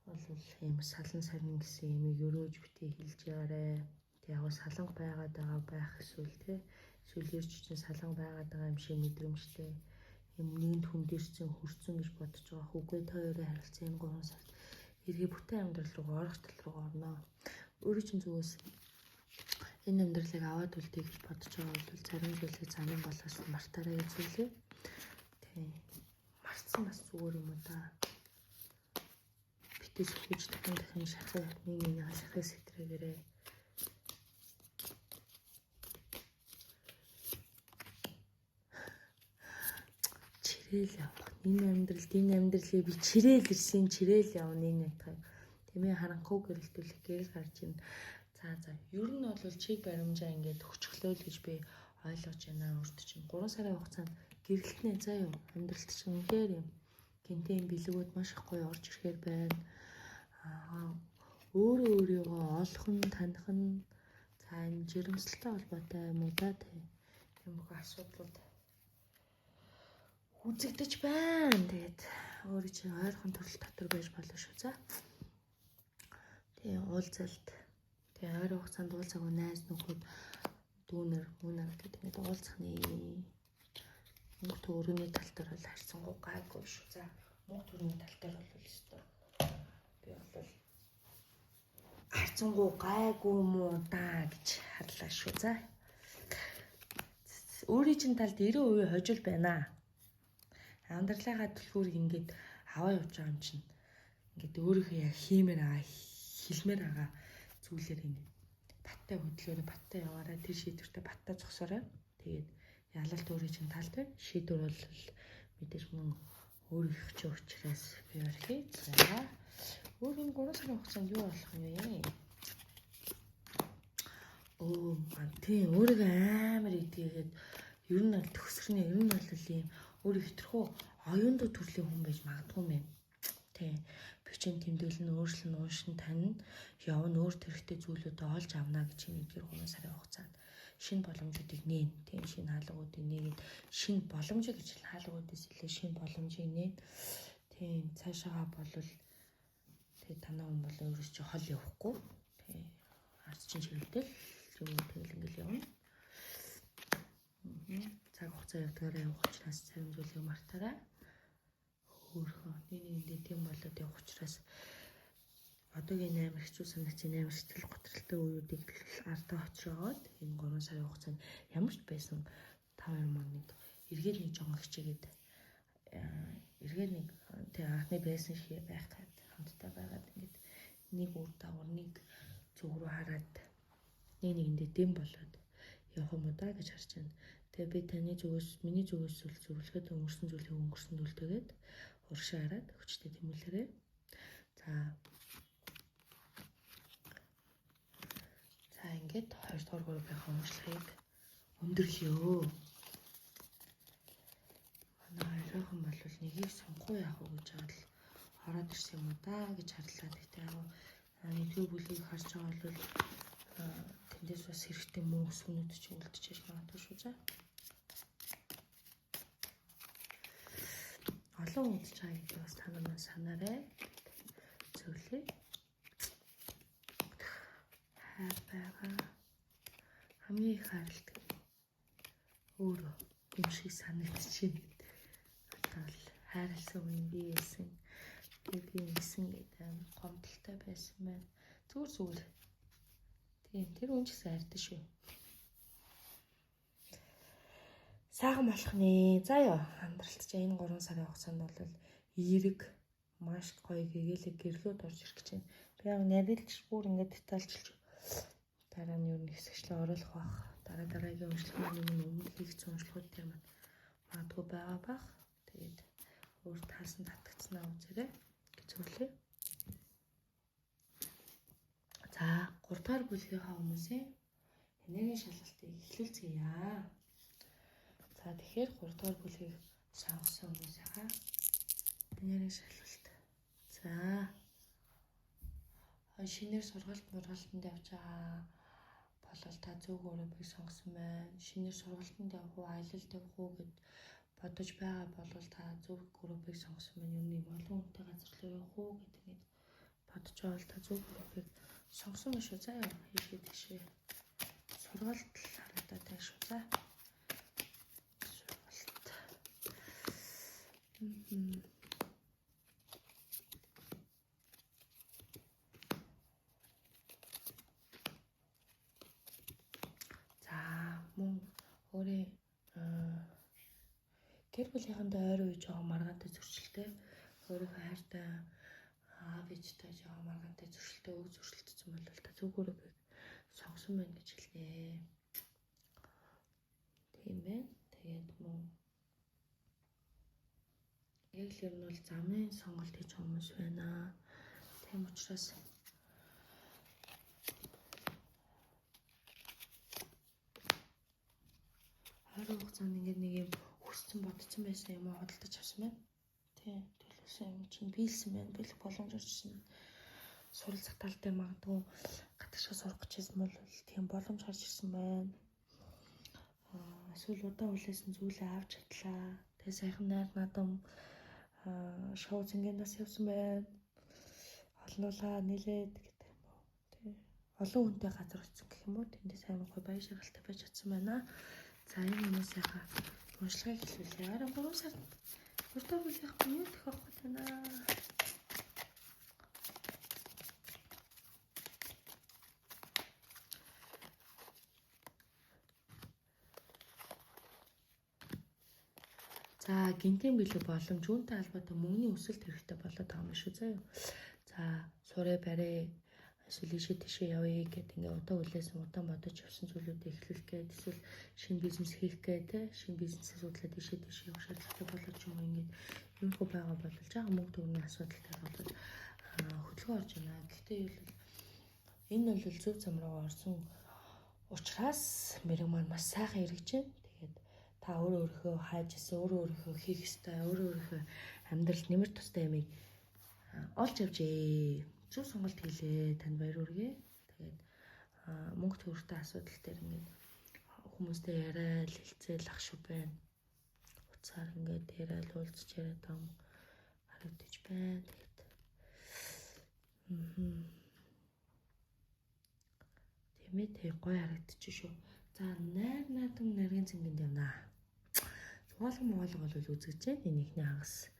Speaker 1: бол ийм салан сарнин гэсэн юмыг өрөөж битгий хэлж яваарэ. Тэг яг саланг байгаад байгаа байх эсвэл тэ эсвэл ирж чинь саланг байгаад байгаа юм шиг мэдрэмжтэй юм нэгэнт хүн дэрсэн хөрцөн гэж бодож байгаа. Үгүй та хоёрын харилцаа энэ 3 сард эргээ бүтэн амьдрал руу орох тал руу орно. Өөрөө чинь зүгээс энэ амьдралыг аваад үлдээ гэж бодож байгаа бол зарим зүйлийг замын болоос мартаарай гэж зөвлөе. Тийм. Мартсан бас зүгээр юм уу да. Битээ сөхөж дахин дахин шахах нэг нэгнийхээ шахахыг сэтрэгээрэй. Чирээл явах. Энэ амьдралд энэ амьдралыг би чирээл ирсэн, чирээл явна энэ ятгах. Тийм ээ, харанхуй гэрэлтүүлэх гэрэл гарч ийн. За за. Ер нь бол чиг баримжаа ингээд өчглөө л гэж би ойлгож байна. Өөрт чинь 3 сарын хугацаанд гэрэлтнэ заа юу. Амьдралт чинь үнэхээр юм. Гинтийн бэлгүүд маш их гоё орж ирэхээр байна. Аа өөрөө өөрийгөө олох нь, таних нь за энэ жирэмслэлтэй холбоотой юм уу да тий. Тийм бүх асуудлууд үзэгдэж байна. Тэгээд өөрөө чинь ойрхон төрөл дотор байж болно шүү. За. Тэгээ уулзалт. Тэгээ ойрын хугацаанд уулзаагүй найз нөхөд дүүнер мөнөр гэдэг ингээд уулзах нэ. Мөнгө төгрөгийн тал дээр бол харьцангуй гайгүй шүү. За мөнгө төгрөгийн тал дээр бол өстой. Би бол харьцангуй гайгүй муу даа гэж харлаа шүү. За. Өөрийн чинь талд 90% хожил байна. Амьдралынхаа түлхүүрийг ингээд аваа явж байгаа юм чинь ингээд өөрийнхөө яг хиймээр байгаа, хэлмээр байгаа зүйлээр ингээд баттай хөдлөөрэй, баттай яваарай, тэр шийдвэртээ баттай зогсоорой. Тэгээд ялалт өөрийн чинь талд байна. Шийдвэр бол мэдээж мөн өөрийнх чинь учраас би орхий. За. Өөр энэ 3 сарын хугацаанд юу болох юм бэ? Өө, тийм өөрийгөө амар идгээгээд ер нь бол төгсөрнө, ер нь бол ийм өөр хитрхүү оюундуу төрлийн хүн байж магадгүй юм байна. Тийм. Бичэн тэмдэглэн өөрчлөн уушин танина явна өөр тэрхтээ зүйлүүдээ олж авна гэж нэгдүгээр 3 сарын хугацаанд шинэ боломжуудыг нээн. Тийм шинэ хаалгуудыг нээгээд шинэ боломжийг гэж хаалгуудаас илүү шинэ боломжийг нээн. Тийм цаашаага болвол тэгээ танаа хүн бол өөрөөс чи хол явахгүй. Тийм ард чинь чиглэлтэй юм тэгэл ингээл явна. Цаг хугацаа явдгаараа явах учраас зарим зүйлийг мартаарай. Хөөхөө нэг нэгэндээ тийм болоод явах учраас одоогийн амар хэцүү санагцын амар сэтгэл готролтой үеүүдийг ардаа хоцрогоод энэ 3 сарын хугацаанд ямар ч байсан та хоёр маань нэг эргээд нэг жоохон хичээгээд эргээд нэг тэг анхны байсан шиг байх гад хамтдаа байгаад ингээд нэг үр дагавар нэг зүг рүү хараад нэг нэгэндээ дэм болоод явах юм уу да гэж харж байна. Тэгээ би таны зүгээс миний зүгээс зөвлөхөд өнгөрсөн зүйлийг өнгөрсөн зүйлтэйгээд урагшаа хараад хүчтэй тэмүүлээрэй. За. За ингээд 2 дугаар группийнхаа уншлагыг өндөрлөё. Манай хоёрхан бол нэгийг сонгохгүй яах вэ гэж хаад л ороод ирсэн юм уу да гэж харлаа. Гэхдээ яг нэгдүгээр бүлгийг харж байгаа бол тэндээс бас хэрэгтэй мөнгө сүнүүд чи үлдчихэж магадгүй шүү за. Олон үзэж байгаа гэдэг бас та нар маань санаарай. Зөвлөе. Хайр байгаа. Хамгийн их хайрладаг өөрөө юм шиг санагдчихэв. Одоо л хайрласан үе би байсан. Би ингэсэн гэдэг амар гомдолтой байсан байна. Зүгээр зүгээр. Тийм, тэр үн ч гэсэн хайртай шүү. Сайхан болох нэ. За ёо, амьдралд чи энэ 3 сарын хугацаанд бол эерэг маш гоё гэгээлэг гэрлүүд орж ирэх гэж байна. Би яг нарилж бүр ингээд детальчилж дараа нь юу нэг хэсэгчлээ оруулах бах. Дараа дараагийн уншлагын өмнө өмнө хийгдсэн уншлагууд тэр маань магадгүй байгаа бах. Тэгээд өөр таасан татгцснаа үзээрэй гэж зөвлөе. За, 3 дугаар бүлгийнхаа хүмүүсийн энергийн шалгалтыг эхлүүлцгээе. За, тэгэхээр 3 дугаар бүлгийг сонгосон хүмүүсийнхаа энергийн шалгалт. За, шинээр сургалт мургалтанд явж байгаа болол та зөв группийг сонгосон байна. Шинээр сургалтанд явах уу, аялалд явах уу гэд бодож байгаа болол та зөв группийг сонгосон байна. Ер нь олон хүнтэй газар руу явах уу гэдэг ингээд бодож байгаа бол та зөв группийг сонгосон байна шүү. За яа, хийгээд тийшээ сургалт харагдаад байна шүү. За. Сургалт. За, мөн өөрийн гэр бүлийнхэнтэй ойр үе жоохон маргаантай зөрчилтэй, өөрийнхөө хайртай аав ээжтэй жоохон маргаантай зөрчилтэй, өг зөрчилдсөн бол та зөв группийг сонгосон байна гэж хэлнэ. Тийм байна. Тэгээд мөн яг л ер нь бол замын сонголт хийж байгаа хүмүүс байна. Тийм учраас ойрын хугацаанд ингээд нэг юм хүссэн бодсон байсан юм уу худалдаж авсан байна. Тийм, төлөвлөсөн юм чинь биелсэн байна. Биелэх боломж орчихсон байна. Сурал затаалтай магадгүй гадагшаа сурах гэж байсан бол тийм боломж гарч ирсэн байна. Эсвэл удаан хүлээсэн зүйлээ авч чадлаа. Тэгээ сайхан найр наадам шоу зингэндээс явсан байна. Олнуулаа нилээд гэдэг юм уу. Тийм. Олон хүнтэй газар очсон гэх юм уу. Тэндээс амар гоё баяр шаргалтай байж чадсан байна. За, энэ хүмүүсийнхаа уншлагыг хэлүүлье. Арай 3 сар 3 дахь бүлгийнх нь юу тохиох гээд байна. За, гинтийн бэлэг боломж үүнтэй холбоотой мөнгөний өсөлт хэрэгтэй болоод байгаа юм шүү заяа. За, сурэ барэ эсвэл ийшээ тийшээ явъя гэд ингээ удаа хүлээсэн, удаан бодож явсан зүйлүүдээ эхлүүлэх гээд эсвэл шинэ бизнес хийх гээд те шинэ бизнес асуудлаа тийшээ тийшээ явах шаардлагатай болоод ч юм уу ингээд юмхүү байгаа бол жаахан мөнгө төгрөгийн асуудалтай болоод хөдөлгөөн орж байна. Гэхдээ юу л энэ бол зөв зам руу орсон учраас мэрэг маань маш сайхан эргэж байна. Тэгээд та өөрөө өөрийнхөө хайж исэн, өөрөө өөрийнхөө хийх ёстой, өөрөө өөрийнхөө амьдралд нэмэр тустай юмыг олж авчээ. Зөв сонголт хийлээ. Танд баяр хүргэе. Тэгээд мөнгө төгрөгтэй асуудал дээр ингээд хүмүүстэй яриад хэлцээл ах шүү байна. Уцаар ингээд яриад уулзч яриад байгаа юм харагдаж байна. Тэгээд тийм ээ, тэг гоё харагдчих шүү. За, найр наадам нарийн цэнгэнд явнаа. Зугаалга моолго бол үзэгдэж байна. Энэ ихний хагас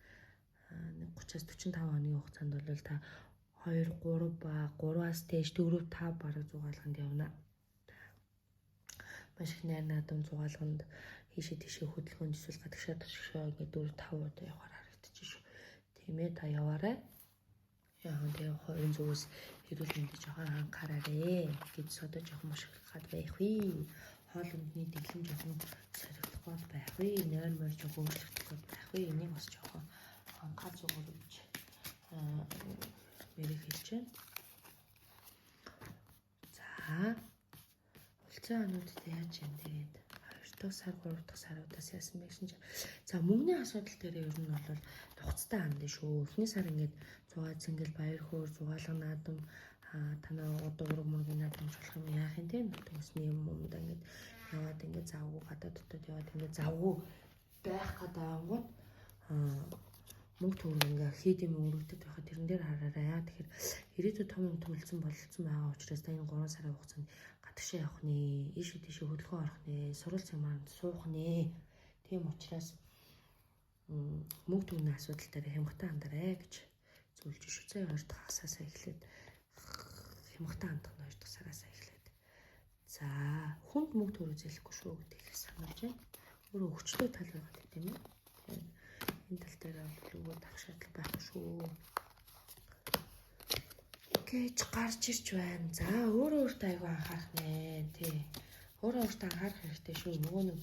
Speaker 1: 30-аас 45 хоногийн хугацаанд бол та 2 3 ба 3-аас дээш 4 5 бараг зугаалганд явна. Маш их найр наадам зугаалганд хийшээ тийшээ хөдөлгөөнд эсвэл гадагшаа тушгшаа ингээд 4 5 удаа явахаар харагдчих шүү. Тийм ээ, та яваарай. Яг тэгээ хувийн зүгээс эрүүл мэндэд жоохон анхаараарэ гэж содоо жоохон мушиглах гад байх вэ. Хоол ундны дэглэм жоохон соригдох гол байх вэ. Нойр морь жоохон өөрчлөгдөх гол байх вэ. Энийг бас жоохон анхаар зүгээр гэж мэрэг хэлж байна. За, улцын онуудад яаж юм тэгээд 2 2 дахь сар, 3 дахь саруудаас яасан бэ гэсэн чинь за мөнгөний асуудал дээр ер нь бол нухацтай хандна шүү. Эхний сар ингээд зугаа цэнгэл баяр хөөр зугаалга наадам танаа удуураг мөргийн наадамж болох юм яах юм те нутаг юм юмд ингээд яваад ингээд завгүй гадаад дотоод яваад ингээд завгүй байх гэдэг ангууд мөнгө төгрөг ингээ хийд юм өргөдөд байхад тэрэн дээр хараарай. Яа тэгэхээр ирээдүйд том юм төлсөн бололцсон байгаа учраас та энэ 3 сарын хугацаанд гадагшаа явах нэ, ийшээ тийшээ хөдөлгөөн орох нэ, сурвалж семинарт суух нэ. Тийм учраас мөнгө төгрөгийн асуудал дээр хямгтай хандарай гэж зөвлөж шүү. За 2 дахь хагасаасаа эхлээд хямгтай хандах нь 2 дахь сараасаа эхлээд. За хүнд мөнгө төгрөг зээлэхгүй шүү гэдгийг сануулж байна. Өөрөө өгчлөө тал байгаа гэдэг юм ээ. Энэ тал дээр бол өгөөд авах шаардлага байхгүй шүү гэж гарч ирж байна. За өөрөө өөртөө айгүй анхаарах нэ тий. Өөрөө өөртөө анхаарах хэрэгтэй шүү. Нөгөө нэг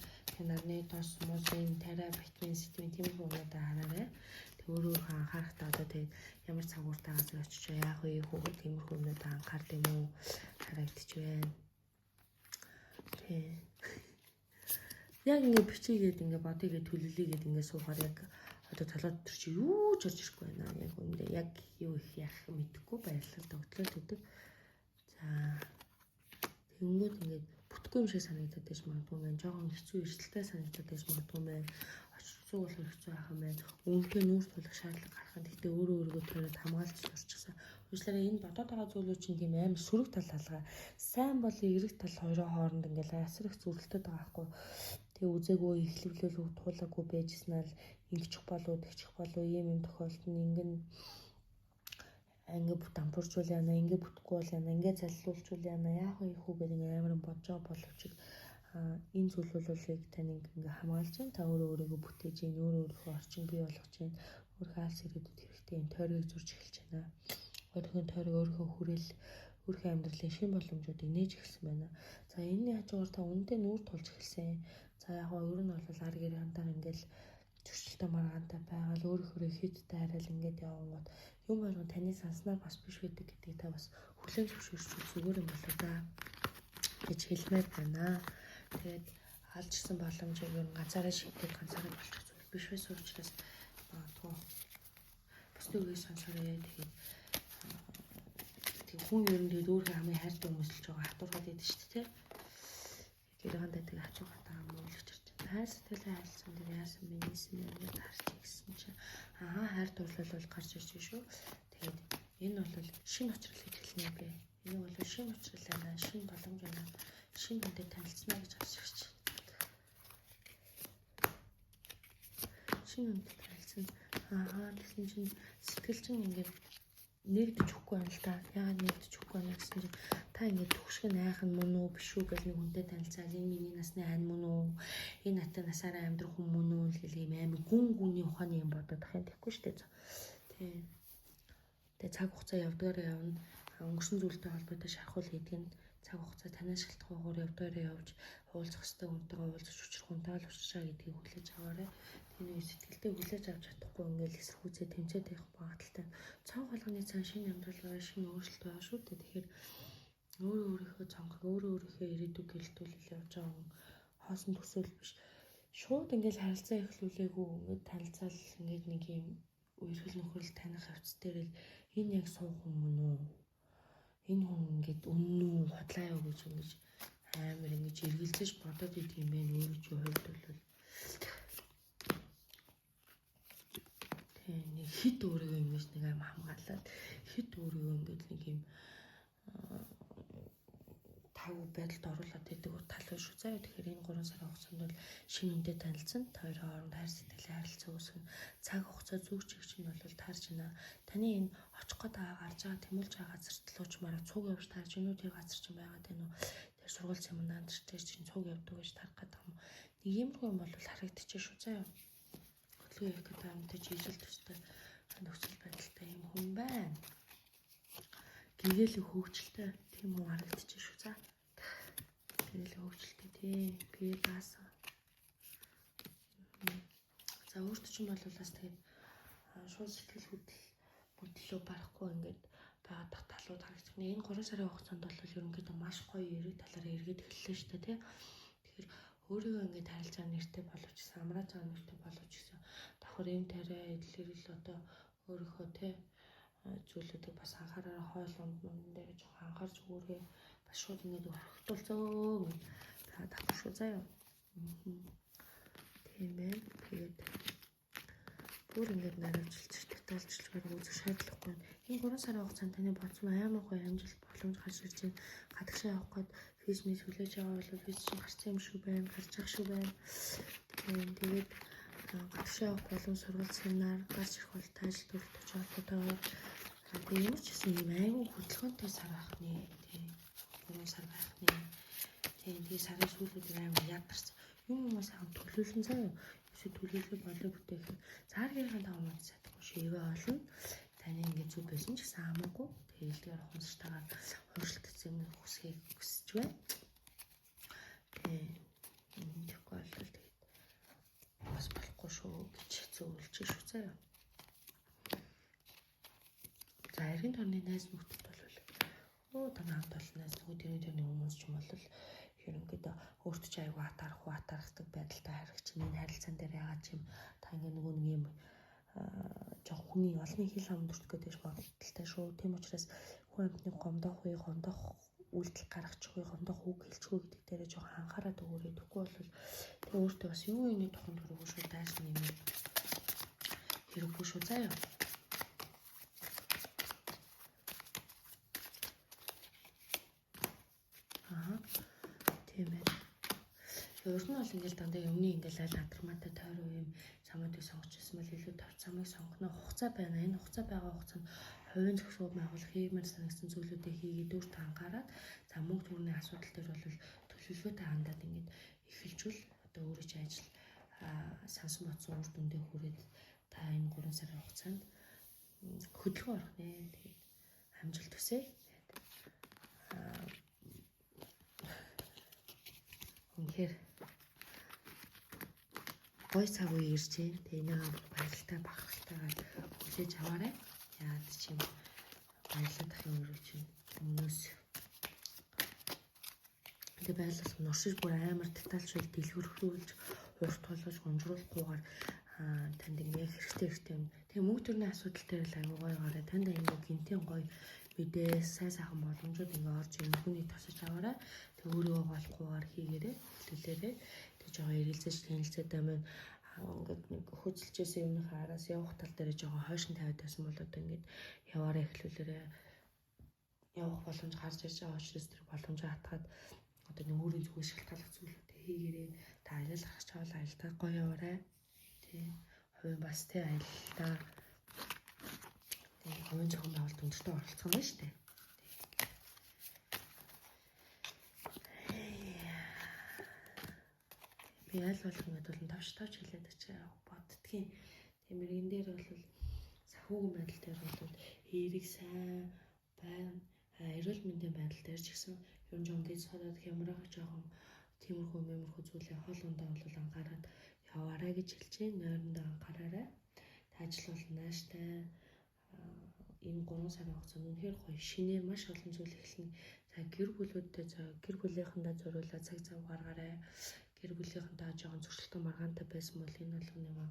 Speaker 1: нарны тос, мусын, тариа, витамин, ситмин тийм хүмүүдээ хараарай. Тэг өөрөө өөрийнхөө анхаарахтаа одоо тэг ямар цагууртай газар очиж яах вэ хүүхэд тиймэрхүү юмнуудаа анхаард юм уу харагдчих байна. Тий. Яг ингээ бичигээд ингээ бодигээд төлөвлөгээд ингээ суухаар яг одоо толгой дотор чи юу ч орж ирэхгүй байна. Яг үүндээ яг юу их яах мэдэхгүй баярлал догтлол гэдэг. За тэгэнгүүт ингээд бүтггүй юм шиг санагдаад байж магадгүй байна. Жохон хэцүү эрсдэлтэй санагдаад байж магадгүй байна. Очиж болохоор хэцүү байх юм байна. Үнэхээр нүүр тулах шаардлага гарах нь. Гэхдээ өөрөө өөрийгөө тариад хамгаалж сурчихсан. Уучлаарай, энэ бодоод байгаа зүйлүүд чинь тийм амар сөрөг тал талгаа. Сайн бол эерэг тал хоёрын хооронд ингээл асар их зүрэлтэд байгаа байхгүй. Тэгээ үзээгүй эхлэвлэл туулаагүй байжснаа л ингэчих болов тэгчих болов ийм юм тохиолдол нь ингэн ингээ бүт ампуурчвал яана, ингээ бүтэхгүй бол яана, ингээ заллуулчвал яана, яах вэ хүү гэдэг ингээ амар бодож байгаа боловч энэ зүйл бол яг таныг ингээ хамгаалж байна. Та өөрөө өөрийгөө бүтээж гин, өөрөө өөрийнхөө орчин бий болгож гин, өөрийнхөө алс ирээдүйд хэрэгтэй юм тойргийг зурж эхэлж байна. Өөрийнхөө тойрог, өөрийнхөө хүрээл, өөрийнхөө амьдралын шинэ боломжуудыг нээж эхэлсэн байна. За энэний хажуугаар та үнэндээ нүүр тулж эхэлсэн. За яг гоо ер нь бол ар гэр хантаар ингээл зөрчилтэй маргаантай байгаа л өөрөөхөө хэд дайрал ингээд явангууд юм болгон таны санснаар бас биш байдаг гэдгийг та бас хүлээн зөвшөөрч зүгээр юм болоо да гэж хэлмээр байна. Тэгээд алжсан боломжийг ер нь ганцаараа шийдээд ганцаараа болчих зүйл биш байсан учраас магадгүй бусдын үгийг сонсоорой. Тэгээд тэг хүн ер нь тэгээд өөрийнхөө хамгийн хайртай хүмүүс л жоо хатуурхаад байдаг шүү дээ. Гэргаандаа тэг хатуурхаад байгаа юм уу гэж харж байна. Хайр сэтгэлээ харилцсан дээр яасан бэ нийсэн бэ гэж харж гисэн чинь аа хайр дурлал бол гарч ирж шүү. Тэгээд энэ бол шинэ учрал гэж хэлнэ бэ. Энэ бол шинэ учрал байна, шинэ боломж байна, шинэ хүнтэй танилцсанаа гэж харж ирж. Шинэ хүнтэй танилцсан. Аа тэгсэн чинь сэтгэл чинь ингээд нэгдэж өгөхгүй байна л да. Яагаад нэгдэж өгөхгүй байна гэсэн чинь та ингээд төгшгөн айх нь мөн үү биш үү гэж нэг хүнтэй танилцаад энэ миний насны айн мөн үү? Энэ надтай насаараа амьдрах хүн мөн үү гэл ийм амар гүн гүний ухааны юм бодоод ах юм тэгэхгүй шүү дээ. Тий. Тэгээ цаг хугацаа явдгаараа явна. Өнгөрсөн зүйлтэй холбоотой шархуул хийдэг нь цаг хугацаа танаас шалтгаангаар явдгаараа явж уулзах ёстой хүнтэйгээ уулзах, учрах хүнтэйгээ л учраа гэдгийг хүлээж аваарай. Тэр үе сэтгэлдээ хүлээж авч чадахгүй ингээл эсэргүүцээ тэмцээд байх магадaltaй. Цонх болгоны цаан шинэ амьдрал байгаа, шинэ өөрчлөлт байгаа шүү дээ. Тэгэхээр өөрөө өөрийнхөө цонхыг, өөрөө өөрийнхөө ирээдүйг гэлтүүлэл явж байгаа хүн хоосон төсөөл биш. Шууд ингээл харилцаа эхлүүлээгүй ингээд танилцаал ингээд нэг юм үерхэл нөхрөл таних явц дээр л энэ яг суух хүн мөн үү? Энэ хүн ингээд үнэн үү, худлаа юу гэж ингэж амар ингэж эргэлзэж бодоод идэг юм байна өөрөө чи хувьд бол. Тэг нэг хит өөрийгөө ингэж нэг аим хамгаалаад хит өөрийгөө ингэж нэг юм тав байдалд оруулаад идэг тал биш үү заяа. Тэгэхээр энэ 3 сарын хугацаанд бол шинэ хүнтэй танилцсан, та хоёрын хооронд хайр сэтгэлийн харилцаа үүсгэн, цаг хугацаа зүг чиг чинь бол таарч байна. Таны энэ очих гээд байгаа гарч байгаа тэмүүлж байгаа газар луучмаараа цуг явж таарч гинүү, тэр газар чинь байгаад байна уу? Тэр сургууль семинар дээр чинь цуг явдаг гэж тарах гэдэг юм. Нэг иймэрхүү юм бол харагдчих шүү заяа. Хөдөлгөөн хийх гэдэг юмтай жижиг төстэй нөхцөл байдалтай юм хүн байна. Гэгээлэг хөгжилтэй тийм хүн харагдчих шүү за. Гэгээлэг хөгжилтэй тийм бие даасан. За өөртөө ч юм бол бас тэгээд шууд сэтгэл хөдлөл мөдлөө барахгүй ингээд байгаа талууд харагдах. Энэ 3 сарын хугацаанд бол ерөнхийдөө маш гоё эрэг талаараа эргээд эхэллээ шүү дээ тий. Тэгэхээр Өөрийгөө ингээд харилцаа нэртэй боловч гэсэн, амрааж байгаа нэртэй боловч гэсэн давхар юм тариа эдлэрэл одоо өөрийнхөө те зүйлүүдийг бас анхаараа хоол унд мөн дээр жоохон анхаарч өгөөрэй. Бас шууд ингээд өрхтөлцөө гэд та давхар шүү заяа. Тийм ээ. Тэгээд бүр ингээд наривчлж таталжлж бараг үзэх шаардлагагүй. Энэ 3 сарын хугацаанд таны бодсон амар гоё амжилт боломж гарч ирж байна. Гадагшаа явах гээд физ мэд хүлээж байгаа бол физ чинь гарсан юм шиг байна, гарч явах шиг байна. Тийм тэгээд гадагшаа явах болон сургалт семинар гарч ирэх бол таажл төрөлтэй холбоотойгоор тэгээ ямар ч гэсэн юм айгүй хөдөлгөөнтэй сар байх нэ. Тийм 3 сар байх нэ. Тийм тэгээ сарын сүүлүүд амар ядарсан. Юм юм сайхан төлөөлөн заяа. Эсвэл төлөөлөл болоо бүтээх. Зааргийнхаа дагуу мод чадахгүй шивээ олно. Таны ингээд зүг байсан ч гэсэн хамаагүй. Тэгээ илдгээр ухамсартайгаар хууршилт зэмнэх хүсхийг хүсэж байна. Тийм. Тэгэхгүй бол тэгээд бас болохгүй шүү гэж зөвлөж шүү заяа. За эргэн тойрны найз нөхдөд бол өө танай хамт олон найз нөхөд тэрний тэрний хүмүүс ч юм бол ерөнхийдөө өөртөө ч айгүй атаарх уу атаархдаг байдалтай харагч энэ харилцаан дээр яагаад ч юм та ингээ нөгөө нэг юм жоох хүний олонний хил ам дүртэх гэдэг магадaltaй шүү. Тийм учраас хүн амьтны гомдох үе, гомдох үйлдэл гаргачих үе, гомдох үг хэлчих үү гэдэг дээрээ жоохон анхаарал өгөөрэй. Тэгэхгүй бол тэгээ өөртөө бас юу юуны тухайн төрөг шүү дайсан юм хэрэггүй шүү заяа. Аа. Тийм ээ. Урд нь бол ингээл дандаа юмны ингээл аль адармаатай тойроо юм самуудыг сонгож ирсэн бол илүү товч самыг сонгоно хугацаа байна. Энэ хугацаа байгаа хугацаанд хувийн зохиол байгуулах хиймээр санагдсан зүйлүүдээ хийгээд өөртөө анхаарад за мөнгө төгрөгийн асуудал дээр бол төлөвлөгөөтэй хандаад ингээд эхэлжүүл одоо өөрөө чи ажил сансан бодсон үр дүндээ хүрээд та энэ 3 сарын хугацаанд хөдөлгөөн орох нэ. Тэгээд амжилт хүсье. Үнэхээр гоё цаг үе ирж байна. Тэгээ энийг баярлалтай бахархалтайгаар хүлээж аваарай. Яад чи юм баярлаад ах юм өрөө чинь өмнөөс. Тэгээ байрлал нуршиж бүр амар детальчвал дэлгэрхүүлж урт тулгаж гонжруулахгүйгээр танд ингээ хэрэгтэй хэрэгтэй юм. Тэгээ мөнгө төрний асуудал дээр л аягүй гоё гараа. Танд ингээ гинтийн гоё мэдээ сайн сайхан боломжууд ингээ орж ирнэ. Хүний тосож аваарай. Тэг өөрийгөө голохгүйгээр хийгээрэй. Хэлүүлээрэй. Тэг жоохон эргэлзэж тэнэлцээтэй маань ингээд нэг хөдөлжсэн юмныхаа араас явах тал дээр жоохон хойшин тавиад байсан бол одоо ингээд яваарай эхлүүлээрэй. Явах боломж гарч ирж байгаа учраас тэр боломжоо хатгаад одоо нэг өөрийн зүгээс шалтгааллах зүйлүүдээ хийгээрэй. Та аялал гарч чавал аялалдаа гоё яваарай. Тэ хувийн бас тэ аялалдаа тэ хувийн зохион байгуулалт өндөртэй оролцох юм байна шүү дээ. Би аль болох ингээд бол товч товч хэлээд очиж боддгийн. Тийм мэрэгэн дээр бол санхүүгийн байдал дээр бол эерэг сайн байна. Эрүүл мэндийн байдал дээр ч гэсэн ер нь жоон гиз содод хямрах жоохон тиймэрхүү мэмэрхүү зүйлээ хол ундаа бол анхаарад яваарай гэж хэлж байна. Нойрондоо анхаараарай. Ажил бол нааштай энэ 3 сарын хугацаанд үнэхээр гоё шинээр маш олон зүйл эхэлнэ. За гэр бүлүүдтэй за гэр бүлийнхэндээ зориулаад цаг зав гаргаарай. Гэр бүлийнхэнтэй жоохон зөрчилтэй маргаантай байсан бол энэ болгоныгоо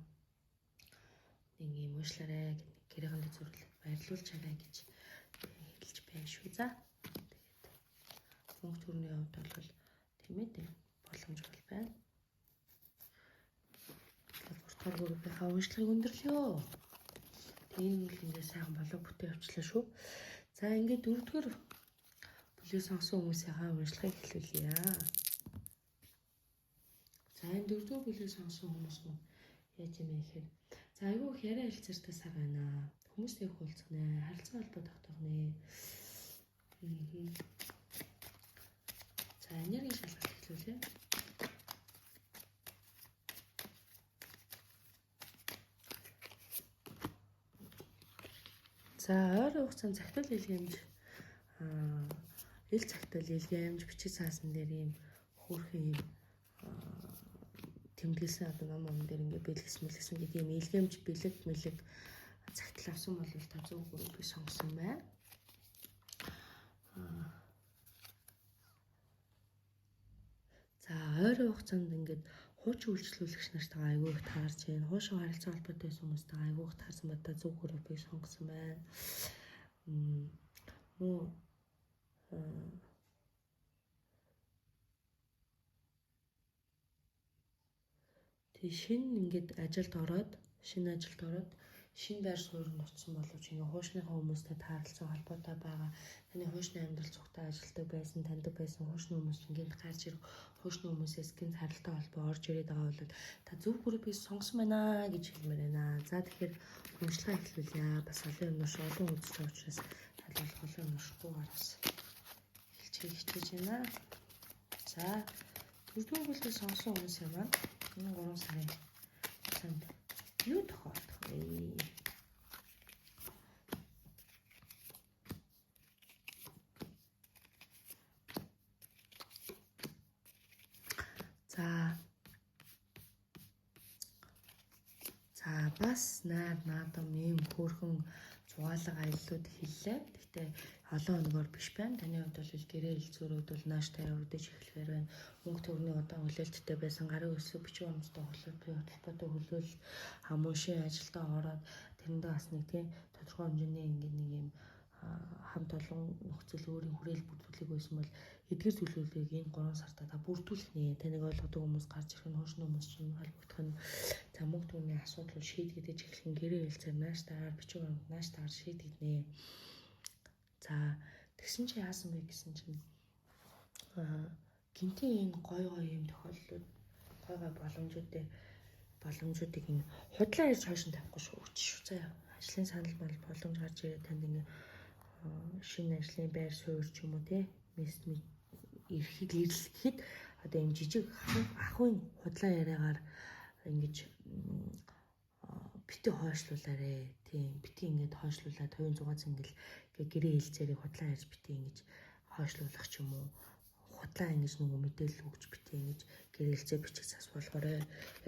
Speaker 1: нэг юм уушлаарай гэх гэрээхэндээ зориулаад баярлуулчаарай гэж хэлж байна шүү. За тэгээд мөнгө төгрөгийн хувьд бол тийм ээ боломж бол байна. Тэгэхээр 3 дугаар группийнхаа уншлагыг өндөрлөё. Тэгээ энэ үйл ингээд сайхан болоо бүтээ явчлаа шүү. За ингээд дөрөвдүгээр бүлгийг сонгосон хүмүүсийнхаа уншлагыг эхлүүлье. За энэ дөрөвдүгээр бүлгийг сонгосон хүмүүс нь яаж юм бэ гэхээр за айгүй их яриа хэлцээртэй сар байна. Хүмүүстэй их уулзах нэ, харилцан холбоо тогтоох нэ. За энергийн шалгалт эхлүүлье. За ойрын хугацаанд цагтал илгээмж ил цагтал илгээмж бичиг цаасан дээр ийм хөөрхөн ийм тэмдэглэсэн одоо ном ном дээр ингээ бэлгэсэн мэлгэсэн гэдэг ийм илгээмж бэлэг мэлэг цагтал авсан бол та зөв группийг сонгосон байна. За ойрын хугацаанд ингээд хуучин үйлчлүүлэгч нартайгаа айгүй их таарч байна. Хуучин харилцаа холбоотой байсан хүмүүстэйгээ айгүй их таарсан ба та зөв группийг сонгосон байна. Мөн тэг шинэ ингээд ажилд ороод шинэ ажилд ороод шинэ байр суурьнд очсон боловч ингээ хуучныхаа хүмүүстэй таарлцсан холбоотой байгаа. Таны хуучны амьдрал цугтаа ажилладаг байсан, таньдаг байсан хуучны хүмүүс чинь гинт гарч ирэх, хуучны хүмүүсээс гинт харалтай холбоо орж ирээд байгаа бол та зөв группийг сонгосон байна гэж хэлмээр байна. За тэгэхээр уншилгаа эхлүүлье. Бас олон юм унш, олон үзэж байгаа учраас аль болох олон юм уншихгүйгээр бас хэлчихээ хичээж байна. За дөрөвдүгээр бүлгийг сонгосон хүмүүс юм аа. Энэ 3 сарын хугацаанд юу тохиолдох вэ? За За бас найр наадам ийм хөөрхөн зугаалга аяллууд хэллээ. Гэхдээ олон хоногор биш байна. Таны хувьд бол гэрээ хэлцүүрүүд бол нааштай явагдаж эхлэхээр байна. Мөнгө төгрөгийн удаан хүлээлттэй байсан гарын өсөв бичиг баримттай холбоотой хүлээлт мөн шинэ ажилдаа ороод тэрэндээ бас нэг тийм тодорхой хэмжээний ингээд нэг юм хамт олон нөхцөл өөрийн хүрээл бүрдүүлэх байсан бол эдгээр зүйлүүдийг энэ 3 сартаа та бүрдүүлэх нэ. Таныг ойлгодог хүмүүс гарч ирэх нь, хуушны хүмүүс чинь холбогдох нь, за мөнгө төгрөгийн асуудал шийдэгдэж эхлэх нь, гэрээ хэлцээр нааш таагаар бичиг баримт нааш таагаар шийдэгдэнэ. За тэгсэн чи яасан бэ гэсэн чинь гинтийн энэ гой гой юм тохиолдлууд гой гой боломжуудыг энэ худлаа ярьж хойш нь тавихгүй шүү. Өгч шүү заяа. Ажлын санал бол боломж гарч ирээд танд ингээ шинэ ажлын байр суурь ч юм уу те мест ирэхийг ирлэхэд одоо юм жижиг ахуйн худлаа яриагаар ингэж бити хойшлуулаарэ. Тийм бити ингээд хойшлуулаад хувийн 6 цэнгэл ингээ гэрээ хэлцээрийг худлаа ярьж бити ингэж хойшлуулах ч юм уу худлаа ингэж нөгөө мэдээлэл өгч бити ингэж гэрээ хэлцээ бичих цас болохоор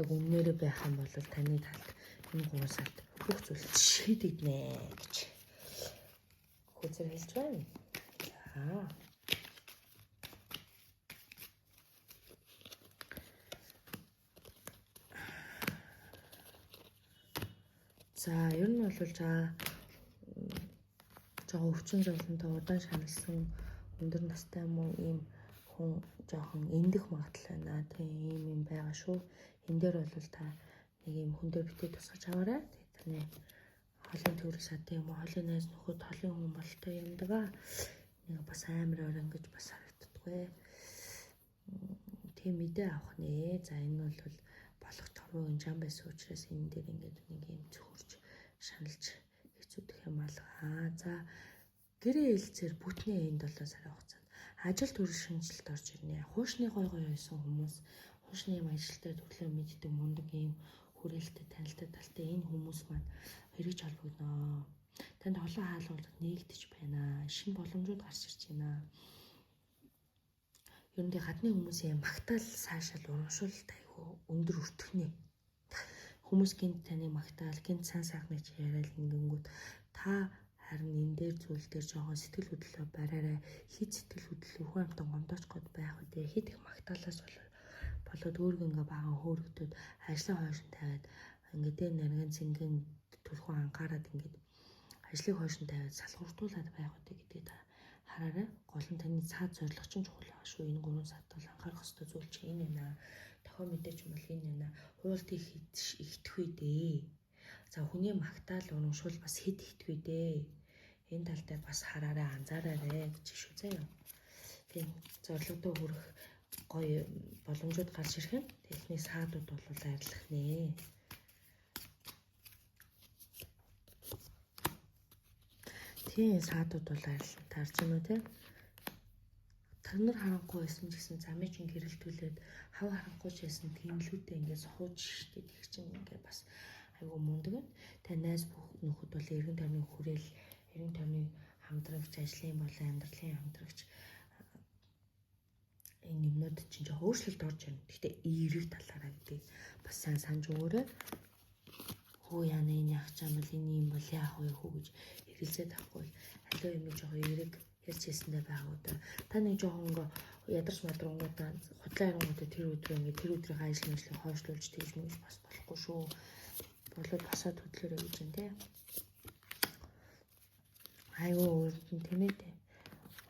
Speaker 1: яг өмнөөрөө байх юм бол таны талд энэ 3 сард бүх зүйл шийдэгдэнэ гэж хүзэр хэлж байна. За. За, ер нь бол за жоохон өвчин зовлонтой удаан шаналсан өндөр настай мөн ийм хүн жоохон эндэх магадлал байна. Тийм ийм юм байгаа шүү. Энэ дээр бол та нэг ийм хүн дээр битээ тусгаж аваарай. Тэгээ таны холын төрөл садын юм уу, холын найз нөхөд, холын хүн болтой юмдаг. Нэг бас амар орон гэж бас харагддаггүй. Тийм мэдээ авах нэ. За энэ бол болох торвуугийн жам байсан учраас энэ дээр ингээд нэг юм цөхөрч шаналж хэцүүдэх юм алгаа. За гэрээ хэлцээр бүтнээ энэ 7 сарын хугацаанд ажил төрөл шинжилэлт орж ирнэ. Хуушны гой гой байсан хүмүүс, хуушны юм ажилтай төрлөө мэддэг мундаг ийм хүрээлэлтэй танилтай талтай энэ хүмүүс маань хэрэгж холбогдно. Танд олон хаалгууд нээгдэж байна. Шинэ боломжууд гарч ирж байна. Ер нь гадны хүмүүсийн магтаал сайшаал урамшуулалт айгүй өндөр өртөх нэ. Хүмүүс гинт таныг магтаал, гинт сан сайхныг чи яриад ингэнгүүт та харин энэ дээр зүйл дээр жоохон сэтгэл хөдлөлөө бариарай. Хит сэтгэл хөдлөл өхөн амтан гомдооч гот байх үү. Хит их магтаалаас болоод өөргөө ингээ баган хөөрөгдөд ажлын хойшин тавиад ингээ дээр нарган цэнгэн түлхүү анхаарад ингээд ажлыг хойшин тавиад салгууртуулад байх үү гэдгийг та хараарай. Гол нь таны цаад зорилго чинь чухал байгаа шүү. Энэ 3 сард бол анхаарах ёстой зүйл чинь энэ байна. Тохио мэдээч юм бол энэ байна. Хуулт их итгэв дээ. За хүний магтаал урамшуул бас хэд итгэв дээ. Энэ тал дээр бас хараарай, анзаараарай гэж шүү заяа. Тийм зорилгодоо хүрэх гоё боломжууд гарч ирэх юм. Техник саадууд бол арилах нэ. Тийм саадууд бол арилна. Таарч юм уу те? Та нар харанхуй байсан ч гэсэн замыг чинь гэрэлтүүлээд хав харанхуй ч байсан тэмлүүдээ ингээд сууж штэ тэг чинь ингээд бас айгүй мундаг. Тэ найз нөхөд бол эргэн тойрны хүрээл, эргэн тойрны хамтрагч, ажлын болон амьдралын хамтрагч энэ юмнууд чинь жоо өөрчлөлт орж ирнэ. Гэхдээ эерэг талаараа гэдгийг бас сайн санаж өгөөрэй. Хөө яана энэ яах ч юм бол энэ юм бол яах вэ хүү гэж эргэлзээд авахгүй бол аливаа юмыг жоо эерэг Ярьж хэлсэндээ байгаа өдөр. Та нэг жоохон ингээ ядарч мадрангуудаа худлаа ярангуудаа тэр өдрөө ингээ тэр өдрийнхөө ажил мэжлийг хойшлуулж тэгж мэгж бас болохгүй шүү. Болоод босоод хөдлөөрэй гэж юм тий. Айгүй өөрт нь тийм ээ.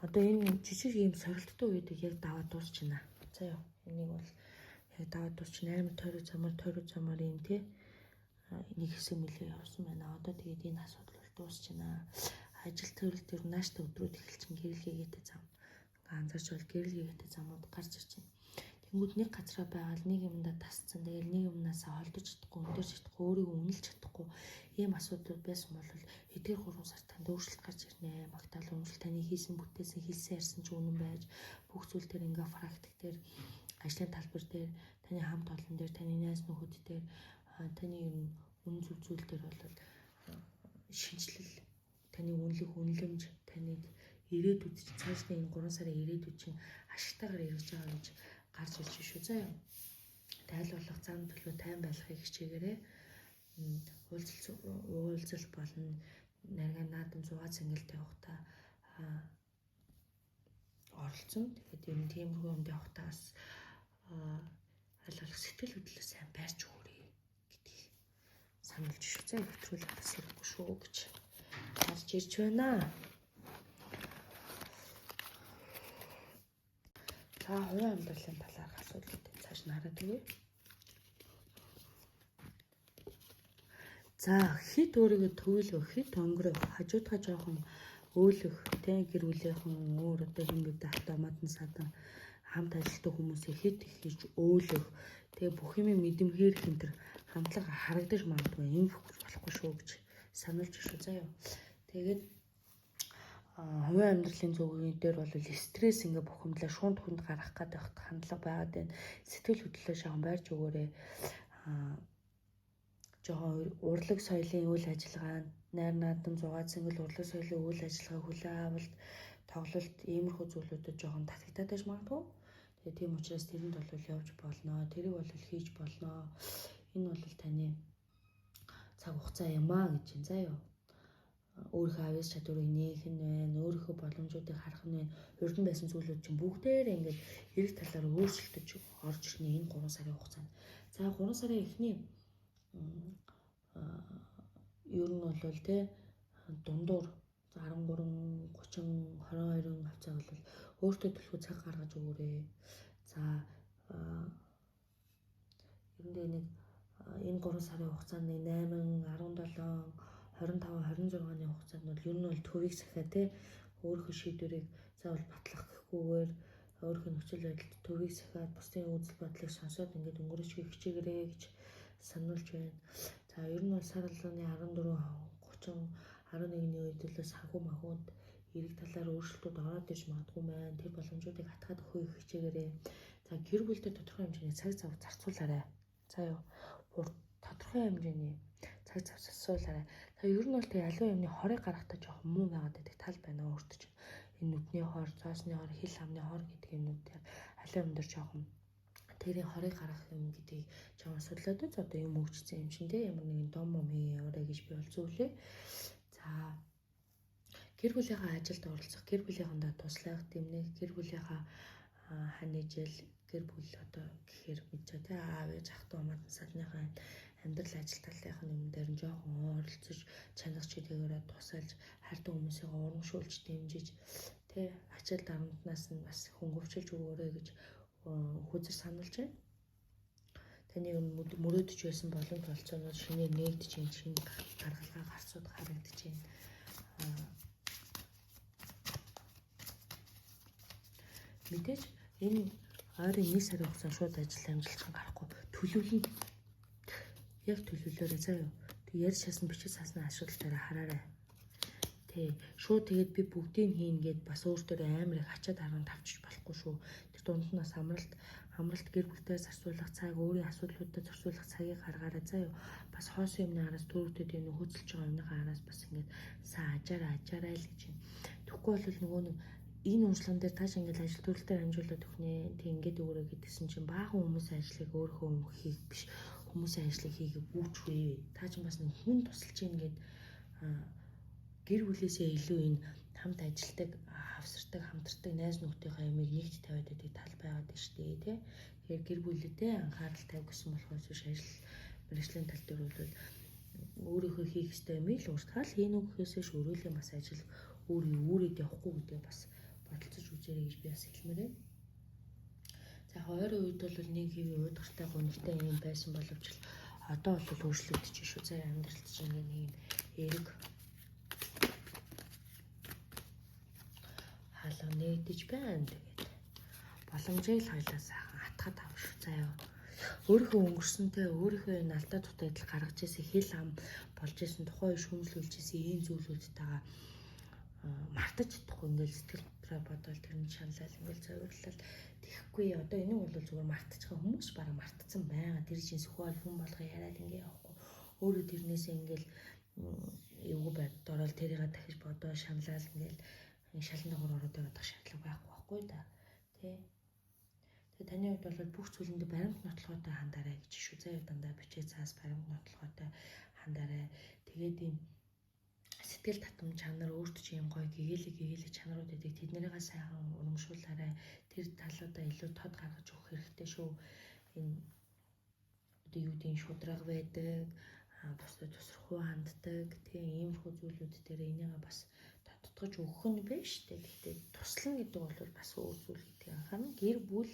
Speaker 1: Одоо энэ жижиг ийм сорилттой үеийг яг даваад дуусчихна. За юу. Энийг бол яг даваад дуусчихна. Амар тойрог замаар тойрог замаар юм тий. Нэг хэсэг мөлий явсан байна. Одоо тэгээд энэ асуудал бол дуусчихна. Ажил төрөл төр нааштай өдрүүд эхэлчин гэрэл гээгээтэй зам. Ингээ анзаарч бол гэрэл гээгээтэй замууд гарч ирж байна. Тэнгүүд нэг газараа байгаад нэг юмдаа тасцсан. Тэгэл нэг юмнасаа холдож чадахгүй, өндөрч чадахгүй, өөрийгөө үнэлж чадахгүй ийм асуудал байсан бол эдгээр 3 сар танд өөрчлөлт гарч ирнэ. Магтаал үнэмшил таны хийсэн бүтээсэн хэлсэн ярьсан ч үнэн байж бүх зүйл дээр ингээ практик дээр ажлын талбар дээр таны хамт олон дээр таны найз нөхөд дээр таны ер нь үнэн зөв зүйл дээр бол шинжилэл таны үнэлэх үнэлэмж таны ирээдүйд чинь цаашдын энэ 3 сарын ирээдүйд чинь ашигтайгаар эргэж байгаа гэж гарч ирж шүү заа. Тайлбарлах зам төлөө тайван байхыг хичээгээрэй. Уулзалт болно. Нарийн наадам зугаа цэнгэлд явахдаа оролцсон. Тэгээд ер нь тиймэрхүү юмд явахдаа бас аль болох сэтгэл хөдлөлөө сайн байрч өгөөрэй гэдгийг сануулж шүү. За хэвтрүүлэх бас хэрэггүй шүү гэж гарч ирж байна. За хувийн амьдралын талаарх асуудлуудыг цааш нь хараад өгье. За хит өөрийгөө төвлөх, хит өнгөрөх, хажуудаа жоохон өөлөх, тэ гэр бүлийнхэн өөр одоо хэн гэдэг автоматан садан хамт ажилладаг хүмүүсийг хит их хийж өөлөх, тэгээ бүх юм мэдэмхээр хинтэр хандлага харагдаж магадгүй юм болохгүй шүү гэж сануулж шүү заяа. Тэгээд хувийн амьдралын зүгийн дээр бол стресс ингээ бухимдлаа шуун түхэнд гарах гэдэг хандлага байгаад байна. Сэтгэл хөдлөлөө шахан байрч өгөөрэй. Жоохон урлаг соёлын үйл ажиллагаа, найр наадам, зугаа цэнгэл урлаг соёлын үйл ажиллагаа, хүлээн авалт, тоглолт иймэрхүү зүйлүүдэд жоохон татагтаад байж магадгүй. Тэгээ тийм учраас тэрэнд бол явж болно. Тэрийг бол хийж болно. Энэ бол таны цаг хугацаа юм аа гэж байна заа юу. Өөрийнхөө авьяас чадварыг нээх нь байна, өөрийнхөө боломжуудыг харах нь байна. Урд нь байсан зүйлүүд чинь бүгдээрээ ингээд эрэг талаар өөрчлөлтөж орж ирнэ энэ 3 сарын хугацаанд. За 3 сарын эхний ер нь бол те дундуур 13, 30, 22 хавцаа бол өөртөө төлхөө цаг гаргаж өгөөрэй. За ер нь нэг энэ 3 сарын хугацаанд 8, 17, 25, 26-ны хугацаанд бол ер нь бол төвийг сахиа те өөрийнхөө шийдвэрийг заавал батлах гэхгүйгээр өөрийнхөө нөхцөл байдалд төвийг сахиад бусдын үзэл бодлыг сонсоод ингээд өнгөрөөчгийг хичээгээрэй гэж сануулж байна. За ер нь бол сар алганы 14, 30, 11-ний үед л санхүү махууд эрэг талаар өөрчлөлтүүд ороод ирж магадгүй маань тэр боломжуудыг хатгаад өгөхийг хичээгээрэй. За гэр бүлдээ тодорхой хэмжээний цаг зав зарцуулаарай. За юу бүр тодорхой хэмжээний цаг зав зарцуулаарай. За ер нь бол тэг аливаа юмны хорыг гаргахтаа жоохон муу байгаад байдаг тал байна өөртөө чинь. Энэ нүдний хор, зоосны хор, хил хамны хор гэдэг юмнууд яг аливаа юм дээр жоохон тэрийн хорыг гаргах юм гэдгийг жоохон судлаад үз. Одоо юм өгчсөн юм чинь те ямар нэгэн дом мом хий яваарай гэж би бол зөвлөе. За гэр бүлийнхаа ажилд оролцох, гэр бүлийнхэндээ туслах, дэмнэх, гэр бүлийнхаа хань ижил, гэр бүл одоо гэхээр мэдээ те аав ээж ах トゥ хамаатан садныхаа амьдрал ажил талынхын юм дээр нь жоохон оролцож, чанга чиглэлээрээ тусалж, хайртай хүмүүсийг урамшуулж дэмжиж те ачаал дарамтнаас нь бас хөнгөвчилж өгөөрэй гэж хүзэр сануулж байна. Таны мөрөөдөж байсан боломж болцоонууд шинээр нээгдэж байна, шинэ гаргалгаа гарцууд харагдаж байна. Мэдээж энэ ойрын 1 сарын хугацаанд шууд ажил амжилтхан гарахгүй төлөвлөн яг төлөвлөөрэй заа юу. Тэг ярьж часан бичиж цаасны асуудал дээр хараарай. Тэ шууд тэгээд би бүгдийг хийн гээд бас өөртөө амар их ачаад харан тавчиж болохгүй шүү. Тэр дунд нь бас амралт гэр бүлтэй зарцуулах цаг, өөрийн асуудлуудад зарцуулах цагийг гаргаарай заа юу. Бас хоосон юмны араас төрөгдөд юм хөөцөлж байгаа юмныхаа араас бас ингээд сайн ажаарай л гэж юм. Тэгэхгүй бол нөгөө нэг энэ уншлаган дээр тааш ингээд ажил төрөл дээр амжуулаад өгнө. Тэг ингээд өгөрөө гэдгсэн чинь баахан хүмүүсийн ажлыг өөрийнхөө хийх биш хүмүүсийн ажлыг хийгээ гүйчвээ. Та чинь бас нэг хүн тусалж ийн гээд гэр бүлээсээ илүү энэ Хамт ажилтдаг, хавсардаг, хамтардаг найз нөхдийнхөө ямиг нэгт тавиад байдаг тал байгаад байна шүү дээ, тий. Тэгэхээр гэр бүлэдээ анхаарал тавь гэсэн болохоос биш ажил мэргэжлийн тал дээр бол өөрийнхөө хийх ёстой юмыг л уртгаал хийнэ үү гэхээсээ шөрөөлөө бас ажил өөр үүрээд явахгүй гэдгээ бас бодолцож үзээрэй гэж би бас хэлмээр байна. За ойрын үед бол нэг хэвийн уудгартай гунигтай юм байсан боловч одоо бол өөрчлөгдөж шүү. За амьдралд чинь нэг юм эрэг хаалга нэгдэж байна. Тэгээд боломжийг л хоёлаа сайхан атгад авах шүү. За яа. Өөрийнхөө өнгөрсөнтэй өөрийнхөө энэ алдаа дутагдал гаргаж ирсэн хэл ам болж исэн тухайн үе шүүмжлүүлж исэн ийм зүйлүүдтэйгээ мартаж чадахгүй ингээл сэтгэл дотроо бодвол тэр нь шаналал ингээл зовирлал тэхгүй. Одоо энэ бол зүгээр мартчихсан хүмүүс бараг мартцсан байгаа. Тэр чинь сөхөөл хүн болго яриад ингээ явахгүй. Өөрөө тэрнээсээ ингээл эвгүй байдалд ороод тэрийг дахиж бодоо шаналал ингээл шалан дагуур ороод явах шаардлага байхгүй байхгүй да. Тэ. Тэгээ таны хувьд бол бүх зүйлэнд баримт нотлохойтой хандарай гэж шүү. Заа дандаа бичээ цаас баримт нотлохойтой хандарай. Тэгээд ийм сэтгэл татам чанар өөрт чинь юм гоё гэгээлэг чанарууд байдаг. Тэднэрийгээ сайхан урамшуулаарай. Тэр талуудаа илүү тод гаргаж өгөх хэрэгтэй шүү. Энэ одоо юу гэдэг шудраг байдаг, бусдад тусрахгүй ханддаг. Тэгээ иймэрхүү зүйлүүд дээр энийгээ бас тодтогч өгөх нь биш үү. Гэхдээ туслан гэдэг бол бас өөр зүйл гэдгийг анхаарна. Гэр бүл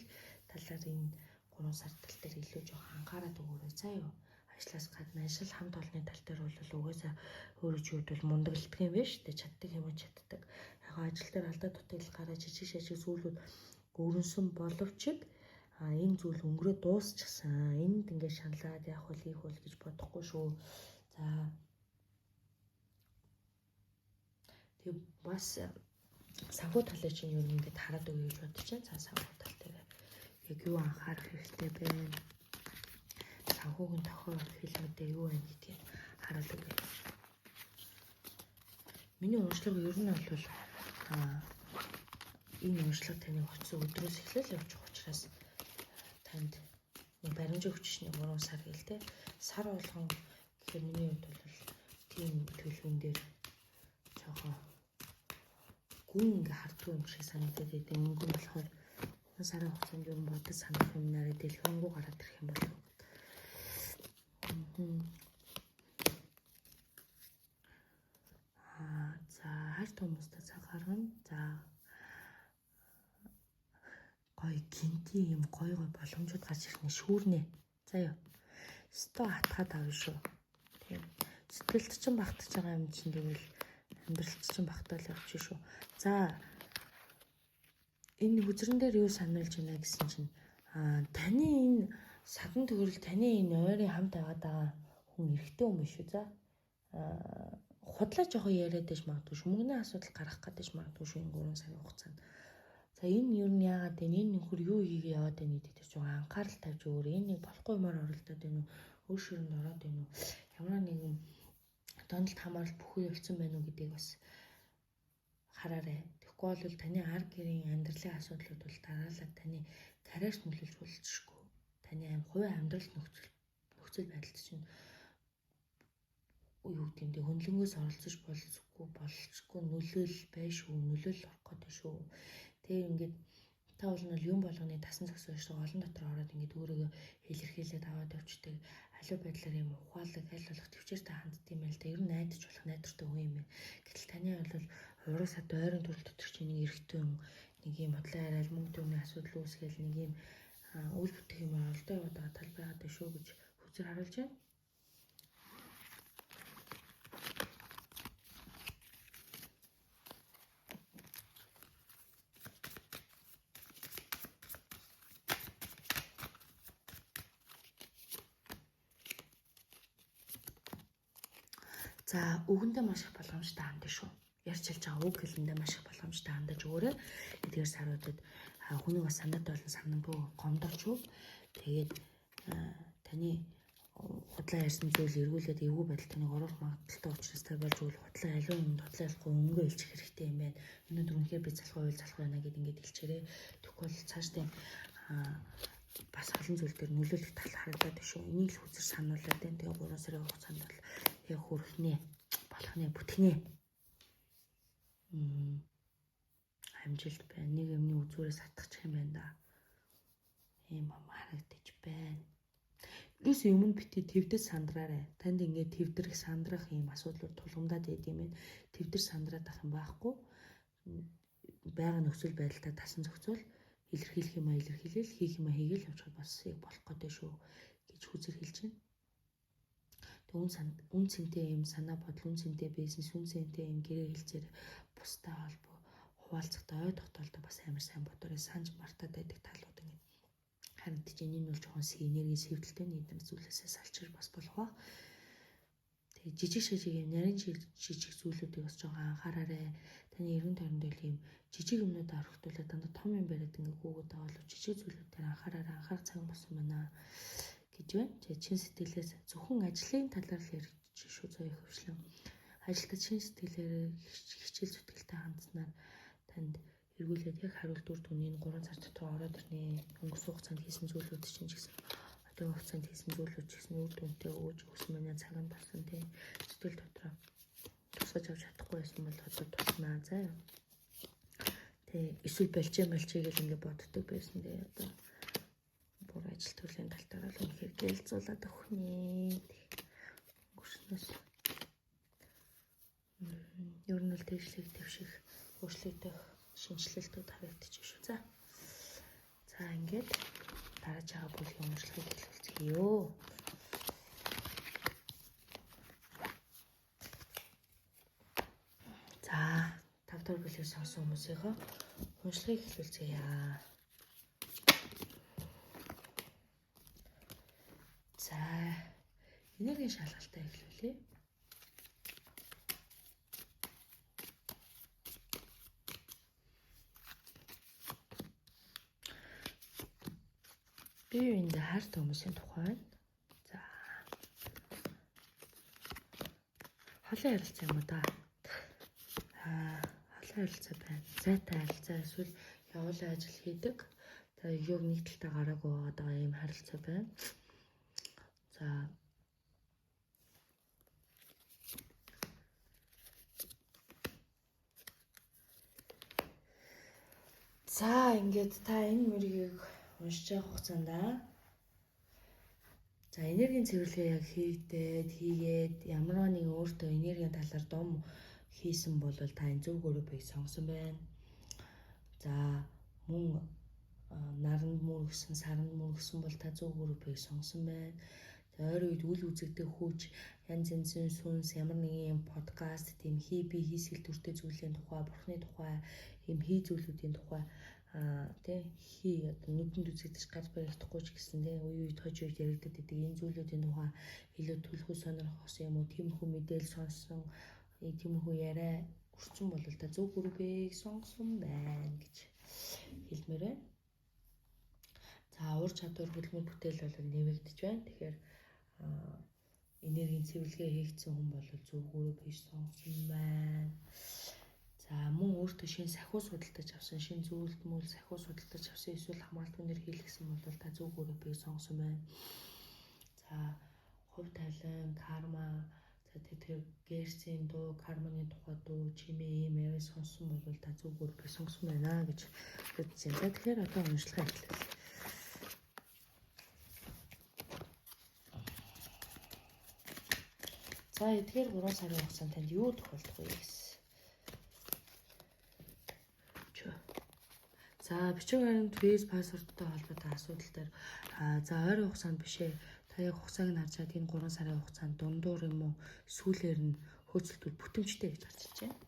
Speaker 1: талаар энэ 3 сар тал дээр илүү жоохон анхаарат өгөөрэй заа юу. Ажлаас гадна ажил хамт олонны тал дээр бол угаасаа өөрөө чи хувьд бол мундаглдаг юм биш үү. Чаддаг юм уу чаддаг. Яг ажил дээр алдаа дутагдал гараа жижиг шажиг зүйлүүд өрнсөн боловч энэ зүйл өнгөрөө дуусчихсан. Энд ингээд шаналаад яах вэ хийх вэ гэж бодохгүй шүү. За тэг бас санхүү талыг чинь юу ингээд хараад өгье гэж бодож байна. За санхүү тал дээр яг юу анхаарах хэрэгтэй бэ? Санхүүгийн тохиол хэлмэдээ юу байна гэдгийг хараад өгье. Миний уншлага ер нь бол энэ уншлага таны утсан өдрөөс эхлэл явж байгаа учраас танд нэг баримжаа өгчшний 3 сар гээл те. Сар болгон гэхээр миний хувьд бол тийм төлөвөн дээр жоохон гүн ингээ хардгүй юм шиг санагдаад байдаг. Мөнгө нь болохоор 3 сарын хугацаанд юм бодож санах юм нараа дэлгэрэнгүй гараад ирэх юм болов. За хайртай хүмүүстэй цаг гаргана. За гоё гинти юм гоё гоё боломжууд гарч ирэх нь шүүрнэ. За юу. Сто хатгаад авна шүү. Тийм. Сэтгэлд чинь багтаж байгаа юм чинь тэгвэл амьдралд чинь багтаал явчих шүү. За энэ хүзрэн дээр юу сануулж байна гэсэн чинь таны энэ садан төгрөл таны энэ ойрын хамт аваад байгаа хүн эрэгтэй хүн биш үү? За худлаа жоохон яриад байж магадгүй шүү. Мөнгөний асуудал гарах гэдэг магадгүй шүү энэ 3 сарын хугацаанд. За энэ юу нь яагаад вэ? Энэ нөхөр юу хийгээ яваад байна гэдэг дээр жоохон анхаарал тавьж өгөөрэй. Энэ нэг болохгүй юмар оролдоод байна уу? Өөр шөрөнд ороод байна уу? Ямар нэгэн донтолт хамаарал бүхий явцсан байна уу гэдгийг бас хараарай. Тэгэхгүй бол таны ар гэрийн амьдралын асуудлууд бол дараалал таны карьерт нөлөөлж болчихгүй. Таны хувийн амьдрал нөхцөл байдалд чинь юу гэдэг юм бэ? Хөндлөнгөөс оролцож болцгүй нөлөөлөл бай шүү, нөлөөлөл орох гэдэг шүү. Тэгээ ингээд та бол юм болгоны тасан зогсоо шүү. Олон дотор ороод ингээд өөрийгөө илэрхийлээд аваад явчихдаг. Аливаа байдлаар юм ухаалаг аль болох төвчээртэй хандд юм байл та. Ер нь найдаж болох найдвартай хүн юм байна. Гэтэл таны бол ураг сад ойрын төрөл дотор чинь нэг эрэгтэй хүн нэг юм бодлоо яриад мөнгө төгрөгийн асуудал үүсгээл нэг юм үйл бүтэх юм оролдоо яваад байгаа тал байгаад байна шүү гэж хүзэр харуулж байна. За үгэндээ маш их боломжтой хандаж шүү. Ярьж хэлж байгаа үг хэлэндээ маш их боломжтой хандаж өгөөрэй. Эдгээр саруудад хүний бас санаатай болон санамгүй гомдооч юу. Тэгээд таны худлаа ярьсан зүйл эргүүлээд эвгүй байдал таныг оруулах магадлалтай учраас та болж үл худлаа аливаа юмд худлаа ярихгүй өнгөө илчих хэрэгтэй юм байна. Өнөөдөр үнэхээр би залхуу байл залхуу байна гэд ингээд хэлчээрэй. Тэгэхгүй бол цаашдаа бас олон зүйл дээр нөлөөлөх тал харагдаад байна шүү. Энийг л хүзэр сануулад байна. Тэгээ 3 сарын хугацаанд бол яг хүрхнэ, болох нэ, бүтгэнэ. Амжилт байна. Нэг юмны үзүүрээс хатгачих юм байна да. Ийм юм харагдаж байна. Ерөөсөө юм бити твдэд сандраарай. Танд ингээд твдрэх, сандрах ийм асуудлууд тулгамдаад байд юм байна. Твдэр сандраад ах юм байхгүй. Байгаа нөхцөл байдалтай тасан зохицуул илэрхийлэх юм а илэрхийлэл, хийх юм а хийгээл явчихад бас яг болох гэдэг шүү гэж хүзэр хэлж байна. Тэг үн цэнтэй юм санаа бодол, үн цэнтэй бизнес, үн цэнтэй юм гэрээ хэлцээр бустай холбоо хуваалцахдаа ой тогтоолдоо бас амар сайн бодоорой, санаж мартаад байдаг талууд ингээд харагдаж байна. Энэ бол жоохон энерги сэвдэлтэй нэг зүйлээсээ салчир бас болох ба. Тэгээ жижиг шижиг юм нарийн жижиг зүйлүүдийг бас жоохон анхаараарай. Таны эргэн тойронд байл юм жижиг юмнуудаа орхитуулаад дандаа том юм бариад ингээ гүгүүд байгаа бол жижиг зүйлүүд дээр анхаараарай. Анхаарах цаг болсон байна гэж байна. Тэгээ чин сэтгэлээс зөвхөн ажлын талаар л ярьж шүү зөө их хвшлэн. Ажилдаа чин сэтгэлээр хичээл зүтгэлтэй хандсанаар танд эргүүлээд яг хариулт үр дүн энэ 3 сар дотор ороод ирнэ. Өнгөрсөн хугацаанд хийсэн зүйлүүд чинь ч гэсэн одоо хугацаанд хийсэн зүйлүүд ч гэсэн үр дүнтэй өгөөж өгсөн байна. Цаг нь болсон тий. Сэтгэл дотроо тусгаж авч чадахгүй байсан бол одоо туснаа заа. Тэг эсвэл болчээ молчээ гэл ингэ боддог байсан. Тэгээ одоо бүр ажил төрлийн тал дээр л үнэхээр гэлзуулаад өгнө. Өнгөрснөөс ер нь бол дэвшлиг дэвших өөрчлөгдөх шинэчлэлтүүд харагдчих шүү. За. За ингээд дарааж байгаа бүлгийн уншлагыг эхлүүлцгээе. За, 5 дахь бүлгийг сонсон хүмүүсийнхөө уншлагыг эхлүүлцгээе. За, энергийн шалгалтаа эхлүүлье. Бие биендээ хайртай хүмүүсийн тухай байна. За. Холын харилцаа юм уу да? Холын харилцаа байна. Зайтай харилцаа эсвэл явуулан ажил хийдэг. За, юг нэг талдаа гараагүй байгаа ийм харилцаа байна. За. За, ингээд та энэ мөргийг уншиж байгаа хугацаанд за энергийн цэвэрлэгээ яг хийгдээд хийгээд ямар нэгэн өөртөө энергийн талаар дом хийсэн бол та энэ зөв группийг сонгосон байна. За мөн наранд мөргсөн, саранд мөргсөн бол та зөв группийг сонгосон байна. За ойрын үед үл үзэгдэх хүч, янз янзын сүнс, ямар нэгэн юм подкаст, тийм хий би хийсгэл төртэй зүйлийн тухай, бурхны тухай, юм хий зүйлүүдийн тухай тий хий одоо нүдэнд үзэгдэж гар баригдахгүй ч гэсэн тий үе үед хож үед яригдаад байдаг энэ зүйлүүдийн тухай илүү төлхөө сонирхох юм уу, тиймэрхүү мэдээлэл сонссон, тиймэрхүү яриа өрцөн бол та зөв группийг сонгосон байна гэж хэлмээр байна. За ур чадвар хөдөлмөр бүтээл бол нэмэгдэж байна. Тэгэхээр энергийн цэвэрлэгээ хийгдсэн хүн бол зөв группийг сонгосон байна. За мөн өөртөө шинэ сахиу судалдаж авсан, шинэ зүйлд мөл сахиу судалдаж авсан эсвэл хамгаалтгүй нэр хийлгэсэн бол та зөв группийг сонгосон байна. За хувь тавилан, карма, за тэр Герсийн дуу, карманы тухай дуу, чимээ ийм яриа сонссон бол та зөв группийг сонгосон байна гэж үзсэн. За тэгэхээр одоо уншлагаа эхлүүлье. За эдгээр 3 сарын хугацаанд танд юу тохиолдох вэ гэсэн. За бичиг баримт виз паспорттой холбоотой асуудал дээр за ойрын хугацаанд биш ээ. Та яг хугацааг нь харж чад энэ 3 сарын хугацаанд дундуур юм уу сүүлээр нь хөөцөлтүүд бүтэмжтэй гэж гарч ирж байна.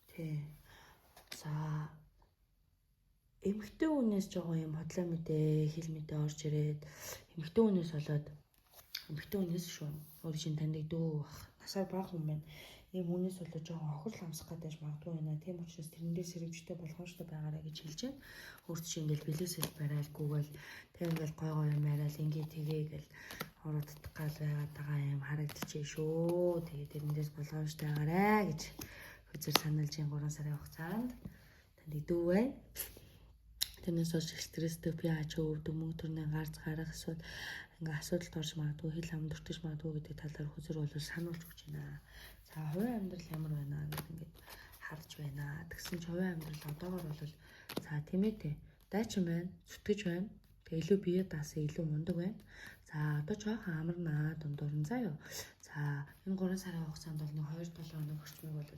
Speaker 1: Тий. За эмэгтэй хүнээс жоохон юм хотлоо мэдээ, хил мэдээ орж ирээд эмэгтэй хүнээс болоод эмэгтэй хүнээс шүү. Өөр чинь таньдаг дөө бах. Насаар бага хүн байна. Ийм хүнээс болоод жоохон хохирол амсах гэдэг магадгүй байна. Тийм учраас тэрэндээ сэрэмжтэй болгоомжтой байгаарай гэж хэлж байна. Өөрт чинь ингээл бэлээсэл барайл гүгээл тэг ингээл гой гой юм яриал ингээ тэгээ гэл ороод гал байгаад байгаа юм харагдчихэ шүү. Тэгээ тэрэндээс болгоомжтой байгаарай гэж хөзөр саналж энэ 3 сарын хугацаанд танд идэв байна. Тэрнээс хойш стресстэй, бие ачаа өвдөг, мөнгө төрний гарц гарах эсвэл ингээ асуудалд орж магадгүй, хил ам дүртэж магадгүй гэдэг талаар хөзөр бол сануулж өгч байна. За хувийн амьдрал ямар байна гэдэг ингээд харж байна. Тэгсэн чи хувийн амьдрал одоогор бол за тийм ээ тий. Дайчин байна, зүтгэж байна. Тэгээ илүү бие даасан, илүү мундаг байна. За одоо жоохон амарнаа дундуурн заа юу. За энэ 3 сарын хугацаанд бол нэг 2-7 хоног орчмыг бол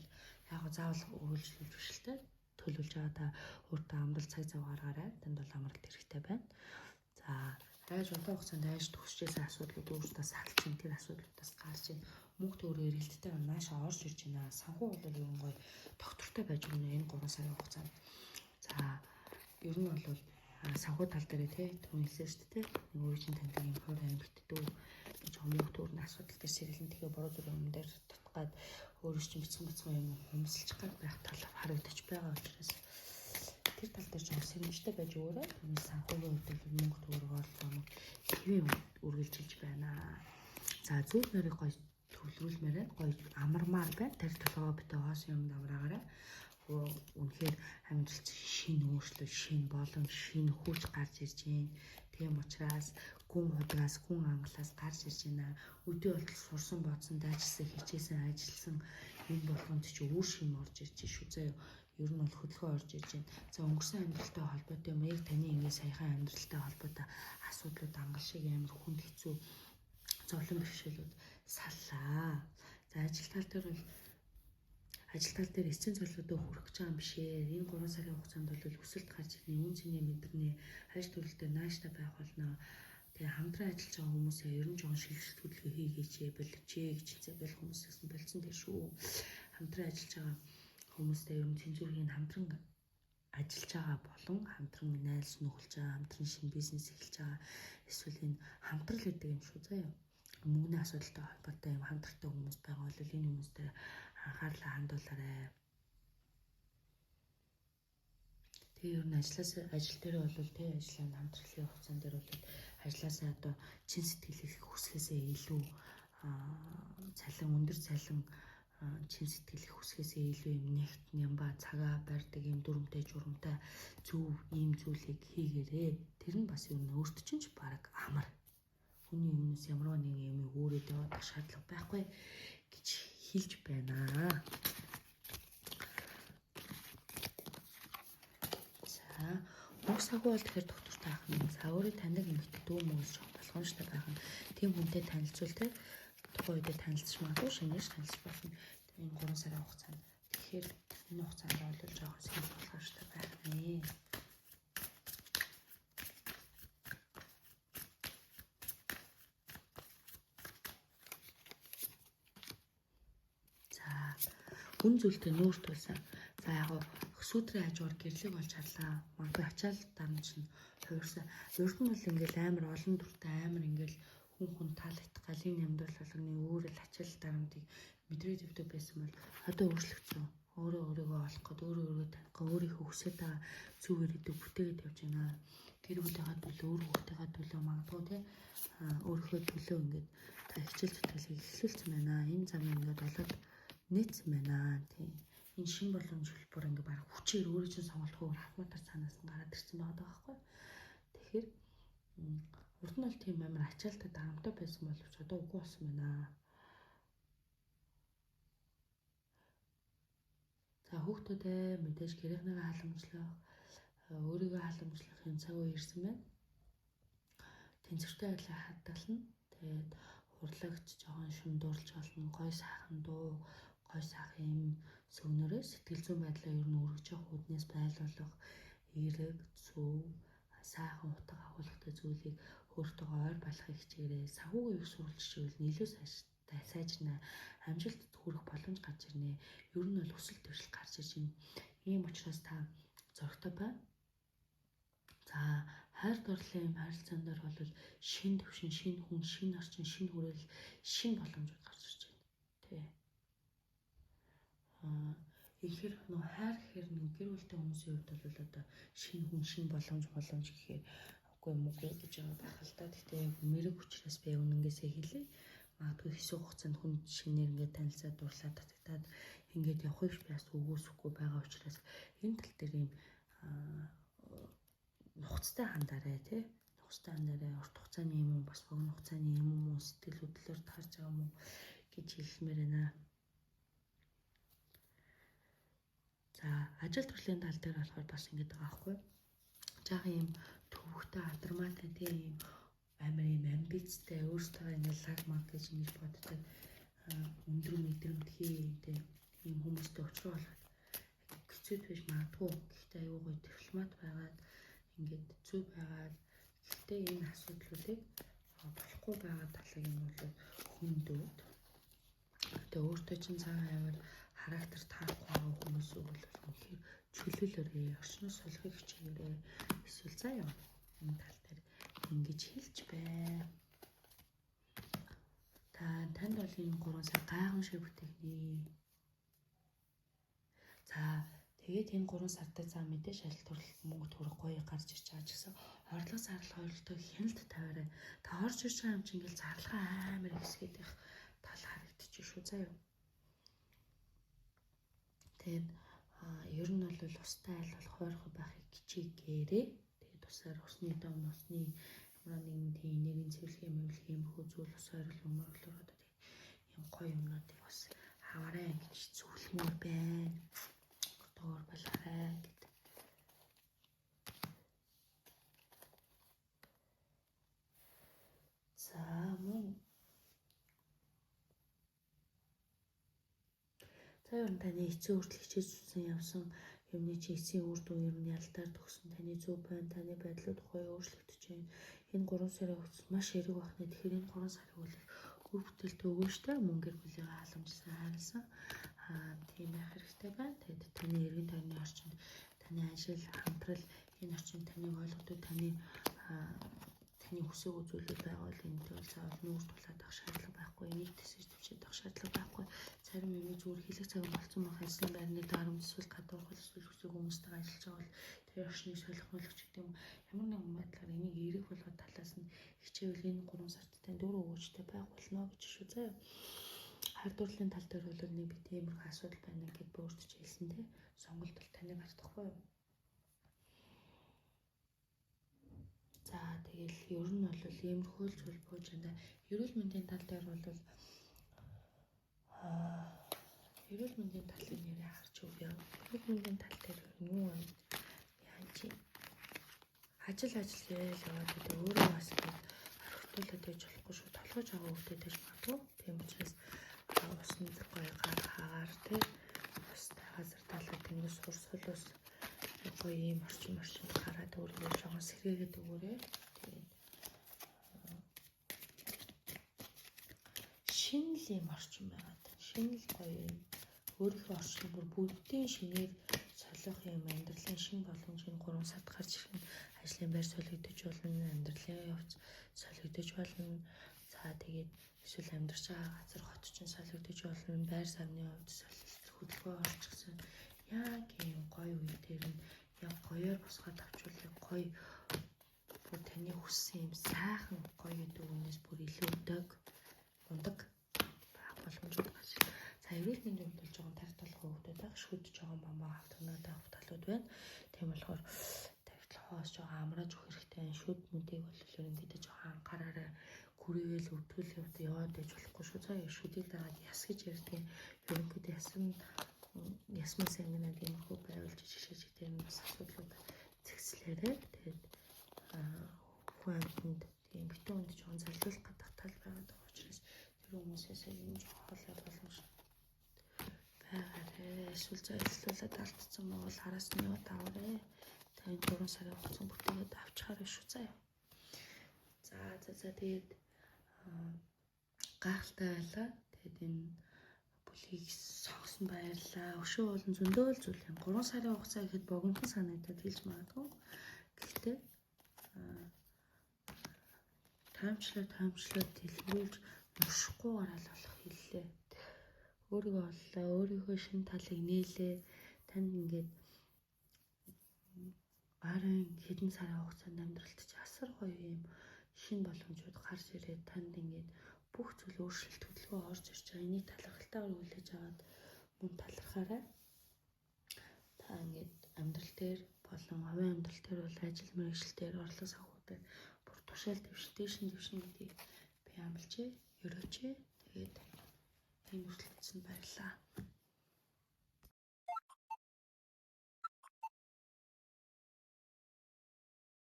Speaker 1: яг заавал үргэлжлүүлж биш л те төлөвлөж байгаа та өөртөө амрал цаг зав гаргаарай. Танд бол амралт хэрэгтэй байна. За айж удаан хугацаанд айж төгсөжсэн асуудлууд өөртөө салж ин тэр асуудлуудаас гарч ин мөнгө төгрөг эргэлттэй наашаа орж ирж байна. Санхүү бол ер нь гоё доктортой байж өгнө энэ 3 сарын хугацаанд. За ер нь бол санхүү тал дээр тий түн хэлсэн шүү дээ. Нэг өөр чинь таньдаг юм хор амьдтдүү гэж мөнгө төгрөгийн асуудал дээр сэрэлэн тэгээ буруу зүрх юм дээр татгаад өөрөө чинь бяцхан бяцхан юм хумсалж гад байх тал харагдаж байгаа учраас тэр тал дээр жоохон сэрэмжтэй байж өгөөрэй. Энэ санхүүгийн хувьд бол мөнгө төгрөг орлого хэвийн үргэлжилж байна. За зүйл нарыг гоё төвлөрүүлмээр байна. Гоё амармаар байна. Тэр толгоо битээ хоосон юм давраагаарай. Үнэхээр амьдрал чинь шинэ өөрчлөлт, шинэ боломж, шинэ хүч гарч ирж байна. Тийм учраас гүн худгаас, гүн ангалаас гарч ирж байна. Өдөө болтол сурсан, бодсон, дайчилсан, хичээсэн, ажилласан энэ болгонд чи үр шим орж ирж шүү заяа. Ер нь бол хөдөлгөөн орж ирж байна. За өнгөрсөн амьдралтай холбоотой юм яг таны ингээ саяхан амьдралтай холбоотой асуудлууд ангал шиг амар хүнд хэцүү зовлон бэрхшээлүүд саллаа. За ажил тал дээр бол ажил тал дээр эцсийн зорилгодоо хүрэх гэж байгаа юм биш ээ. Энэ 3 сарын хугацаанд бол өсөлт гарч ирнэ, үн цэний мэдэрнэ, ажил төрөлтэй нааштай байх болно. Тэгээ хамтран ажиллаж байгаа хүмүүсээ ер нь жоохон шилжилт хөдөлгөөн хийгээч, боловч гэж хэлсэн бол хүмүүсээс нь болцсон тэр шүү. Хамтран ажиллаж байгаа хүмүүстэй ер нь тэнцвэрхийн хамтран ажиллаж байгаа болон хамтран найлс нөхөлж байгаа, хамтран шинэ бизнес эхэлж байгаа эсвэл энэ хамтрал гэдэг юм шүү заяа. Мөнгөний асуудалтай холбоотой юм хамтралтай хүмүүс байгаа бол энэ хүмүүстэй анхаарлаа хандуулаарай. Тэгээ ер нь ажлаас ажил дээр бол тэ ажлын хамтралын хугацаан дээр бол ажлаасаа одоо чин сэтгэлийг хүсгэсээ илүү цалин өндөр цалин чин сэтгэлийг хүсгэсээ илүү юм нэгт нямба цагаа барьдаг юм дүрмтэй журамтай зөв ийм зүйлийг хийгээрээ. Тэр нь бас ер нь өөрт чинь ч бараг амар. Хүний өмнөөс ямар нэгэн юм өөрөөд явах шаардлага байхгүй гэж хэлж байна. За мөнгө санхүү бол тэгэхээр доктортой ах нь. За өөрийн таньдаг эмэгтэй дүү мөнгөс жоох болгоомжтой байх нь. Тийм хүнтэй танилцвал те тухайн үедээ танилцж магадгүй шинээр танилцж болно. Энэ 3 сарын хугацаанд. Тэгэхээр энэ хугацаанд бол жоохон сайн болгоомжтой байх нэ. За үн зүйлтэй нүүр тулсан. За яг сүүтрийн хажуугаар гэрлэг болж харлаа. Магадгүй ачаал дарамт нь хувирсан. Урд нь бол ингээл амар олон дүртэй амар ингээл хүн хүн таалагдах галын амьдрал болгоны өөр л ачаал дарамтыг мэдрээд явдаг байсан бол одоо өөрчлөгдсөн. Өөрөө өөрийгөө олох гээд өөрөө өөрийгөө таних гээд өөрийнхөө хүсэж байгаа зөв ирээдүйг бүтээгээд явж байна. Гэр бүлийнхаа төлөө, өөр хүүхдийнхаа төлөө магадгүй те өөрийнхөө төлөө ингээд та хичээл зүтгэлийг эхлүүлсэн байна. Энэ замыг ингээд олоод нээсэн байна. Тийм. Энэ шин боломж хэлбэр ингээ баг хүчээр өөрөө чинь сонголтгүйгээр хатматар цаанаас нь гараад ирсэн байгаа байхгүй. Тэгэхээр урд нь бол тийм амар ачаалтай дарамттай байсан боловч одоо үгүй болсон байна. За хүүхдүүдээ мэдээж гэрийнхнийгээ халамжлах, өөрийгөө халамжлах юм цаг үе ирсэн байна. Тэнцвэртэй байдлаар хадгална. Тэгээд урлагч жоохон шүмдуурлж болно, гой сайхан дуу, гой сайхан юм сөгнөрөө сэтгэл зүйн байдлаа ер нь өргөж явах үүднээс байлуулах эерэг, зөв, сайхан утга агуулгатай зүйлийг өөртөө ойр болохыг хичээгээрэй. Санхүүгийн их сурвалжчвал илүү сайжрна. Амжилт хүрэх боломж гарч ирнэ. Ер нь бол өсөлт дэвшил гарч ирж байна. Ийм учраас та зоригтой бай. За хайр дурлалын юм харилцаан дээр бол шин төвшин, шин хүн, шин орчин, шин хүрээлэл, шин боломжууд гарч ирж байна. Тэ. Ихээр нөө хайр гэхээр нэг гэр бүлтэй хүмүүсийн хувьд бол одоо шинэ хүн, шинэ боломж гэхээр үгүй мөгүй гэж байгаа байх л та. Гэхдээ яг мэрэг учраас би үнэнгээсээ хэлье. Магадгүй хэсэг хугацаанд хүн шинээр ингээд танилцаад дурлаад татагтаад ингээд явахыг би бас үгүйсэхгүй байгаа учраас энэ тал дээр юм нухацтай хандаарай тий. Нухацтай хандаарай. Урт хугацааны юм уу бас богино хугацааны юм уу сэтгэл хөдлөлөөр таарч байгаа юм уу гэж хэлмээр байна. За ажил төрлийн тал дээр болохоор бас ингэж байгаа байхгүй. Жаахан юм төвөгтэй адармаатай тий юм амар юм амбицтай өөрсдөө ингэ лаг маг гэж ингэж боддог өндөр мэдрэмтгий тий ийм хүмүүстэй уулзраа болоход хэцүү биш магадгүй. Гэхдээ аюу гой дипломат байгаад ингээд зүв байгаад гэхдээ энэ асуудлуудыг болохгүй байгаа талыг нь бол хөндөд. Тэгээ өөртөө чинь цагаан амар характер таарахгүй байгаа хүмүүсийг бол үнэхээр чөлөөлөөрэй, орчноос солихыг хичээгээрэй. Эсвэл заа яа. Энэ тал дээр ингэж хэлж бай. Та танд бол энэ 3 сар гайхамшиг бүтээгнэ. За тэгээд энэ 3 сард за мэдээж ажил төрөл мөнгө төгрөг гоё гарч ирж байгаа ч гэсэн орлого зардал хоёртой хяналт тавиарай. Та орж ирж байгаа юм чинь ингээл зарлахаа амар ихсгээд их тал харагдчих шүү заа юу. Тэгээд ер нь бол устай аль болох хойрхоо байхыг хичээгээрэй. Тэгээд усаар усны дом, усны ямар нэгэн тийм энергийн цэвэрлэгээ мэвлэгээ иймэрхүү зүйл ус ойрол өмөрлөөр одоо тийм юм гоё юмнуудыг бас аваарай гэж зөвлөмөр байна. Доор балаарай гэдэг. За мөн за ер нь таны эцсийн хүртэл хичээж үзсэн явсан юмны чи эцсийн үр дүн ер нь ялтаар төгсөн таны зөв байна, таны байдлууд гоё өөрчлөгдөж байна. Энэ 3 сарын хугацаанд маш эрэг байх нэ. Тэгэхээр энэ 3 сарын үйл үр бүтээлтэй өгөөжтэй мөн гэр бүлийгээ халамжлсан хайрлсан тийм байх хэрэгтэй байна. Тэгээд таны эргэн тойрны орчинд таны ажил, хамтрал энэ орчинд таныг ойлгодог, таны хүсээгүй зүйлүүд байгаа бол энэтэй бол заавал нүүр тулаад авах шаардлага байхгүй, энийг тэсэж төвчээд авах шаардлага байхгүй. Зарим юм зүгээр хэлэх цаг болсон байх ажлын байрны дарамт эсвэл гадуурхал эсвэл хүсээгүй хүмүүстэйгээ ажиллаж байгаа бол тэр орчныг солих молох ч гэдэг юм. Ямар нэгэн байдлаар энийг эерэг болгоод талаас нь хичээвэл энэ 3 сард тань дөрөв өгөөжтэй байх болно гэж шүү заяа. Хар дурлалын тал дээр бол нэг бит иймэрхүү асуудал байна гэд би өөртөө ч хэлсэн те. Сонголт бол таны гарт байхгүй юу? За тэгэл ер нь бол иймэрхүү л зүйл бууж байна. Эрүүл мэндийн тал дээр бол эрүүл мэндийн талыг нэрээ харж өгье. Эрүүл мэндийн тал дээр юу вэ? Яаж юм? Ажил гээл яваад гэдэг өөрөө бас ингэж орхитуулаад байж болохгүй шүү. Толгой жаахан өвдөд байж магадгүй. Тийм учраас усанд гоё гар хаагаар те устай газар талаа тэнгис урсгал ус гоё ийм орчин гараад өөрийгөө жоохон сэргээгээд өгөөрэй. Тэгээд шинэ л ийм орчин байгаа. Шинэ л гоё юм. Өөрийнхөө орчин бүр бүгдийн шинээр солих юм амьдралын шинэ боломж энэ 3 сард гарч ирэх нь ажлын байр солигдож болно, амьдралын явц солигдож болно. За тэгээд эсвэл амьдарч байгаа газар хот чинь солигдож болно, байр сарны хувьд солилт хөдөлгөөн орчихсон. Яг ийм гоё үе дээр нь яг гоёор босгоод авчвал яг гоё бүр таны хүссэн юм сайхан гоё гэдэг үгнээс бүр илүү дөг мундаг байх боломжтой гарч. За эрүүл мэндийн хувьд бол жоохон тарих толгой хөвгдөд байх, шүд жоохон бамбаа автагнаад авах талууд байна. Тийм болохоор тарих толгоос жоохон амрааж өгөх хэрэгтэй. Шүд мүдийг бол ерөнхийдөө жоохон анхаараарай. Гүрийгээл өвдгөл яваад байж болохгүй шүү. За шүдийг дагаад яс гэж ярьдаг. Ерөнхийдөө ясмаас ангинаад иймэрхүү байвал жижиг шижиг тийм бас асуудлууд зэгцлээрэй. Тэгээд хүн амьтанд тийм битүүн хүнд жоохон залбиулах гэдэг тал байгаад байгаа учраас тэр хүмүүсээс юм жоохон хоолой боломж байгаарэ. Эсвэл зайлуулаад алдсан бол хараас нь яваад аваарэ. Та энэ 3 сарын хугацаанд бүтээгээд авчхаарай шүү заяа. За тэгээд гайхалтай байлаа. Тэгээд энэ бүлгийг сонгосон баярлаа. Өшөө болон зөндөө л зүйл юм. 3 сарын хугацаа гэхэд богинохон санагдаад хэлж магадгүй. Гэхдээ таймчлаад дэлгэрүүлж нуршихгүй гараал болох хэллээ. Өөрийгөө оллоо, өөрийнхөө шинэ талыг нээлээ. Танд ингээд арын хэдэн сарын хугацаанд амьдралд чи асар гоё юм шинэ боломжууд гарч ирээд танд ингээд бүх зүйл өөрчлөлт хөдөлгөөн орж ирж байгаа. Энийг талархалтайгаар хүлээж аваад мөн талархаарай. Та ингээд амьдрал дээр болон хувийн амьдрал дээр бол ажил мэргэжил дээр, орлого санхүү дээр бүр тушаал дэвш, дээш нь дэвшин гэдгийг би амлажээ, ерөөчээ. Тэгээд энэ хүртэл үзсэнд баярлалаа.